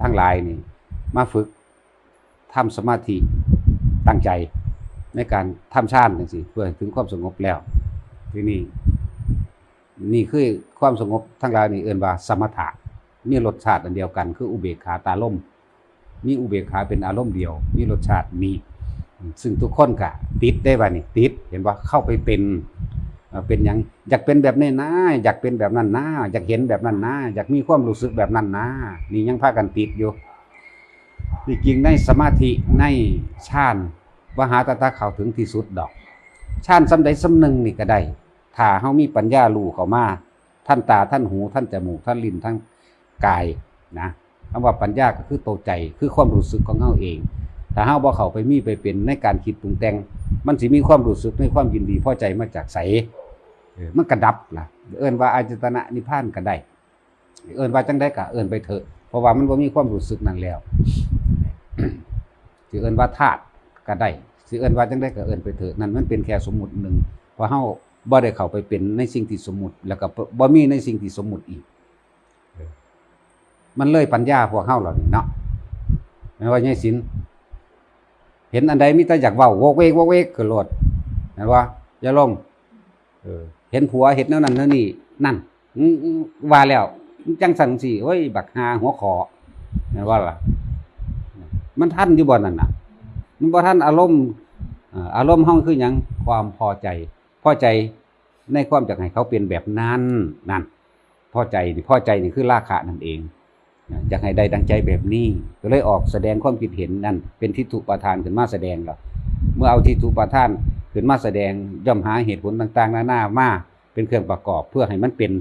ทั้งหลายนี่มาฝึกทำสมาธิ ตั้งใจในการทำฌานจั่งซี้ เพื่อให้ถึงความสงบแล้ว ทีนี้ นี่คือความสงบทั้งหลายนี่เอิ้นว่าสมถะ มีรสชาติอันเดียวกัน คืออุเบกขาตารมณ์ มีอุเบกขาเป็นอารมณ์เดียว มีรสชาตินี้ ซึ่งทุกคนก็ติดได้บัดนี้ ติด เห็นบ่ เข้าไปเป็น เอ่อ เป็นหยัง อยากเป็นแบบนี้นะ อยากเป็นแบบนั้นนะ อยากเห็นแบบนั้นนะ อยากมีความรู้สึกแบบนั้นนะ นี่ยังพากันติดอยู่ ที่จริงในสมาธิ ในฌาน บ่หาแต่เข้าถึงที่สุดดอก ฌานส่ำใดส่ำหนึ่งนี่ก็ได้ ถ้าเฮามีปัญญารู้เข้ามา ทันตา ทันหู ทันจมูก ทันลิ้น ทันกายนะ คำว่าปัญญาก็คือตัวใจ คือความรู้สึกของเฮาเอง ถ้าเฮาบ่เข้าไปมีไปเป็นในการคิดปรุงแต่ง มันสิมีความรู้สึกในความยินดีพอใจมาจากไส เออ มันก็ดับล่ะ เอิ้นว่าอายตนะนิพพานก็ได้ เอิ้นว่าจั่งใดก็เอิ้นไปเถอะ เพราะว่ามันบ่มีความรู้สึกนั้นแล้ว สิเอิ้นว่าธาตุก็ได้ สิเอิ้นว่าจั่งใดก็เอิ้นไปเถอะ นั่นมันเป็นแค่สมมุติหนึ่ง เพราะเฮาบ่ได้เข้าไปเป็นในสิ่งที่สมมุติ แล้วก็บ่มีในสิ่งที่สมมุติอีก เออ มันเลยปัญญาพวกเฮาเหล่านี้เนาะ แม่นว่าไงสิน เห็นอันใดมีแต่อยากเว้า โวกเวก โวกเวก ขึ้นโลด แม่นว่า อย่าลง เออ เห็นผัวเฮ็ดแนวนั้นแนวนี้ นั่น อืม อืม ว่าแล้ว จั่งซั่นจั่งซี้ โอ้ย บักห่าหัวข้อ แม่นว่าล่ะ มันทันอยู่บ่นั่นน่ะ มันบ่ทันอารมณ์ เอ่อ อารมณ์เฮาคือหยัง ความพอใจ พอใจในความอยากให้เขาเป็นแบบนั้น นั่น พอใจนี่ พอใจนี่คือราคะนั่นเอง อยากให้ได้ดังใจแบบนี้ ก็เลยออกแสดงความคิดเห็นนั่นเป็นทิฏฐุปาทานขึ้นมาแสดงแล้ว เมื่อเอาทิฏฐุปาทานขึ้นมาแสดง ย่อมหาเหตุผลต่างๆนานามาเป็นเครื่องประกอบเพื่อให้มันเป็น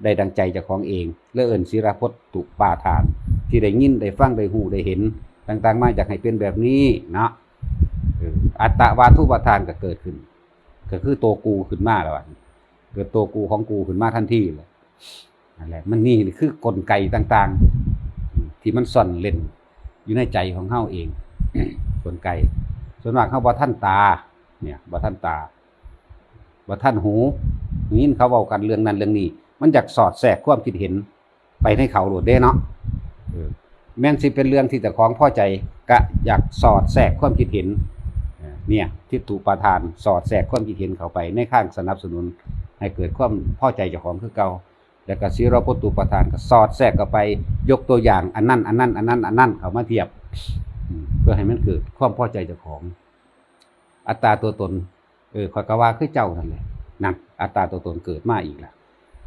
ได้ดังใจเจ้าของเอง และเอิ้นสีลพจน์ตุปาทาน ที่ได้ยินได้ฟังได้ฮู้ได้เห็นต่างๆมา อยากให้เป็นแบบนี้เนาะ เออ อัตตวาทุปาทานก็เกิดขึ้น ก็คือตัวกูขึ้นมาแล้วอะ เกิดตัวกูของกูขึ้นมาทันทีเลย นั่นแหละ มันนี่คือกลไกต่างๆ ที่มันซ่อนเร้นอยู่ในใจของเฮาเอง กลไก ส่วนมากเฮาบ่ทันตา เนี่ย บ่ทันตา บ่ทันหู ยินเขาเว้ากันเรื่องนั้นเรื่องนี้ มันอยากสอดแทรกความคิดเห็นไปในเขาโลดเด้เนาะ เออ แม่นสิเป็นเรื่องที่เจ้าของพอใจ ก็อยากสอดแทรกความคิดเห็น เออ เนี่ย ทิฏฐุปาทาน สอดแทรกความคิดเห็นเข้าไปในข้างสนับสนุน ให้เกิดความพอใจเจ้าของคือเก่า แล้วก็สีลพจน์ตุปาทานก็สอดแทรกเข้าไป ยกตัวอย่างอันนั้น อันนั้น อันนั้น อันนั้นเข้ามาเทียบ อืม เพื่อให้มันเกิดความพอใจเจ้าของ อัตตาตัวตน เออ ข้อยก็ว่าคือเจ้านั่นแหละ นั่น อัตตาตัวตนเกิดมาอีกแล้ว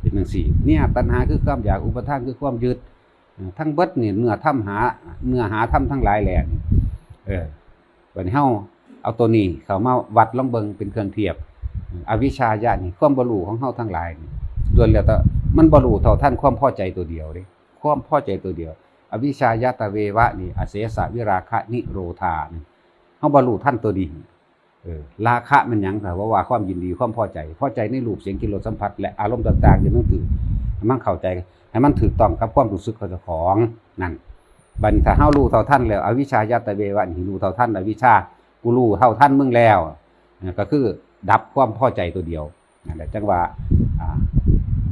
เป็นจังซี่ เนี่ย ตัณหาคือความอยาก อุปาทานคือความยึด เออ ทั้งเบิดนี่เนื้อธรรมหา เนื้อหาธรรมทั้งหลายแหละ เออ บัดนี้เฮาเอาตัวนี้เข้ามาวัดลองเบิ่งเป็นเครื่องเทียบ อวิชชายะนี่ ความบ่รู้ของเฮาทั้งหลายนี่ ล้วนแล้วแต่มันบ่รู้เท่าทันความพอใจตัวเดียวเด้ ความพอใจตัวเดียว อวิชชายะตะเววะนี่ อเสสะวิราคะนิโรธานี่ เฮาบ่รู้ทันตัวนี้ เออ ราคะมันหยัง แต่ว่า ว่าความยินดี ความพอใจ พอใจในรูป เสียง กลิ่น รส สัมผัส และอารมณ์ต่างๆที่มันถืก ให้มันเข้าใจ ให้มันถูกต้องกับความรู้สึกของเจ้าของ นั่น บัดนี้ถ้าเฮารู้เท่าทันแล้ว อวิชชายะตะเววะนี่ รู้เท่าทันอวิชชา กูรู้เท่าทันมึงแล้ว นั่นก็คือดับความพอใจตัวเดียว นั่นแหละ จังว่า อ่า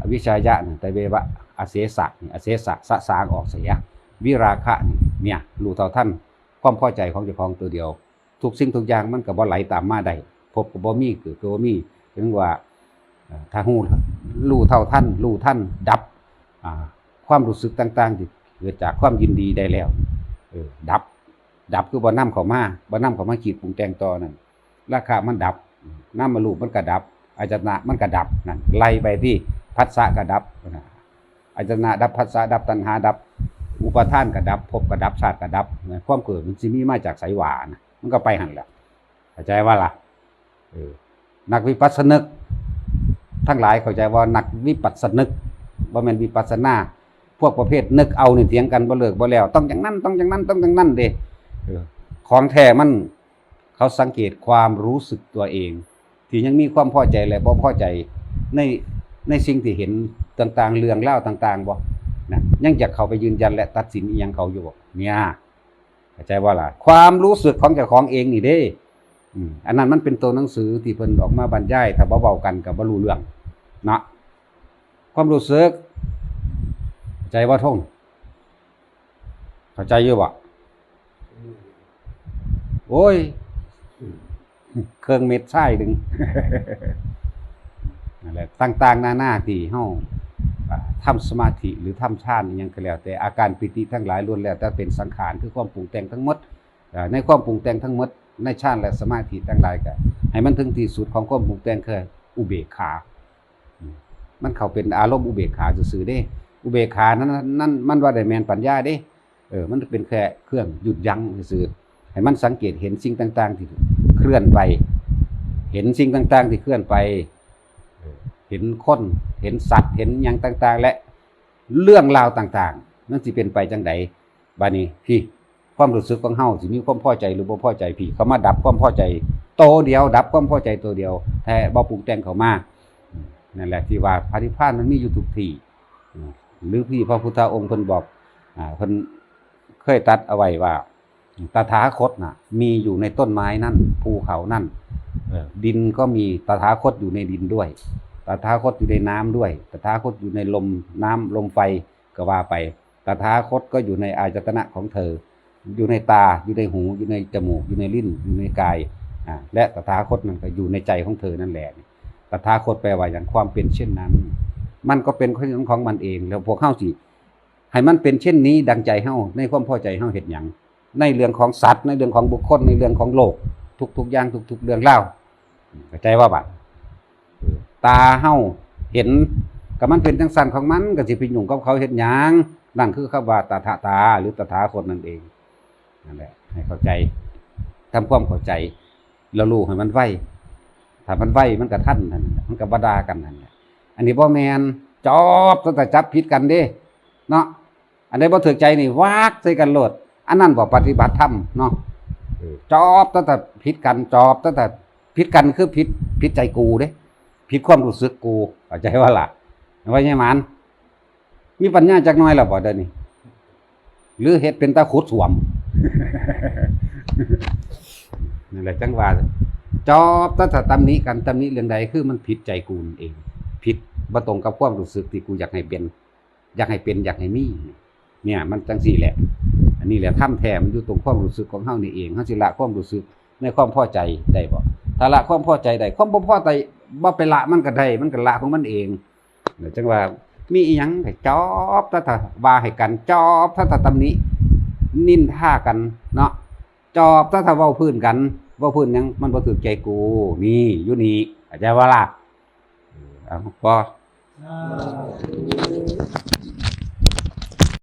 อวิชชายะนี่ ตะเววะ อเสสะนี่ อเสสะ สะสางออกเสีย วิราคะนี่ เนี่ย รู้เท่าทันความพอใจของเจ้าของตัวเดียว ทุกสิ่งทุกอย่างมันก็บ่ไหลตามมาได้ พบก็บ่มี เกิดก็บ่มี ถึงว่า เอ่อ ถ้าฮู้ รู้เท่าทัน รู้ทัน ดับ อ่า ความรู้สึกต่างๆที่เกิดจากความยินดีได้แล้ว เออ ดับ ดับคือบ่นำเข้ามา บ่นำเข้ามาคิดปรุงแต่งต่อนั่น ราคะมันดับ นามรูปมันก็ดับ อายตนะมันก็ดับ นั่น ไล่ไปที่ ผัสสะก็ดับ อายตนะดับ ผัสสะดับ ตัณหาดับ อุปาทานก็ดับ ภพก็ดับ ชาติก็ดับ ความเกิดมันสิมีมาจากไสวานะ มันก็ไปหั่นแหละ เข้าใจว่าล่ะ เออ นักวิปัสสนึกทั้งหลายเข้าใจว่านักวิปัสสนึก บ่แม่นวิปัสสนา พวกประเภทนึกเอานี่เถียงกันบ่เลิกบ่แล้ว ต้องอย่างนั้น ต้องอย่างนั้น ต้องอย่างนั้นเด้ เออ ของแท้มัน เขาสังเกตความรู้สึกตัวเอง ที่ยังมีความพอใจและบ่พอใจใน ในสิ่งที่เห็นต่างๆ เรื่องราวต่างๆ บ่ นะ ยังอยากเข้าไปยืนยันและตัดสินอีหยังเขาอยู่บ่ เนี่ย เข้าใจบ่ล่ะ ความรู้สึกของเจ้าของเองนี่เด้ อืม อันนั้นมันเป็นตัวหนังสือที่เพิ่นออกมาบรรยาย ถ้าบ่เว้ากันก็บ่รู้เรื่อง เนาะ ความรู้สึก เข้าใจบ่ทง เข้าใจอยู่บ่ โอ้ย เครื่องเม็ดทรายหนึ่ง นั่นแหละ ต่างๆนานาที่เฮา อ่า ทำสมาธิหรือทำฌานอิหยังก็แล้วแต่ อาการปีติทั้งหลายล้วนแล้วแต่เป็นสังขาร คือความปรุงแต่งทั้งหมด อ่า ในความปรุงแต่งทั้งหมด ในฌานและสมาธิทั้งหลายก็ให้มันถึงที่สุดของความปรุงแต่งคืออุเบกขา อืม มันเข้าเป็นอารมณ์อุเบกขาซื่อๆเด้ อุเบกขานั้น นั้นมันบ่ได้แม่นปัญญาเด้ เออ มันเป็นแค่เครื่องหยุดยั้งซื่อๆ ให้มันสังเกตเห็นสิ่งต่างๆที่เคลื่อนไป เห็นสิ่งต่างๆที่เคลื่อนไป เออ เห็นคน เห็นสัตว์ เห็นหยังต่างๆ และเรื่องราวต่างๆ มันสิเป็นไปจังใด บาดนี้พี่ ความรู้สึกของเฮาสิมีความพอใจหรือบ่พอใจพี่ เขามาดับความพอใจโตเดียว ดับความพอใจโตเดียว แท้บ่ปรุงแต่งเข้ามา นั่นแหละที่ว่าพระนิพพานมันมีอยู่ทุกที่ หรือพี่พระพุทธองค์เพิ่นบอก อ่า เพิ่นเคยตรัสเอาไว้ว่า ตถาคตน่ะ มีอยู่ในต้นไม้นั่น ภูเขานั่น เออ ดินก็มี ตถาคตอยู่ในดินด้วย ตถาคตอยู่ในน้ำด้วย ตถาคตอยู่ในลม น้ำ ลมไฟ ก็ว่าไป ตถาคตก็อยู่ในอายตนะของเธอ อยู่ในตา อยู่ในหู อยู่ในจมูก อยู่ในลิ้น อยู่ในกาย อ่า และตถาคตนั่นก็อยู่ในใจของเธอนั่นแหละ ตถาคตแปลว่าอย่างความเป็นเช่นนั้น มันก็เป็นของมันเอง แล้วพวกเฮาสิให้มันเป็นเช่นนี้ดังใจเฮา ในความพอใจเฮาเฮ็ดหยัง ในเรื่องของสัตว์ ในเรื่องของบุคคล ในเรื่องของโลก ทุกๆอย่าง ทุกๆเรื่องราว เข้าใจว่าบัด ตาเฮาเห็น ก็มันเป็นจังซั่นของมัน ก็สิไปยุ่งกับเขาเฮ็ดหยัง นั่นคือคำว่าตถาตาหรือตถาคตนั่นเอง นั่นแหละ ให้เข้าใจ ทำความเข้าใจ แล้วรู้ให้มันไว ถ้ามันไวมันก็ทันนั่นน่ะ มันก็บ่ด่ากันนั่นแหละ อันนี้บ่แม่น จอบตั้งแต่จับผิดกันเด้ เนาะ อันใดบ่ถืกใจนี่ วากใส่กันโลด อันนั้นบ่ปฏิบัติธรรมเนาะ เออ จอบตั้งแต่ผิดกัน จอบตั้งแต่ผิดกันคือผิด ผิดใจกูเด้ ผิดความรู้สึกกู เข้าใจว่าล่ะ ว่าไงหมาน มีปัญญาจักหน่อยแล้วบ่เดี๋ยวนี้ หรือเฮ็ดเป็นตาขุดสวม นั่นแหละจังว่า จอบตั้งแต่ตำหนิกัน ตำหนิเรื่องใด คือมันผิดใจกูนั่นเอง ผิด บ่ตรงกับความรู้สึกที่กูอยากให้เป็น อยากให้เป็น อยากให้มี เนี่ย มันจังซี่แหละ อันนี้แหละ ธรรมแท้มันอยู่ตรงความรู้สึกของเฮานี่เอง เฮาสิละความรู้สึกในความพอใจได้บ่ ถ้าละความพอใจได้ ความบ่พอใจ บ่ไปละมันก็ได้ มันก็ละของมันเอง เนี่ย จังว่า มีอีหยังให้จอบ ถ้า ถ้าว่าให้กัน จอบ ถ้า ถ้าตำหนิ นินทากันเนาะ จอบ ถ้า ถ้าเว้าพื้นกัน เว้าพื้นหยัง มันบ่ถืกใจกู นี่ อยู่นี่ เข้าใจบ่ล่ะ เออ เอา พอ